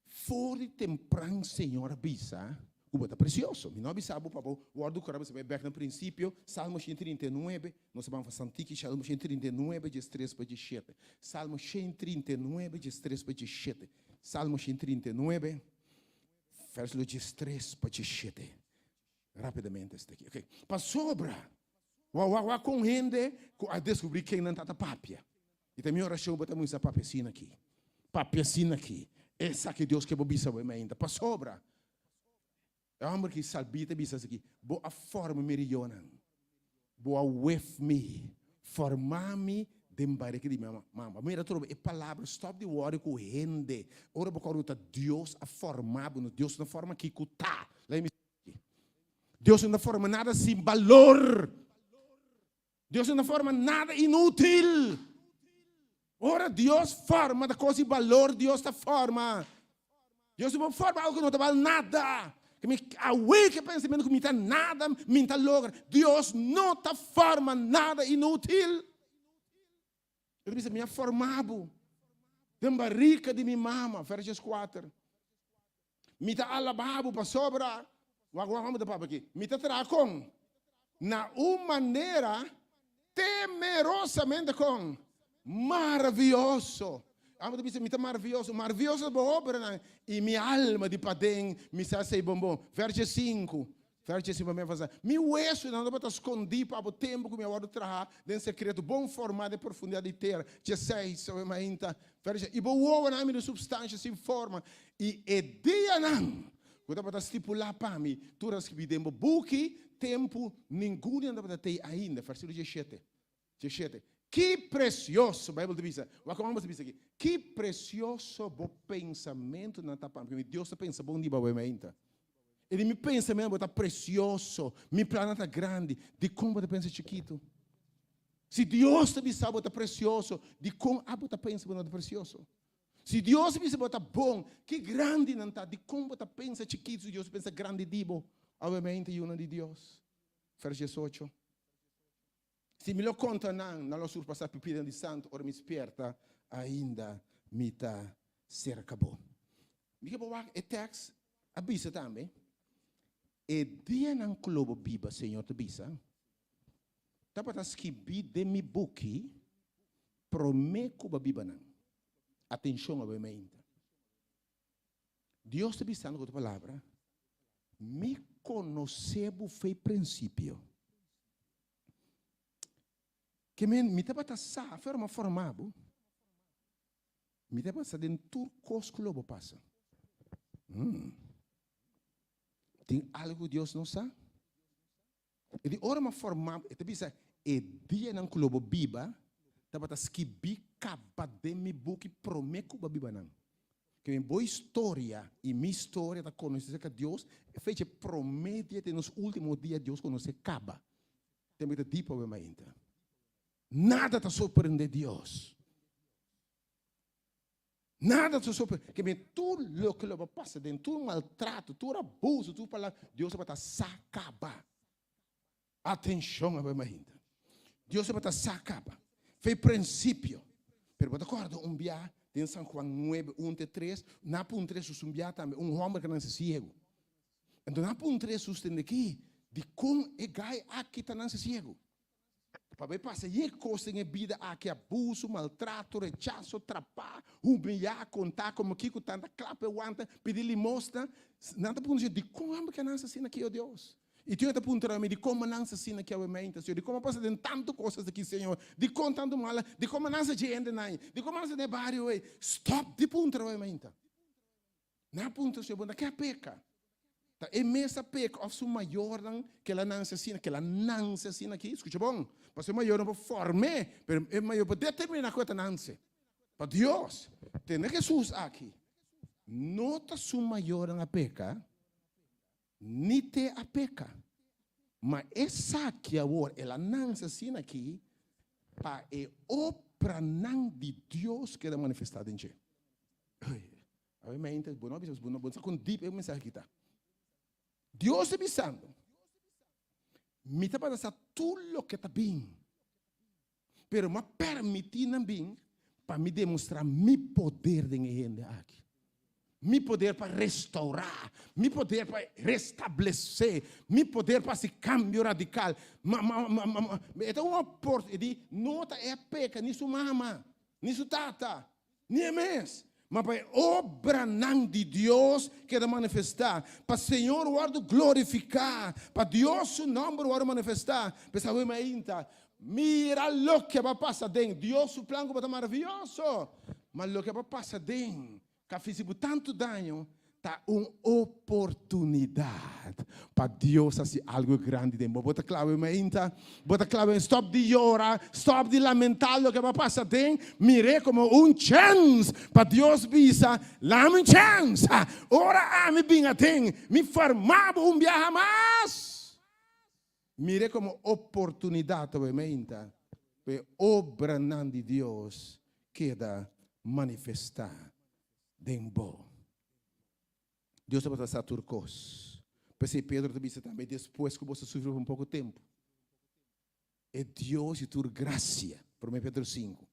For di tempran Señor a bisa ku bo ta presioso. Mi no a bisa bo pa bo wòrdu kura, bo sa bai bèk na prinsipio, Salmo 139, nos a ban fa santiki, Salmo 139, 13 pa 17. Salmo 139, 13 pa 17. Salmo 139, vèrsikulo 13 pa 17. Rápidamente esta aki. Ok. Pasobra, wak wak wak kon hende ku a deskubrí ken nan ta ta papia. I ta mi orashon bo ta musa papia asina aki. Papia asina aki. Esaki Dios ke bo bisa bo ainda. Pasobra, e hòmber ki salbí ta bisa esaki, Bo a forma mi rionan. Bo a wef mi, forma mi den barika di mi mama. Mira atrobe e palabra, stòp di wòri ku hende. Ora bo kòrda ku ta Dios a forma bo, no Dios no forma kiko ta. Laga mi bisa aki. Dios no ta forma nada sin balor. Dios no ta forma nada inútil. Ora Dios forma ta kos di balor Dios ta forma. Dios no por forma algo ku no ta bal nada. Ke mi awor ke pensamentu ku mi ta nada, mi ta logra. Dios no ta forma nada inútil. E ta bisa mi a forma bo den barika di mi mama, verses kuater. Mi ta alabá bo pasobra, wak wak mi ta papia aki, mi ta traha kon? Na un manera temerosamente kon? Maravioso. Abo ta bisa mi ta maravioso, maravioso ta bo obranan i mi alma di paden mi sa esei bon bon. Verse sinku. Verse sinku pa mi enfatisá, Mi wesunan tabata skondí pa bo tempu ku mi a wòrdu trahá den sekreto, bon formá den profundidat di tera. Dieseis, awe mainta. Verse, I bo wowonan a mira supstansha sin forma, i e dianan ku tabata stipulá pa mi, tur a skibí den bo buki, tempu ningun di nan tabata tei ainda. Versíkulo diesshete. Diesshete. Ki presioso, Beibel ta bisa, wak kon bo ta bisa aki, ki presioso bo pensamentunan ta pa mi, pasobra Dios ta pensa bon di bo awe mainta. E di mi pensamentu bo ta presioso, mi plannan ta grandi, dikon bo ta pensa chikitu? Si Dios ta bisa bo ta presioso, dikon abo ta pensa bo no ta presioso? Si Dios ta bisa bo ta bon, ki grandi nan ta, dikon bo ta pensa chikitu si Dios ta pensa grandi di bo? Awe mainta yunan di Dios. Vers 18. Si mi lo konta nan, nan lo surpasá pipinan di santu, ora mi spierta, ainda mi ta serka bo. Mi ke bo wak e tèks a bisa tambe, E dianan ku lo bo biba, Señor ta bisa, tabata skibí den mi buki promé ku bo a biba nan. Atenshon, awe mainta. Dios ta bisando ku otro palabra, Mi konosé bo fei prinsipio. Ke men mi tabata sa ora mi a forma bo, mi tabata sa den tur kos ku lo bo pasa. Tin algu ku Dios no sa? E di ora mi a forma bo, e ta bisa, e dianan ku lo bo biba tabata skibí kaba den mi buki promé ku bo a biba nan. Ke mi bo historia i mi historia ta konosí serka Dios, e fecha promé dia te nos último dia Dios konosé kaba. Tempu ta deep awe mainta. Nada ta sorprende Dios. Nada ta sorprende. Ke mi tur loke lo bo pasa den tur maltrato, tur abuso, tur palabra, Dios tabata sa kaba. Atenshon awe mainta. Dios tabata sa kaba. Fe prinsipio. Pero bo ta korda un bia den San Juan nuebe, un te tres, nan a puntra Hesus un bia tambe, un homber ke nanse siegu. Anto nan a puntra Hesus tende ki, dikon e gai aki ta nanse siegu? Pabia e pasa ye kos den e bida aki, abuso, maltrato, rechaso, trapá, humiyá, kontá komo kiko tanta klap e wanta, pidi limosna. Nan ta puntra Señor, dikon homber ke a nanse asina aki, o Dios? I Dios ta puntra mi, Dikon bo nan sa asina aki awe-meinta, Señor? Dikon bo pasa den tantu kosas aki, Señor? Dikon tantu mala? Dikon bo nan sa dje hendenan ei? Dikon bo nan sa den e bario ei? Stòp di puntra awe-meinta. Nan a puntra, Señor, bo no ke a peka? Ta e mes a peka òf su mayornan ke el a nanse asina, ke el a nanse asina aki? Skucha bon, pasobra e mayornan por form'é, pero e mayor por determiná ku e ta nanse. Pa Dios, tene Hesus aki, no ta su mayornan a peka, Ni te a peka. Ma esaki awor el a nanse asina aki pa e obranan di Dios keda manifestá den dje. Ey, awe mente bo no a bisa, bo no sa kon dip e mensahe aki ta. Dios ta bisando, Mi tabata sa tur loke ta bin, pero mi a permití nan bin pa mi demostrá mi poder den e hende aki. Mi poder pa restourá, mi poder pa restablesé, mi poder pa hasi kambio radikal. Ma, ma, ma, ma, ma, e ta un opor, e di, no ta e a peka, ni su mama, ni su tata, ni e mes, ma pa e obranan di Dios keda manifestá, pa Señor wòrdu glorifiká, pa Dios su nòmber wòrdu manifestá. P'esei awe mainta, mira loke a pasa den Dios su plan ku bo ta maravioso, ma loke a pasa den Ka fisi bo tantu daño ta un oportunidat pa Dios hasi algu grandi den bo. Bo ta klawe mainta? Bo ta klawe? Stòp di yora, stòp di lamentá loke bo a pasa den. Mir'é komo un chèns pa Dios bisa, Lami un chèns! Ora ami bin aden, mi forma bo un biaha mas. Mir'é komo oportunidat awe mainta pa e obranan di Dios keda manifestá den bo. Dios tabata sa tur kos. P'esei Pedro ta bisa tambe, Despues ku boso sufri pa un poko tempu, e Dios di tur grasia, Promé Pedro sinku,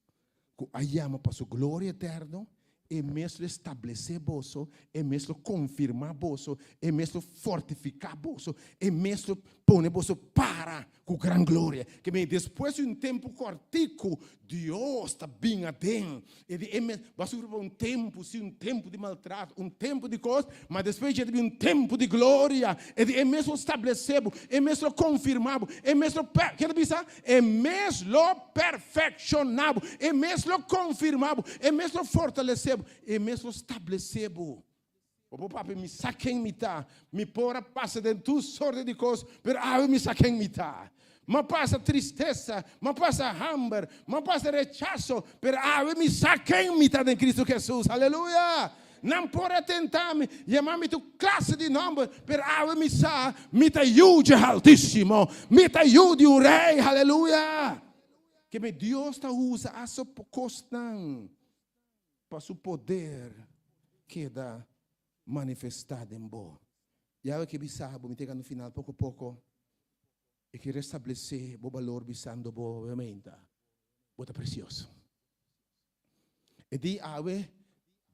ku a yama pa su gloria eterno, e mes lo establesé boso, e mes lo konfirmá boso, e mes lo fortifiká boso, e mes lo pone boso para ku gran gloria. Ke men despues di un tempu kòrtiku, Dios ta bin aden. E di e mes, bo a sufri pa un tempu, sí, un tempu di maltrato, un tempu di kos, ma despues dje ta bin un tempu di gloria. E di e mes lo stablesé bo, e mes lo konfirmá bo, e mes lo per, ke ta bisa? E mes lo perfekshoná bo, e mes lo konfirmá bo, e mes lo fortalesé bo, e mes lo stablesé bo. Bo por papia, Mi sa ken mi ta. Mi por a pasa den tur sorte di kos, pero awe mi sa ken mi ta. Mi a pasa tristesa, mi a pasa hamber, mi a pasa rechaso, pero awe mi sa ken mi ta den Cristo Jesus. Aleluya! Nan por a tenta mi, yama mi tur klase di nòmber, pero awe mi sa mi ta yu dje Haltísimo. Mi ta yu di un Rei. Aleluya! Keme Dios ta usa aso kosnan Pa su poder keda manifestá den bo. Yahweh ke bisa bo, mi ta yega no final poko poko, e ke restablesé bo balor bisando bo, Obviamente, bo ta presioso. E di awe,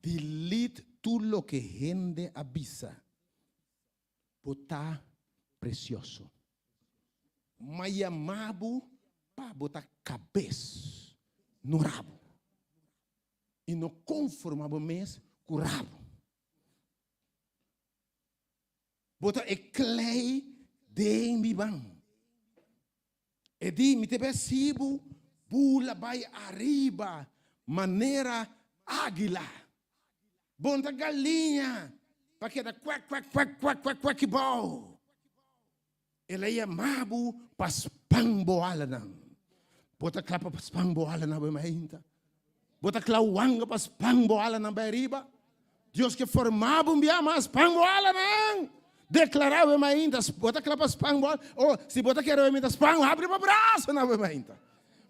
delete tur loke hende a bisa, bo ta presioso. M'a yama bo pa bo ta kabes, no rabo. I no konforma bo mes ku rabo. Bo ta e klei den mi man. E di, Mi ta besi bo bula bai ariba manera águila. Bo no ta galiña pa keda kwek kwek kwek kwek kwek kwek kibou. El a yama bo pa span bo alanan. Bo ta kla pa span bo alanan bo mainta? Bo ta kla wanga pa span bo alanan bai riba? Dios ke forma bo un bia mas, span bo alanan! Deklará bo mainta, bo ta kla pa span bo alanan? Oh, si bo ta kere bo mainta span, habri bo brasonan bo mainta.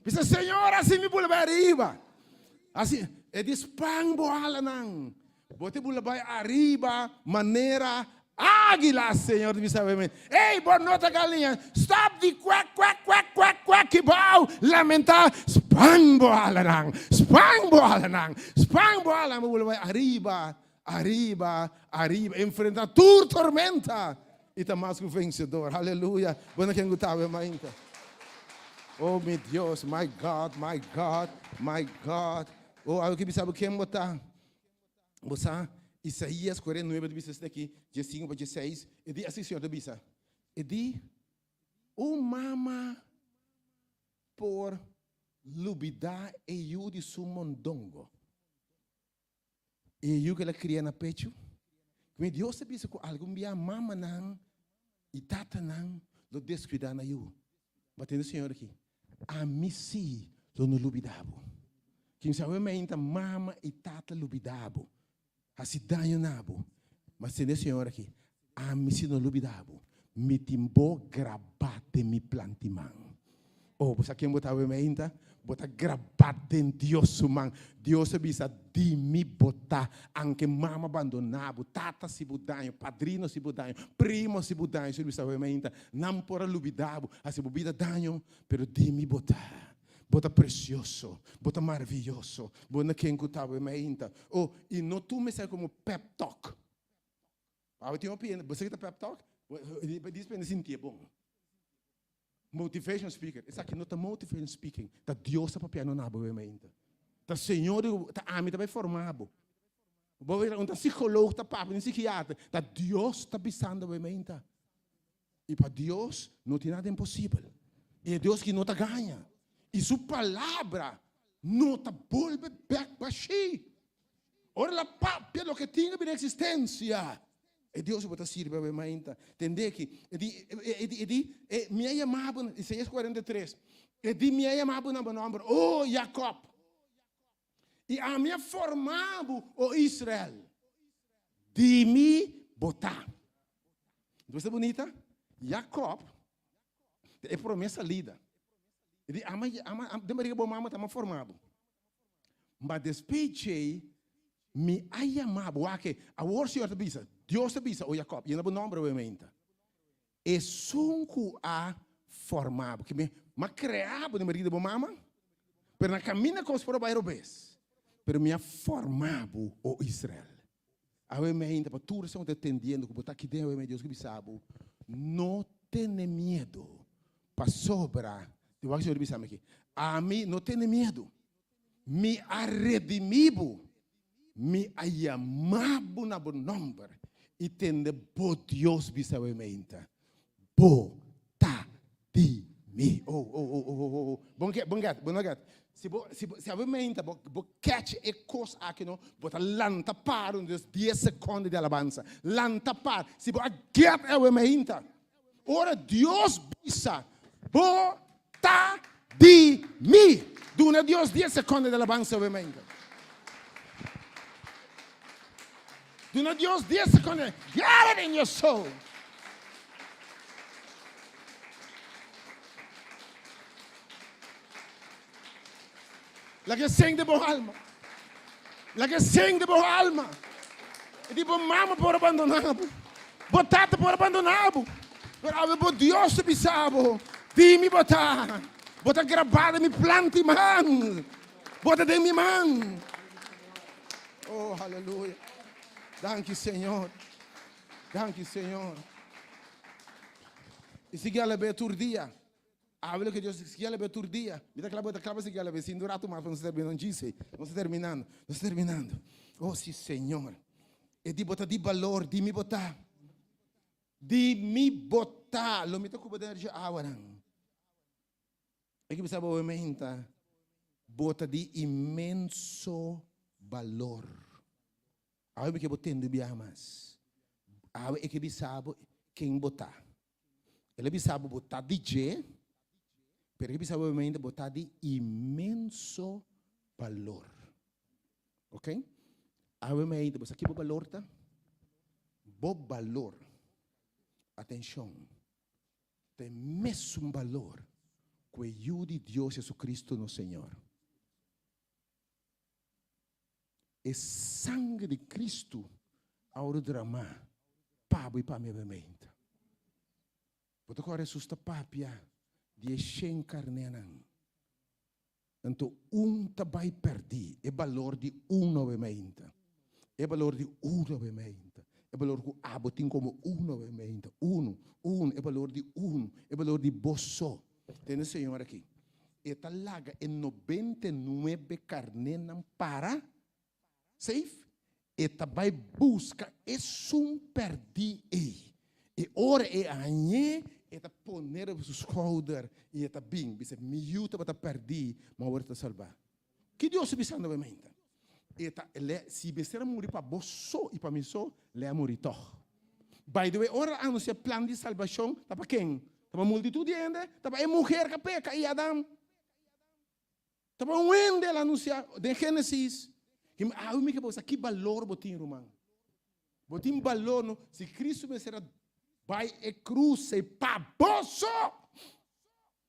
Bisa, Señor, hasi mi bula bai ariba. Hasi, e di span bo alanan. Bo te bula bai ariba manera águila, Señor ta bisa mi. Ey, bo no ta galiña. Stop di kwek, kwek, kwek, kwek, kwek kibao, lamentá. Span bo alanan, span bo alanan, span bo alanan. Bo bula bai ariba, ariba, ariba. Enfrentá tur tormenta i ta mas ku vensedor. Aleluya. Bo na ken ku ta awe mainta? Oh, mi Dios, my God, my God, my God. Oh, awe ki bisa bo ken bo ta? Bo sa, Isaías 49 ta bisa esaki aki, diesinku pa dieseis, e di así Señor ta bisa, e di, Un mama por lubidá e yu di su mondongo, e yu ku el a kria na pechu? Mi Dios ta bisa ku algun bia mamanan i tatanan lo deskuidá nan yu. Bo a tende Señor aki? Ami sí lo no lubidá bo. Kin sabe meinta mama i tata lubidá bo, hasi daño na bo. Ma tende Señor aki, Ami sí no lubidá bo. Mi tin bo grabá den mi planti man. Oh, bo sa ken bo ta awe meinta? Bo ta grabá den Dios su man. Dios a bisa, Di mi bo ta. Anke mama bandoná bo, tata hasi bo daño, padrino hasi bo daño, primo hasi bo daño, Señor bisa awe meinta, Nan por a lubidá bo, hasi bo bida daño, pero di mi bo ta. Bo ta precioso, bo ta maraviyoso, bo na ken ku ta awe mainta. Oh, i no tuma esaki komo pep talk. Awe tin hopi hende, bo sa ki ta pep talk? Dis pa hende sintié bon. Motivation speaker, esaki no ta motivation speaking, ta Dios ta papiando na bo awe mainta. Ta Señor di ta ami ta bai forma bo. Bo mira un ta psicoloog ta papia, un psikiater, ta Dios ta bisando bo e meinta. I pa Dios no tin nada imposibel. I e Dios ki no ta gaña. I su palabra no ta bolbe bek bashí. Ora el a papia loke tin a bira existencia. E Dios ku bo ta sirbi awe mainta. Tende aki, e di, e di, e di, e mi a yama bo, Isaías 43, e di mi a yama bo na bo nomber, o Jacob. I ami a forma bo, o Israel. Di mi bo ta. Bo ta bunita? Jacob ta e prome salida. E di, ama, ama, den bariga bo mama ta ama forma bo. Ma despues djei, mi a yama bo. Wak, awor Señor ta bisa, Dios ta bisa, o Jacob, yena bo nomber awe meinta. Esun ku a forma bo, kimen mi a krea bo den barriga di bo mama, pero na kaminda kos por a bai robes, pero mi a forma bo, o Israel. Awe mi ainda pa tur esnan ku ta tendiendo ku bo ta aki den awe mi Dios ke bisa bo, no tene miedu, pasobra, di wak Señor bisa mi aki, ami no tene miedu, Mi a redimí bo, mi a yamá bo na bo nòmber i tende bo Dios bisa bo e meinta, Bo ta di mi. Oh, oh, oh, oh, oh, oh. Bo no bo no get, bo no get. Si bo, si bo, si awe meinta bo, bo catch e kos aki no, bo ta lanta para un dies dies sekondo di alabansa. Lanta para. Si bo a get awe meinta, Ora Dios bisa, Bo ta di mi. Duna Dios dies sekondo di alabansa obviamente. Duna Dios dies sekondo. Get it in your soul. Laga e seng di bo alma. Laga e seng di bo alma. E di bo mama por abandoná bo. Bo tata por abandoná bo. Pero awe bo Dios ta bisa bo, Di mi bo ta. Bo ta grabá den mi planta i man. Bo ta den mi man. Oh, aleluya. Danki, Señor. Danki, Señor. I sigui alab'é tur dia. Awe loke Dios sigui alab'é tur dia. Mi ta kla bo ta kla pa sigui alab'é sin un ratu mas pa nos ta termina. Djise, nos ta terminando, nos ta terminando. Oh, si Señor. E di bo ta di balor, di mi bo ta. Di mi bo ta, lo mi ta ku bo den riu awanan. E ke bisa bo menta, bo ta di inmenso balor. Awe mi ke bo tende biaha mas. Awe e ke bisa bo ken bo ta. El a bisa bo bo ta di dje, pero e ke bisa bo menta bo ta di inmenso balor. Ok? Awe menta bo sa ki bo balor ta? Bo balor, atenshon, Ta e mesun balor ku e Yu di Dios Jesucristo nos Señor. E sangre di Cristo a wòrdu dramá pa bo i pa mi abemente. Bo ta kòrda Hesus ta papia di e shen karnénan. Anto un ta bai pèrdí, e balor di un novemeinta, e balor di un novemeinta, e balor ku abo tin komo un novemeinta, unu, un, e balor di un, e balor di bo so. Tende Señor aki, E ta laga e 99 karnénan para safe, e ta bai buska esun pèrdí ei. E ora e hañ'é, e ta pon'é riba su skouder i e ta bin bisa, Mi yu tabata pèrdí, ma awor e ta salbá. Ki Dios ta bisando bo meinta? E ta, lè, si mester a muri pa bo so i pa mi so, lè a muri tòg. By the way, ora a anunsiá plan di salbashon, ta pa ken? Ta pa multitut di hende? Ta pa e muher ku a peka i Adam? Ta pa un hende el a anunsiá den Génesis. I awe mi ke bo sa ki balor bo tin, ruman. Bo tin balor, no? Si Cristo mester a bai e krus ei pa bo so,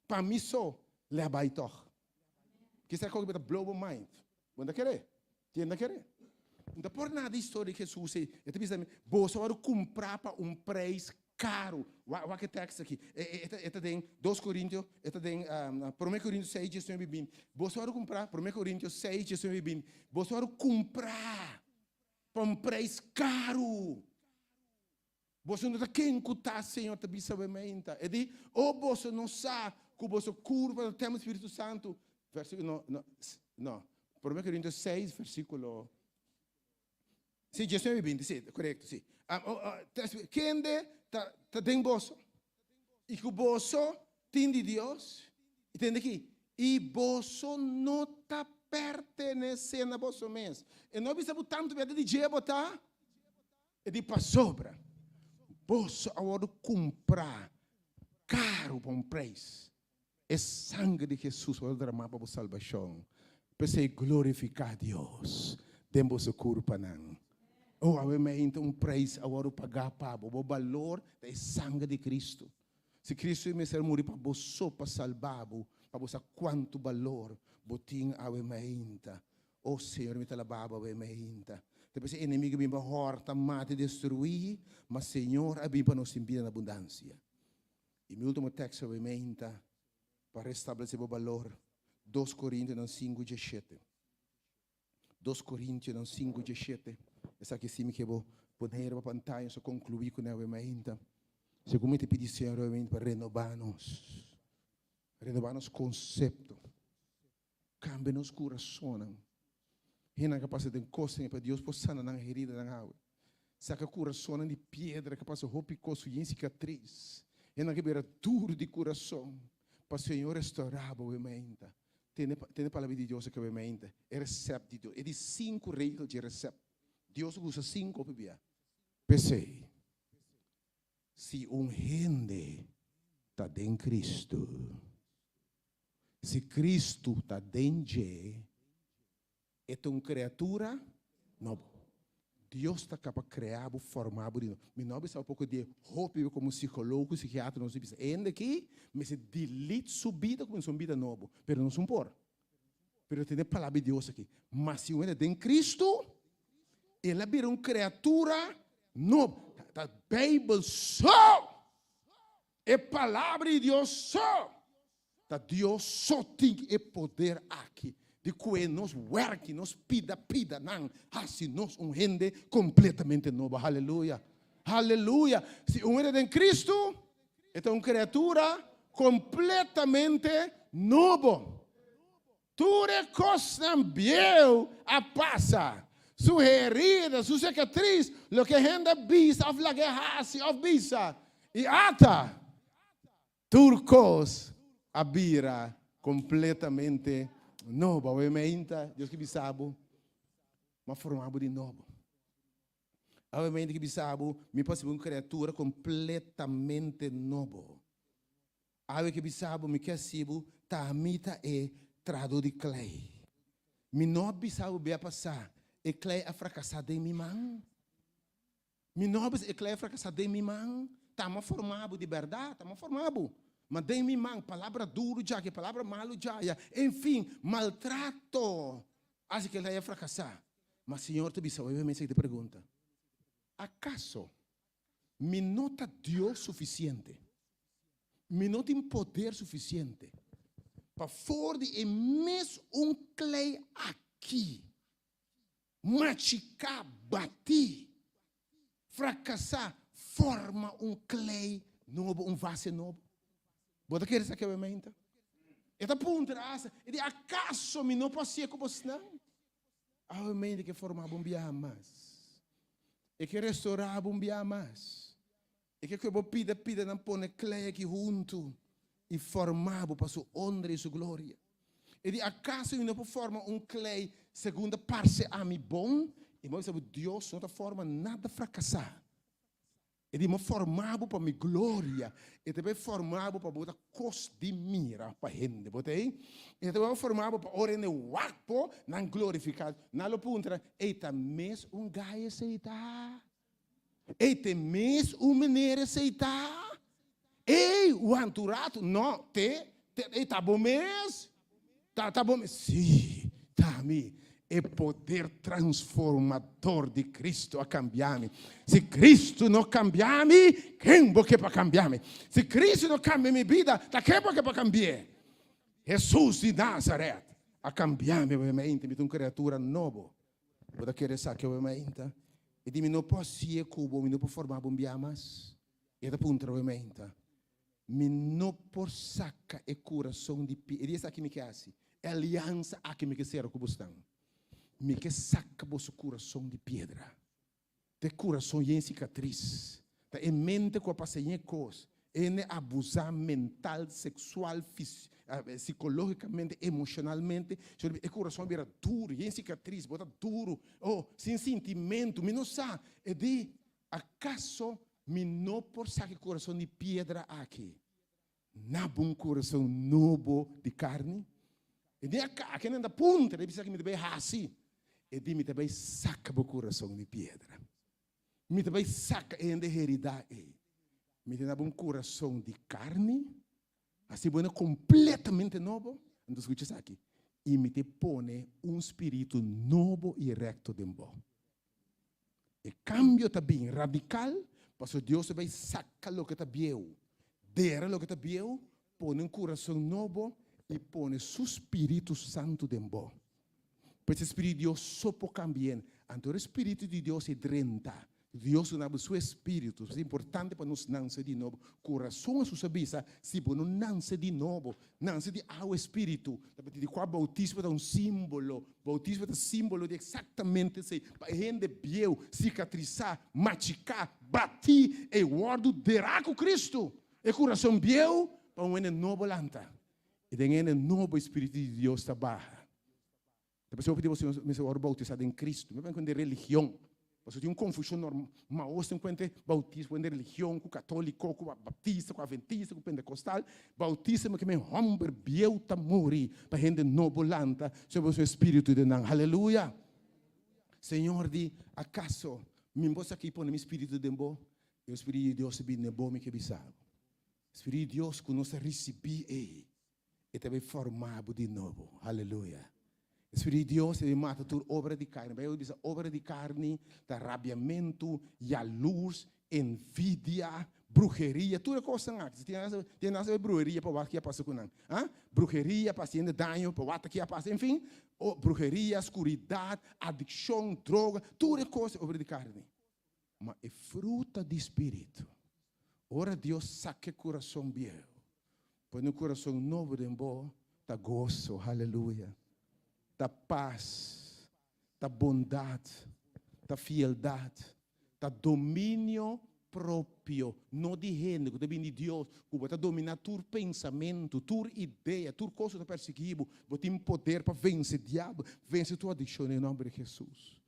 pa mi so, le a bai tòg. Kisa kos ku ta blow bo mind. Bo no ta kere? Ken ta kere? No ta por nada historia di Jesus ei. E ta bisa mi, boso a wòrdu kumprá pa un preis karu. Wak wak e tekst aki. E e e ta den dos Korintio, e ta den Promé Korintio seis, diesnuebe i binti. Boso a wòrdu kumprá, Promé Korintio seis, diesnuebe i binti. Boso a wòrdu kumprá pa un preis karu. Boso no ta ken ku ta, Señor ta bisa bo e meinta. E di, O boso no sa ku boso kurpa ta tèmpel di Spiritu Santu? Versíkulo, no, no, no. Promé Korintios seis, versíkulo, sí, diesnuebe i binti, sí, korekto, sí. Kende ta, ta den boso? I ku boso tin di Dios? I tende aki, i boso no ta pertenesé na boso mes. E no a bisa bo tantu bia ta di dje bo ta? E di, Pasobra boso a wòrdu kumprá karu pa un preis. E sanger di Hesus wòrdu dramá pa bo salbashon. P'esei glorifiká Dios den boso kurpanan. O, awe meinta un preis a wòrdu pagá pa bo. Bo balor ta e sanger di Kristu. Si Kristu i mester muri pa bo so pa salba bo, pa bo sa kuantu balor bo tin awe meinta. O Señor, mi ta alabá bo awe meinta. Ta p'esei enemigu bin pa hòrta, mata i destruí, ma Señor a bin pa nos tin bida na abundansia. I mi último teksto awe meinta pa restablesé bo balor, Dos Korintionan sinku dieshete. Dos Korintionan sinku dieshete. Esaki si mi ke bo pone riba pantaya, nos a konkluí kuné awe meinta. Segun mi ta pidi Señor awe meinta pa renobá nos, renobá nos konsepto. Kambia nos kurasonnan. Hendenan ka pasa den kosnan pa Dios por sana nan heridanan awe. Saka kurasonnan di piedra ka pasa hopi kos ku yen sikatris. Hendenan ka bira duru di kurason pa Señor restourá bo mainta. Tene tene palabra di Dios aki mainta. E resèpt di Dios. E di sinku regel dje resèpt. Dios usa sinku hopi bia. P'esei, si un hende ta den Cristo. Si Cristo ta den dje, e ta un creatura nobo. Dios ta capa crea bo, forma bo di nobo. Mi no a bisa bo poco di e hopi como psicologo cu psiquiatra nos a bisa, e hende aki mester delete su bida cuminsa un bida nobo, pero nos no por. Pero tene palabra di Dios aki, ma si un hende den Cristo, el a bira un creatura nobo. Ta Bijbel so! E Palabra di Dios so! Ta Dios so tin e poder aki di kue nos wèrki, nos pida pidanan, hasi nos un hende kompletamente nobo. Haleluya! Haleluya! Si un hende den Kristu, e ta un kreatura kompletamente nobo. Tur e kosnan bieu a pasa. Su herida, su sikatris, loke hende a bisa òf laga e hasi òf bisa. I ata! Tur kos a bira kompletamente nobo. Awe meinta, Dios ke bisa bo, M'a forma bo di nobo. Awe meinta ke bisa bo, Mi por hasi bo un kriatura kompletamente nobo. Awe ke bisa bo, Mi ke hasi bo, ta mi ta e trahadó di klei. Mi no a bisa bo bia pasá, e klei a frakasá den mi man? Mi no a bisa e klei a frakasá den mi man? Ta mi a forma bo di bèrdat, ta mi a forma bo. Ma den mi man, palabra duru djaki, palabra malu djaya, enfin, maltrato hasi ku e klei a frakasá. Ma Señor ta bisa, oye mi esaki ta pregunta, Akaso Mi no ta Dios sufisiente. Mi no tin poder sufisiente pa for di e mes un klei aki machiká, batí, frakasá, forma un klei nobo, un vase nobo. Bo ta kere esaki awe mainta? E ta puntra asa, e di, Akaso mi no por hasié ku bosnan? Awe mente ke forma bo un biaha mas. E ke restorá bo un biaha mas. E ke ku bo pida pidanan pone klei aki huntu i forma bo pa su honra i su gloria. E di, Akaso mi no por forma un klei segun ta parse ami bon? I bo a bisa bo, Dios no ta forma nada frakasá. E di, Mi a forma bo pa mi gloria. E ta bai forma bo pa bo ta kos di mira pa hende. Bo ta ei? E ta bai forma bo pa ora hende wak bo, nan glorifiká. Nan lo puntra, Ei ta mes un gai esei ta? Ei ta mes un meneer esei ta? Ei, wantu ratu. No, te, te, ei ta bo mes? Ta, ta bo mes? Sí, ta mi. E poder transformador di Cristo a cambia mi. Si Cristo no cambia mi, ken bo ke pa cambia mi? Si Cristo no cambia mi bida, ta ken bo ke pa cambi'e? Jesus di Nazaret a cambia mi obviamente, mi ta un criatura nobo. Bo ta kere esaki obviamente? E di mi no por haci'e cu bo, mi no por forma bo un bia mas. E ta puntra obviamente. Mi no por saca e curason di pi. E di esaki mi ke haci. E aliansa aki mi ke cera cu bosnan. Mi ke saca boso curason di piedra. Ta e curason yen cicatris. Ta e mente cu a pasa yen cos. Hende abusa mental, sexual, psicologicamente, emocionalmente. E curason a bira duro, yen cicatris. Bo ta duro. Oh, sin sintimento. Mi no sa. E di, Acaso mi no por saka e kurason di piedra aki na bo un kurason nobo di karni? E di, Ake nan ta puntra, e bisa ki mi ta bai hasi. E di, Mi ta bai saka bo kurason di piedra. Mi ta bai saka e hende heridá ei. Mi ta na bo un kurason di karni, hasi bo hende kompletamente nobo. Anto skucha esaki, I mi ta pone un spiritu nobo i rekto den bo. E kambio ta bin radikal pasobra Dios ta bai saka loke ta bieu, dera loke ta bieu, pone un kurason nobo i pone su spiritu santu den bo. Pues e spiritu di Dios so por kambia. Anto ora e spiritu di Dios e drenta, Dios duna bo su espiritu. Ta importante pa nos nanse di nobo. Kurason Hesus a bisa, si bo no nanse di nobo, nanse di awa espiritu, ta di kua boutismo ta un simbolo. Boutismo ta simbolo di eksaktamente esei, pa e hende bieu, sikatrisá, machiká, batí, e wòrdu derá ku Kristu. E kurason bieu pa un hende nobo lanta. I den e hende nobo e Spiritu di Dios ta baha. Ta p'esei hopi di boso mester wòrdu boutisá den Kristu. No ta den religion. Pasobra tin un konfushon normal maos den kuente boutismo, kuente religion, ku katoliko, ku baptista, ku aventista, ku pentekostal. Boutismo ke men hòmber bieu ta muri pa hende nobo lanta sobre su espiritu den nan. Haleluya! Señor di, Akaso mi bo sa ki pone mi spiritu den bo? E spiritu di Dios ta bini den bo, mi ke bisa bo. Spiritu di Dios ku nos a risibí ei, E ta bai forma bo di nobo. Haleluya. E Spiritu di Dios ta bai mata tur obra di karni. Bijbel bisa obra di karni ta rabiamentu, yalurs, envidia, bruheria, tur e kosnan aki. Si tin nan tin nan sa bruheria pa wak ki a pasa ku nan. Ha? Bruheria pa hasi hende daño, pa wak ki a pasa. Enfin, o bruheria, skuridat, adikshon, droga, tur e kos ta obra di karni. Ma e fruta di Spiritu, ora Dios saka e kurason bieu, pone un kurason nobo den bo, ta goso, haleluya, ta pas, ta bondat, ta fieldat, ta dominio. propio, no di hende, ku ta bini di Dios, ku bo ta dominá tur pensamentu, tur idea, tur kos ku ta persiguí bo. Bo tin poder pa vense diabel, vense tur adikshon den nòmber di Hesus.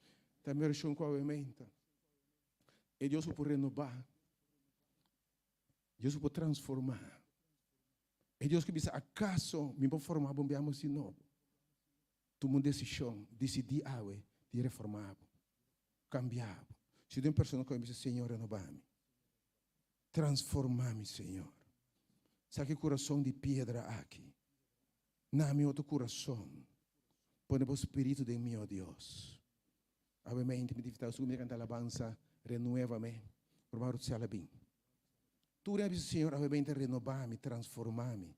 Ta mi orashon ku awe meinta. E Dios ku por renobá, Dios ku por transformá, e Dios ku bisa, Akaso mi por forma bo un biaha mas di nobo? Tuma un desishon, disidí awe di reformá bo, kambiá bo. Si tin un persona ku a bisa, Señor, renobá mi, transformá mi, Señor. Saki e kurason di piedra aki, na mi otro kurason. Pone bo spiritu den mi, o Dios. Awe mente mi ta invitá boso ku mi ta kanta alabansa, Renuévame, Ruman Rutsel a bin. Tur a bisa, Señor, awe mente renobá mi, transformá mi.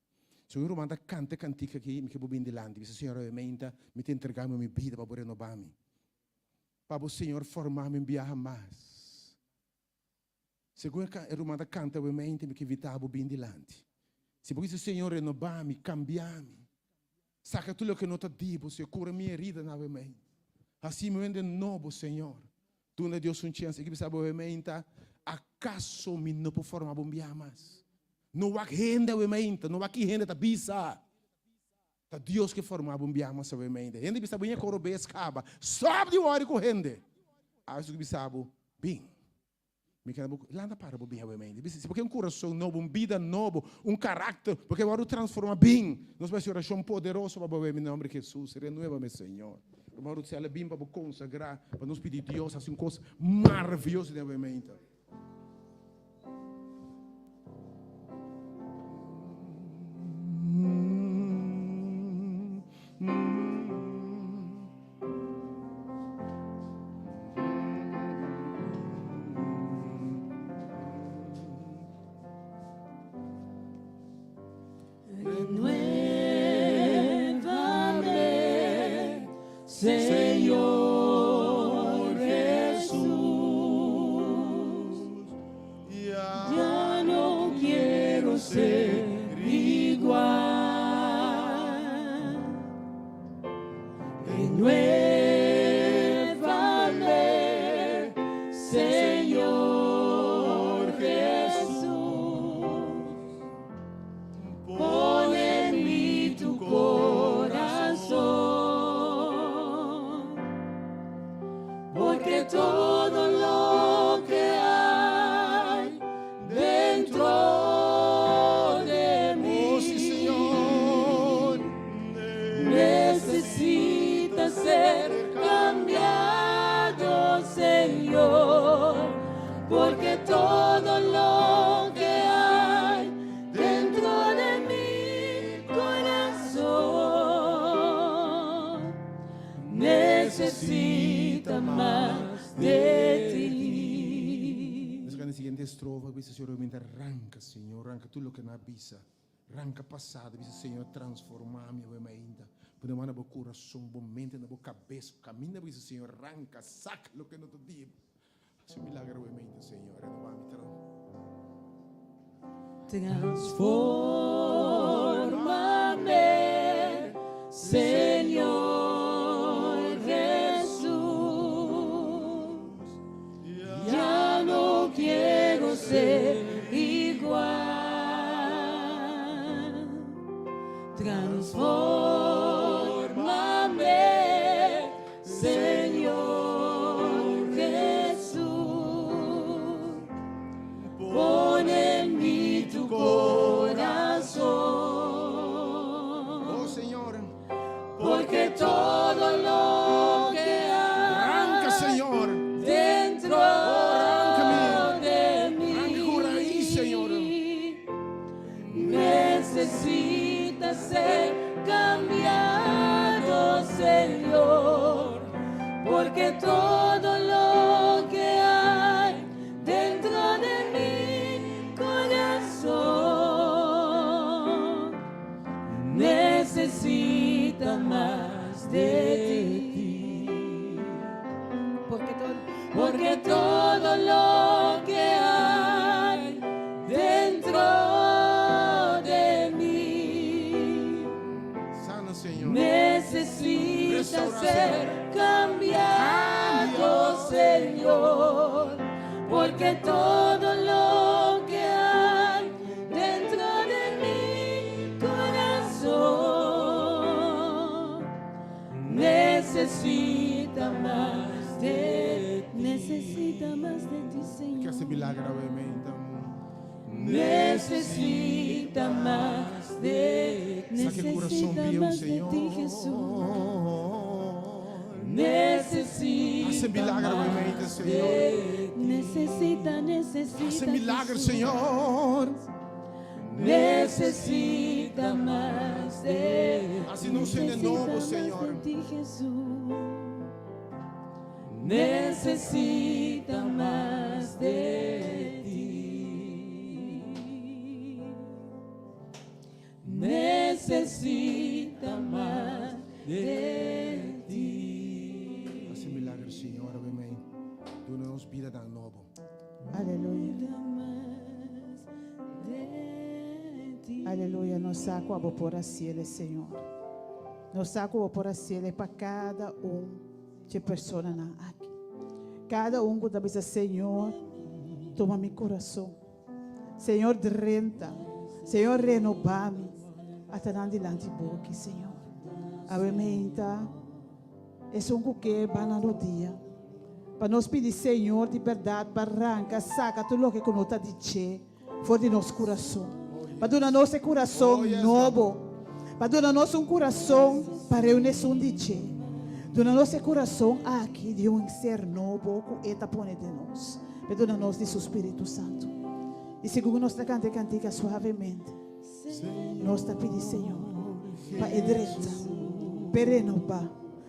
Si un ruman ta kanta e kantika aki, mi ke bo bin dilanti. Bisa, Señor, awe mente mi ta entregá mi mi bida pa bo renobá mi. Pa bo, Señor, formá mi un biaha mas. Segun e ruman ta kanta awe mente, mi ke invitá bo bin dilanti. Si bo bisa, Señor, renobá mi, kambiá mi. Saka tur loke no ta di bo, Señor. Kura mi heridanan awe mente. Hasi mi hende nobo, Señor. Duna Dios un chens. E ke bisa bo awe meinta, Akaso mi no por forma bo un biaha mas? No wak hende awe meinta, no wak ki hende ta bisa. Ta Dios ke forma bo un biaha mas awe meinta. Hende bisa bo ña koro bes kaba. Stop di wòri ku hende. Awe su ke bisa bo, Bin. Mi keda bo lanta para bo bin awe meinta. Bisa, si bo ke un kurason nobo, un bida nobo, un karakter, bo ke wòrdu transforma, bin. Nos bai hasi orashon poderoso pa bo awe mi nomber di Jesus. Renuébame, Señor. Ruman Rutsela, bin pa bo konsagrá, pa nos pidi Dios hasi un kos maravioso den awe meinta. Renuévame, Señor Jesús. Ya no quiero ser igual. Renuévame, Señor Jesús. Pon en mí tu corazón, porque todo lo que hay dentro de mí Oh, sí, Señor. necesita ser cambiado, Señor, porque todo lo que hay dentro de mi corazón necesita mas de ti. Nos kanta e siguiente estrofa, bisa Señor, obviamente ranka, Señor, ranka tur loke nan a bisa. Ranka pasado, bisa Señor, transforma mi awe mainta. Pone man na bo kurason, bo mente, na bo kabes. Kaminda bisa Señor, ranka, sak loke no ta di bo. Hasi un milagro awe mainta, Señor, renoba mi. Transformame, Señor Jesús. Ya no quiero ser igual. Transformame, Señor Jesús. Pon en mí tu corazón. Oh, Señor. Porque todo lo que hay Ranka, Señor. dentro Oh, de mí Ranka ku rais, Señor. necesita ser cambiado, Señor, porque todo lo que hay dentro de mi corazón necesita mas de ti. Porque todo, Porque todo lo que hay dentro de mí Sana, Señor. necesita Restaura, ser cambiado, Señor. Porque todo Hasi milager awe mainta. Necesita mas de Saka e kurason Necesita bieu, mas de Señor. ti, Jesús. Necesita Hasi milager awe mainta, mas Señor. de Necesita, necesita Hasi milager, Jesús. Señor. Necesita mas de Hasi nos hende Necesita nobo, mas Señor. de ti, Jesús. Necesita mas de ti. Necesita mas de ti. Hasi milager, Señor, awe mainta. Duna nos bida dan nobo. Aleluya. Mas de ti. Aleluya. Nos sa ku abo por hasié, Señor. Nos sa ku bo por hasié pa kada un di personanan aki. Kada un ku ta bisa, Señor, tuma mi kurason. Señor, drenta. Señor, renobá mi. Ata nan dilanti bo aki, Señor. Awe mainta, esun ku ke baha na rudia. Pa nos pidi Señor di berdat pa ranka, saka tur loke ku no ta di dje for di nos kurason. Pa duna nos e kurason Oh, yes, nobo. Pa duna nos un kurason pa reuní esun di dje. Duna nos e kurason aki di un ser nobo ku E ta pone den nos. Pa duna nos di su Spiritu Santu. I segun nos ta kanta e kantika suavemente, nos ta pidi Señor pa e drenta, pa renobá,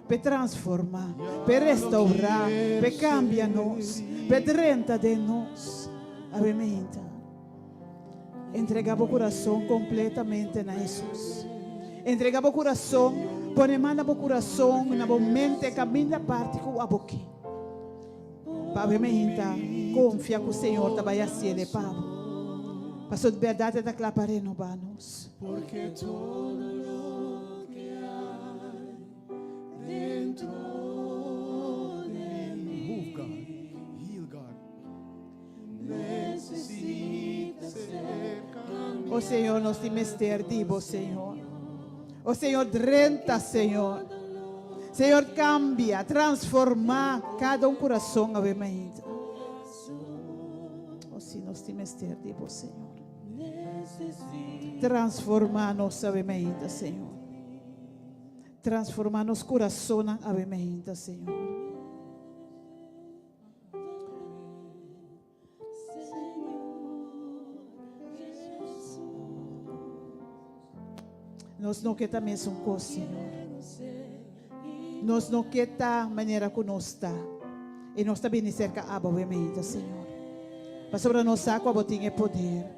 pa transformá, pa restourá, pa kambia nos, pa drenta den nos. Awe mainta. Entregá bo kurason kompletamente na Hesus. Entregá bo kurason, pone man na bo kurason, na bo mente, kaminda parti ku abo ke. Pa awe mainta, konfia ku Señor ta bai hasié pa bo. Pasobra di berdat e ta kla pa renobá nos. Porque todo lo que hay dentro de mí. Move God, heal God. Necesita ser cambiado. O Señor, nos tin mester di bo, Señor. O Señor, drenta, Señor. Señor, kambia, transformá kada un kurason awe mainta. O si, nos tin mester di bo, Señor. Transformá nos awe mainta, Señor. Transformá nos kurason awe mainta, Señor. Nos no ke ta mesun kos, Señor. Nos no ke ta manera ku nos ta. I nos ta bini serka abo awe mainta, Señor. Pasobra nos sa ku abo tin e poder.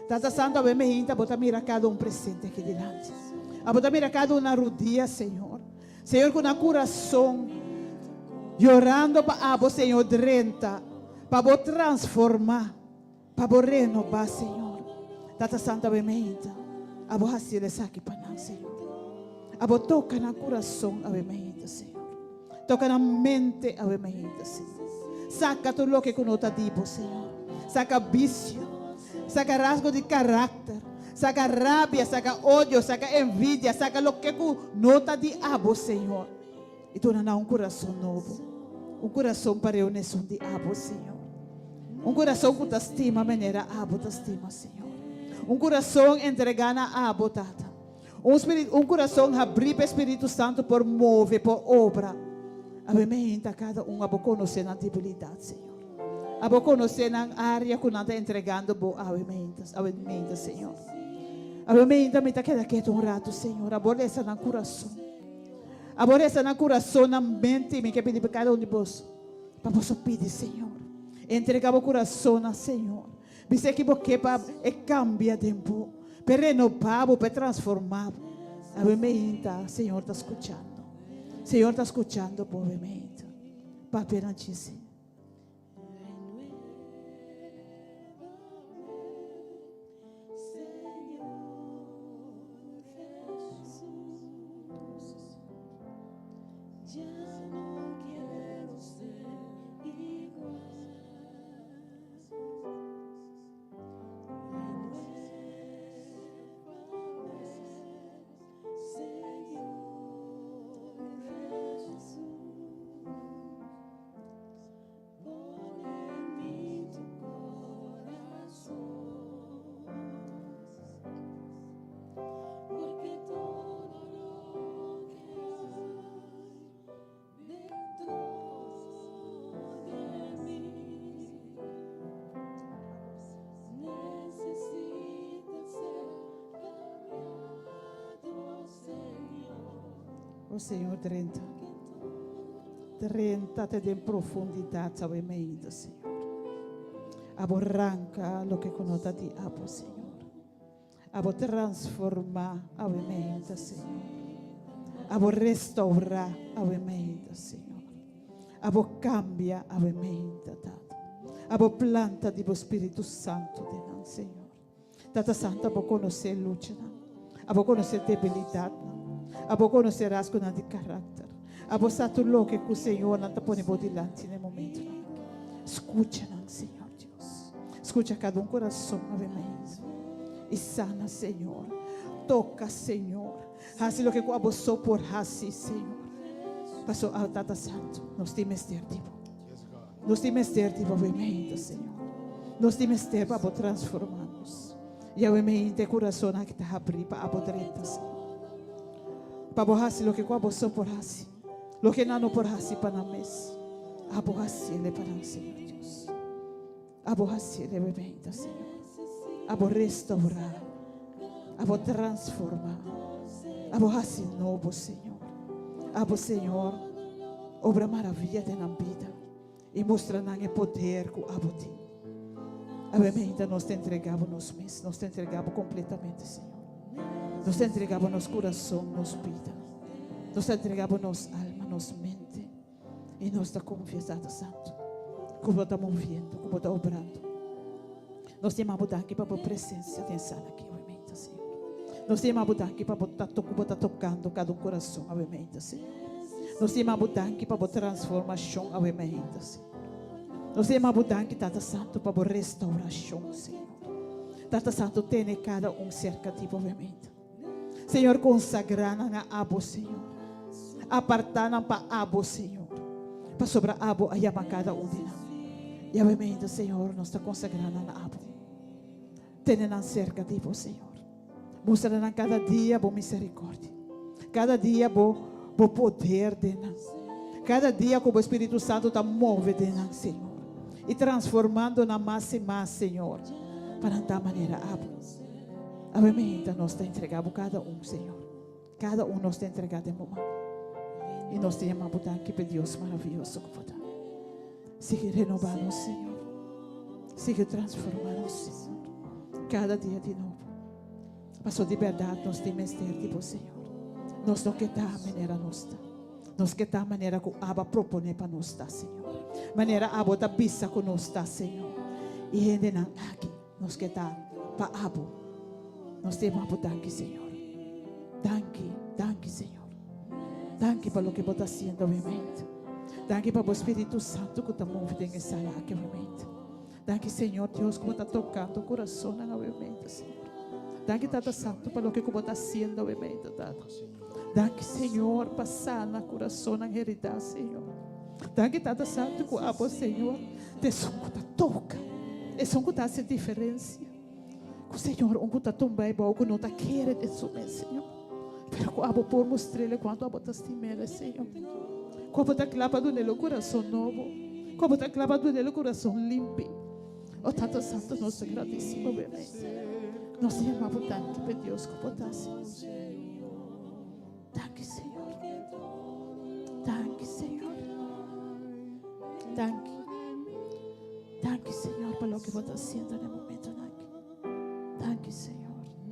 Tata Santu, awe mainta, bo ta mira kada un presente aki dilanti. Abo ta mira kada un na rudia, Señor. Señor, ku nan kurason yorando pa abo, Señor, drenta, pa bo transformá, pa bo renobá, Señor. Tata Santu, awe mainta, abo hasi esaki pa nan, Señor. Abo toka nan kurason, awe mainta, Señor. Toka nan mente, awe mainta, Señor. Saka tur loke ku no ta di bo, Señor. Saka visio, saka rasgo di karakter, saka rabia, saka odio, saka envidia, saka loke ku no ta di abo, Señor. I duna nan un kurason nobo. Un kurason pa reuní esun di abo, Señor. Un kurason ku ta stima manera abo ta stima, Señor. Un kurason entregá na abo, Tata. Un spiritu, un kurason habrí pa Spiritu Santu por move, por obra. Awe mainta kada un abo konosé nan debilidat, Señor. Abo konosé nan área ku nan ta entregando bo awe mainta, awe mainta, Señor. Awe mainta mi ta keda ketu un ratu, Señor. Abo lesa nan kurason. Abo lesa nan kurason, nan mente. Mi ke pidi pa kada un di boso, pa boso pidi, Señor. Entregá bo kurason na Señor. Bis'é ki bo ke pa e kambia den bo, p'e renobá bo, p'e transformá bo. Awe mainta, Señor ta skuchando. Señor ta skuchando bo awe mainta. Papia nan djisi. Ya no quiero ser igual. Renuévame, Señor Jesús. Pon en mí tu corazón. O Señor, drenta. Drenta te den profundidat awe mainta, Señor. Abo ranka loke ku no ta di abo, Señor. Abo transformá awe mainta, Señor. Abo restourá awe mainta, Señor. Abo kambia awe mainta, Tata. Abo planta di bo Spiritu Santu den nan, Señor. Tata Santu, abo konosé luchanan. Abo konosé debilidatnan. Abo konosé rasgonan di karakter. Abo sa tur loke ku Señor nan ta pone bo dilanti na e momentunan aki. Skucha nan, Señor Dios. Skucha kada un kurason awe mainta. I sana, Señor. Toka, Señor. Hasi loke ku abo so por hasi, Señor. Paso, Tata Santu, nos tin mester di bo. Nos tin mester di bo awe Señor. Nos tin mester pa bo transformá nos. I awe mainta e kurason aki ta habrí pa abo drenta, Señor. Pa bo hasi loke ku abo so por hasi. Loke nan no por hasi pa nan mes. Abo hasiele pa nan, Señor Dios. Abo hasiele awe mainta, Señor. Abo restourá. Abo transformá. Abo hasi nobo, Señor. Abo, Señor, obra maravilla den nan bida i mustra nan e poder ku abo tin. Awe mainta nos ta entregá bo nos mes. Nos ta entregá bo kompletamente, Señor. Nos ta entregá bo nos kurason, nos bida. Nos ta entregá bo nos alma, nos mente. I nos ta konfia, Tata Santu, ku bo ta moviendo, ku bo ta obrando. Nos ta yama bo danki pa bo presensia den sala aki awe mainta, Señor. Nos ta yama bo danki pa bo ta ku bo ta tokando kada un kurason awe mainta, Señor. Nos ta yama bo danki pa bo transformashon awe mainta, Señor. Nos ta yama bo danki, Tata Santu, pa bo restaurashon, Señor. Tata Santu, tene kada un serka di bo awe mainta. Señor, konsagrá nan na abo, Señor. Apartá nan pa abo, Señor. Pasobra abo a yama kada un di nan. I awe mainta, Señor, nos ta konsagrá nan na abo. Tene nan serka di bo, Señor. Mustra nan kada dia bo miserikòrdia. Kada dia bo bo poder den nan. Kada dia ku bo Spiritu Santu ta move den nan, Señor. I transformando nan mas i mas, Señor, pa nan ta manera abo. Awe mainta nos ta entrega bo kada un, Señor. Kada un nos ta entrega den bo man. I nos ta yama bo danki p'e Dios maravioso ku bo ta. Sigui renobá nos, Señor. Sigui transformá nos, Señor. Kada dia di nobo. Paso di bèrdat nos tin mester di bo, Señor. Nos no ke ta manera nos ta. Nos ke ta manera ku abo a proponé pa nos ta, Señor. Manera abo ta bisa ku nos ta, Señor. I hendenan aki. Nos ke ta pa abo. Nos ta yama bo danki, Señor. Danki, danki, Señor. Danki pa loke bo ta hasiendo awe-mente. Danki pa bo Spiritu Santu ku ta move den e sala aki awe-mente. Danki, Señor Dios, ku bo ta tokando kurasonnan awe-mente, Señor. Danki, Tata Santu, pa loke ku bo ta hasiendo awe-mente, Tata. Danki, Señor, pa sana kurasonnan heridá, Señor. Danki, Tata Santu, ku abo, Señor, ta esun ku ta toka, esun ku ta hasi diferensia. Ku, Señor, un ku ta tumba e bou ku no ta kere den su mes, Señor. Pero ku abo por mustr'el kuantu abo ta stim'el, Señor. Ku abo ta kla pa dun'el un kurason nobo. Ku abo ta kla pa dun'el un kurason limpi. O Tata Santu, nos ta gradisí bo bemé. Nos ta yama bo danki p'e Dios ku bo ta, Señor. Danki, Señor. Danki, Señor. Danki. Danki, Señor, pa loke bo ta hasiendo na e momentonan aki. Danki, Señor.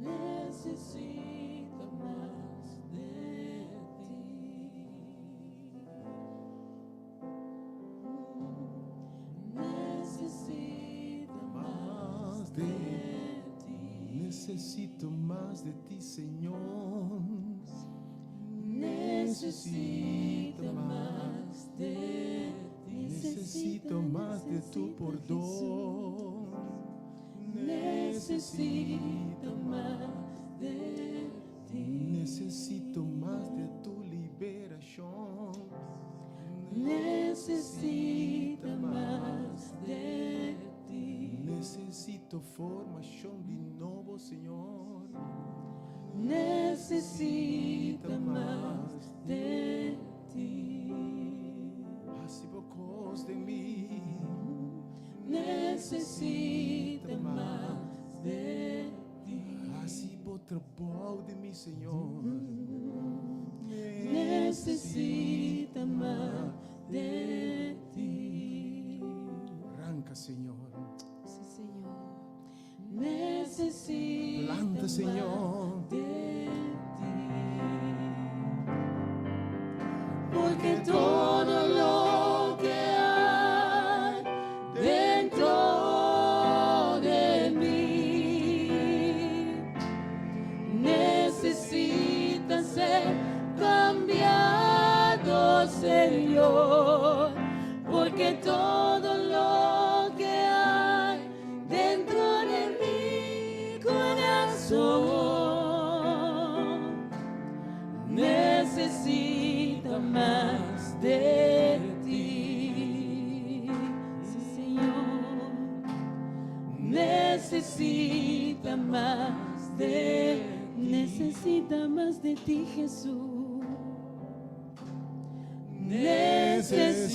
Necesito mas de ti. Necesito Mas de Necesito mas de ti, Señor. Necesito mas de ti. Necesito mas de tu pordon. Necesito mas de ti. Necesito mas de tu liberacion. Necesito mas de ti. Necesito formacion di nobo, Señor. Necesito mas de ti. Hasi bo cos den mi. Necesito mas de ti. Hasi bo trabou den mi, Señor. Necesita mas de ti. Ranka, Señor. Sí, Señor. Necesita Planta, Señor. más de ti. Porque todo lo que hay dentro de mí necesita ser cambiado, Señor, porque todo lo que hay dentro de mi corazón necesita más de ti, sí, Señor. Necesita mas de, necesita mas de ti, Jesús. Necesita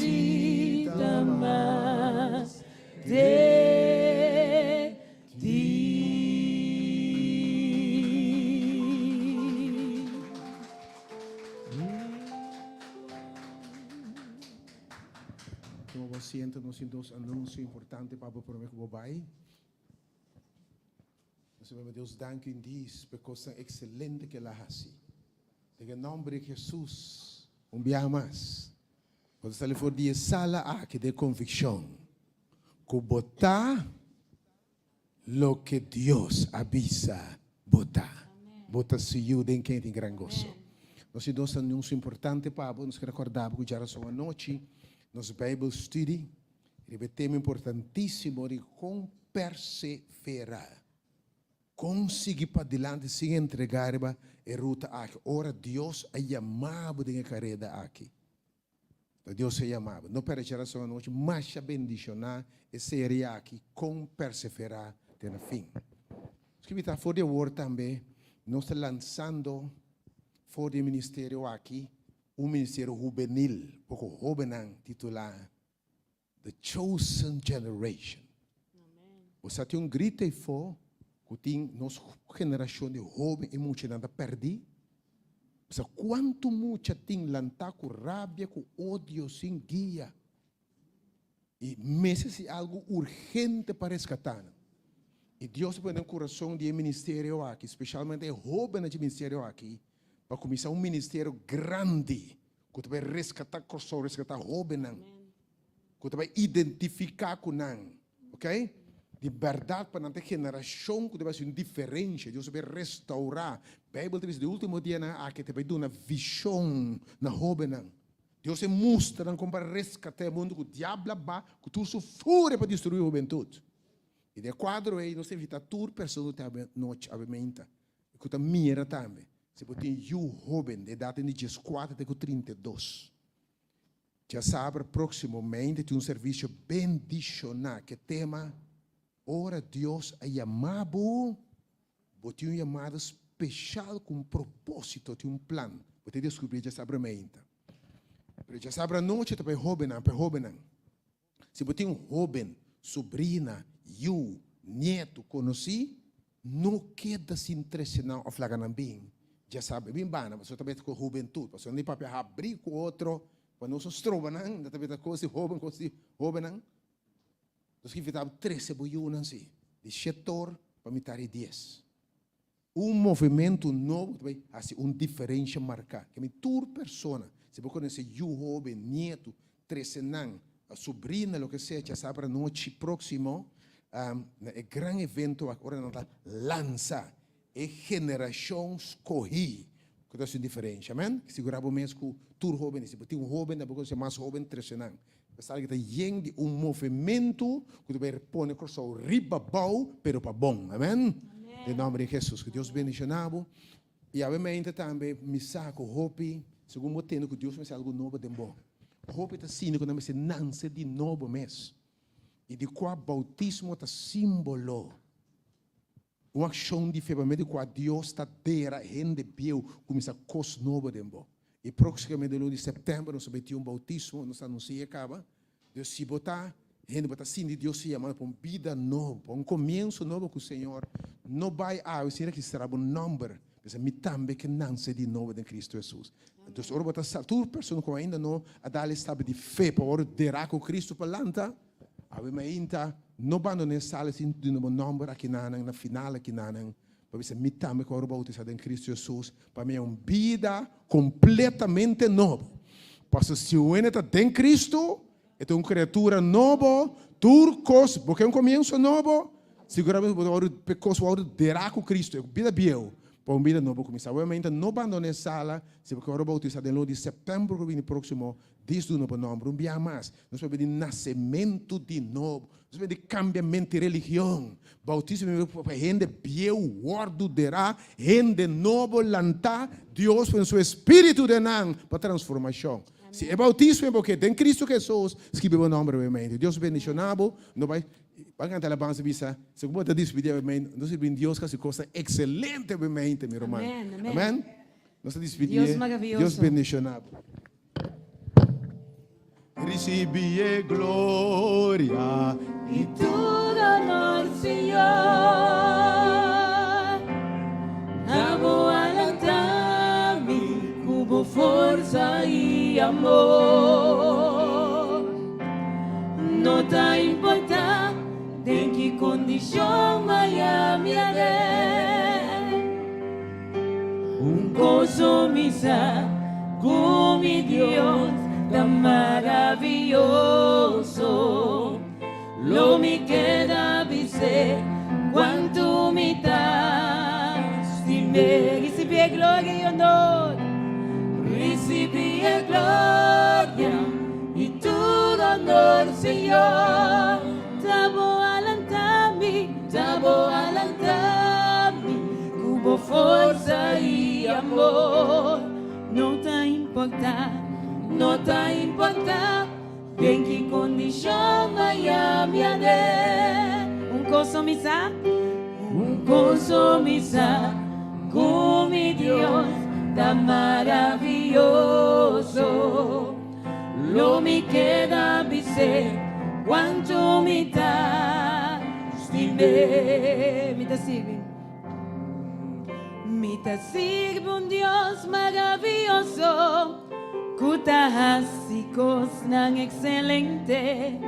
mas de ti. Tuma bo asiento, nos tin dos anunsio importante pa bo promé ku bo bai. Nos ta Dios danki un dis pa e kosnan ekselente ku el a hasi. Den e nòmber di Hesus, un biaha mas, bo ta sali for di e sala aki den konvikshon ku bo ta loke Dios a bisa bo ta. Bo ta su yu den ken tin gran goso. Nos tin dos anunsio importante pa bo. Nos ke rekordá bo ku djarason anochi nos Bijbel Studie riba e tema importantísimo di kon perseverá. Kon sigui padilanti sin entregá riba e ruta aki ora Dios a yama bo den e kareda aki. Ta Dios a yama bo. No pèrdè djarason anochi, masha bendishoná e serie aki Kon Perseverá te na Fin. Skibi ta for di awor tambe nos ta lansando for di e ministerio aki un ministerio hubenil poko hóbennan titulá The Chosen Generation. Bo sa tin un grito eyfo ku tin nos generashon di hóben i muchanan ta pèrdí? Bo sa kuantu mucha tin lantá ku rabia, ku odio, sin guia i mester si algu urgente pa reskatá nan. I Dios a pone den kurason di e ministerio aki, speshalmente e hóbennan dje ministerio aki, pa kuminsá un ministerio grandi ku ta bai reskatá Kòrsou, reskatá hóbennan, ku ta bai identifiká ku nan, ok? Di bèrdat pa nan ta e generashon ku ta bai hasi un diferensha, Dios ta bai restourá. Beibel ta bisa di último dianan aki ta bai duna vishon na hóbennan. Dios e mustra nan kon pa reskatá e mundu ku diablo a ba ku tur su furia pa destruí hubentut. I den e kuadro ei nos ta invitá tur persona ku ta awe nochi, awe meinta, ku ta mira tambe. Si bo tin yu hóben di edat di dieskuater te ku 32, djasabra próksimo mente tin un servisio bendishoná ku e tema Ora Dios a yama bo, bo tin un yamada speshal ku un propósito, tin un plan. Bo ta deskubrí djasabra meinta. Pero djasabra anochi ta pa e hóbennan, pa e hóbennan. Si bo tin un hóben, subrina, yu, nietu, konosí, no keda sin trese nan òf laga nan bin. Djasabra bin banda, pasobra ta mester ku hubentut, pasobra nan di papia habrí ku otro, pa nos no stroba nan, nan ta mester kos di hóben, kos di hóbennan. Nos ke invitá bo trese bo yunan si, di shetor pa mitar di dies. Un movementu nobo ku ta bai hasi un diferensha marká. Ke mi tur persona, si bo konosé yu hóben, nietu, trese nan, subrina, loke sea, djasabra anochi próksimo na e gran evento aki ora nan ta lansa e generashon skohí ku ta hasi un diferensha. Amen. Sigurá bo mes ku tur hóben, si bo tin un hóben, bo konosé mas hóben, trese nan. Esaki ta yen di un movementu ku ta bai pone Kòrsou riba bou, pero pa bon. Amen. Den nòmber di Hesus. Ku Dios bendishoná bo. I awe mente tambe mi sa ku hopi, segun bo tende ku Dios mester algu nobo den bo. Hopi ta sinti ku nan mester nanse di nobo mes. I di kua boutismo ta símbolo. Un akshon di fe pa medio di kua Dios ta dera hende bieu kuminsá kos nobo den bo. I próksimamente luna di sèptèmber nos ta bai tin un boutismo, nos ta anunsi'é kaba. Dus si bo ta hende bo ta sinti Dios ta yama bo pa un bida nobo, pa un komienso nobo ku Señor, no bai awe sin registrá bo nòmber. Bisa mi tambe ke nanse di nobo den Cristo Jesus. Dus ora bo ta sal, tur persona ku ainda no a dal e stap di fe pa wòrdu derá ku Cristo pa lanta, awe mainta no bandoná e sala sin duna bo nòmber akinanan na final akinanan pa bisa mi tambe ku a wòrdu boutisá den Cristo Jesus pa mi a un bida kompletamente nobo. Pasobra si un hende ta den Cristo, E ta un kriatura nobo, tur kos, bo ke un komienso nobo? Siguramente bo ta wòrdu, e kos wòrdu derá ku Kristu, e bida bieu pa un bida nobo kuminsá. Obviamente no bandoná e sala si bo ke wòrdu boutisá den luna di sèptèmber ku bini próksimo, dis duna bo nòmber un bia mas. Nos por bini nasementu di nobo, nos por bini kambiamentu di religion. Boutismo bini pa hende bieu wòrdu derá, hende nobo lantá, Dios pone su espíritu den nan pa transformashon. Si e bautismo bo ke den Cristo Jesus, skibi bo nomber awe mente. Dios bendiciona bo. No bai ban canta alabanza bisa, si bo ta dispidi awe mente, nos sirbi Dios cu haci cosnan excelente awe mente, mi ruman. Amen, amen. Amen. Nos ta dispidi. Dios maravilloso. Dios bendiciona bo. Ricibi e gloria y tur honor, Señor. Abo a lanta mi cu bo forsa y amor. No ta importa den ki condicion maya mi a den. Un cos mi sa cu mi Dios ta maravilloso. Lo mi keda bis'é cuantu mi ta stim'é. Ricibi e gloria y honor. Ricibi e gloria y tur honor, Señor. Ta bo a lanta mi, ta bo a lanta mi cu bo forsa y amor. No ta importa, no ta importa den ki condicion maya mi a den. Un cos mi sa, un cos mi sa, cu mi Dios ta maravilloso. Lo mi keda bis'é cuantu mi ta stim'é. Mi ta sirbi. Mi ta sirbi un Dios maravilloso cu ta haci cosnan excelente.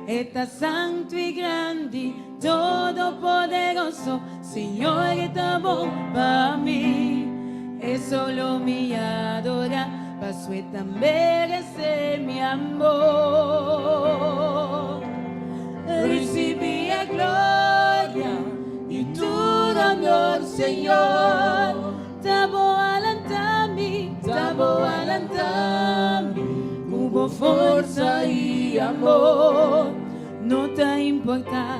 E ta santo y grandi, todopoderoso. Señor e ta bon pa mi. E solo mi adora, paso e ta merece mi amor. Ricibi e gloria y tur honor, Señor. Ta bo a lanta mi, ta bo a lanta mi, cu bo forsa y amor. No ta importa,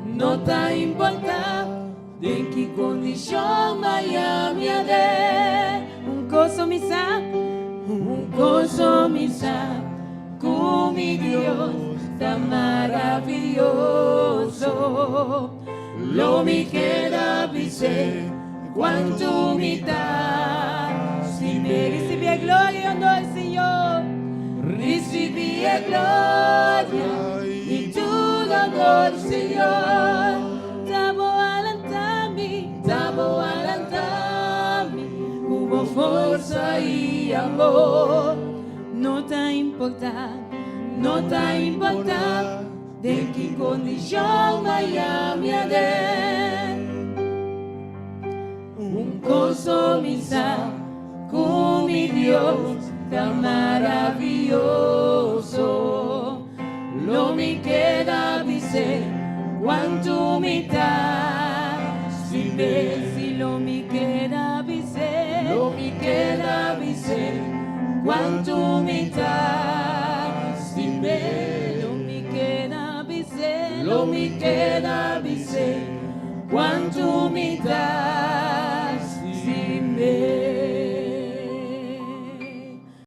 no ta importa den ki condicion maya mi a den. Un cos mi sa, un cos mi sa, cu mi Dios ta maravilloso. Lo mi keda bis'é cuantu mi ta stim'é. Ricibi e gloria y honor, Señor. Ricibi e gloria y tur honor, Señor. Ta bo a lanta mi, ta bo a lanta mi, cu bo forsa y amor. No ta importa, no ta importa den ki condicion maya mi a den. Un cos mi sa, cu mi Dios ta maravilloso. Lo mi keda bis'é cuantu mi ta stim'é. Si lo mi keda bis'é, lo mi keda bis'é cuantu mi ta stim'é. Lo mi keda bis'é, lo mi keda bis'é cuantu mi ta.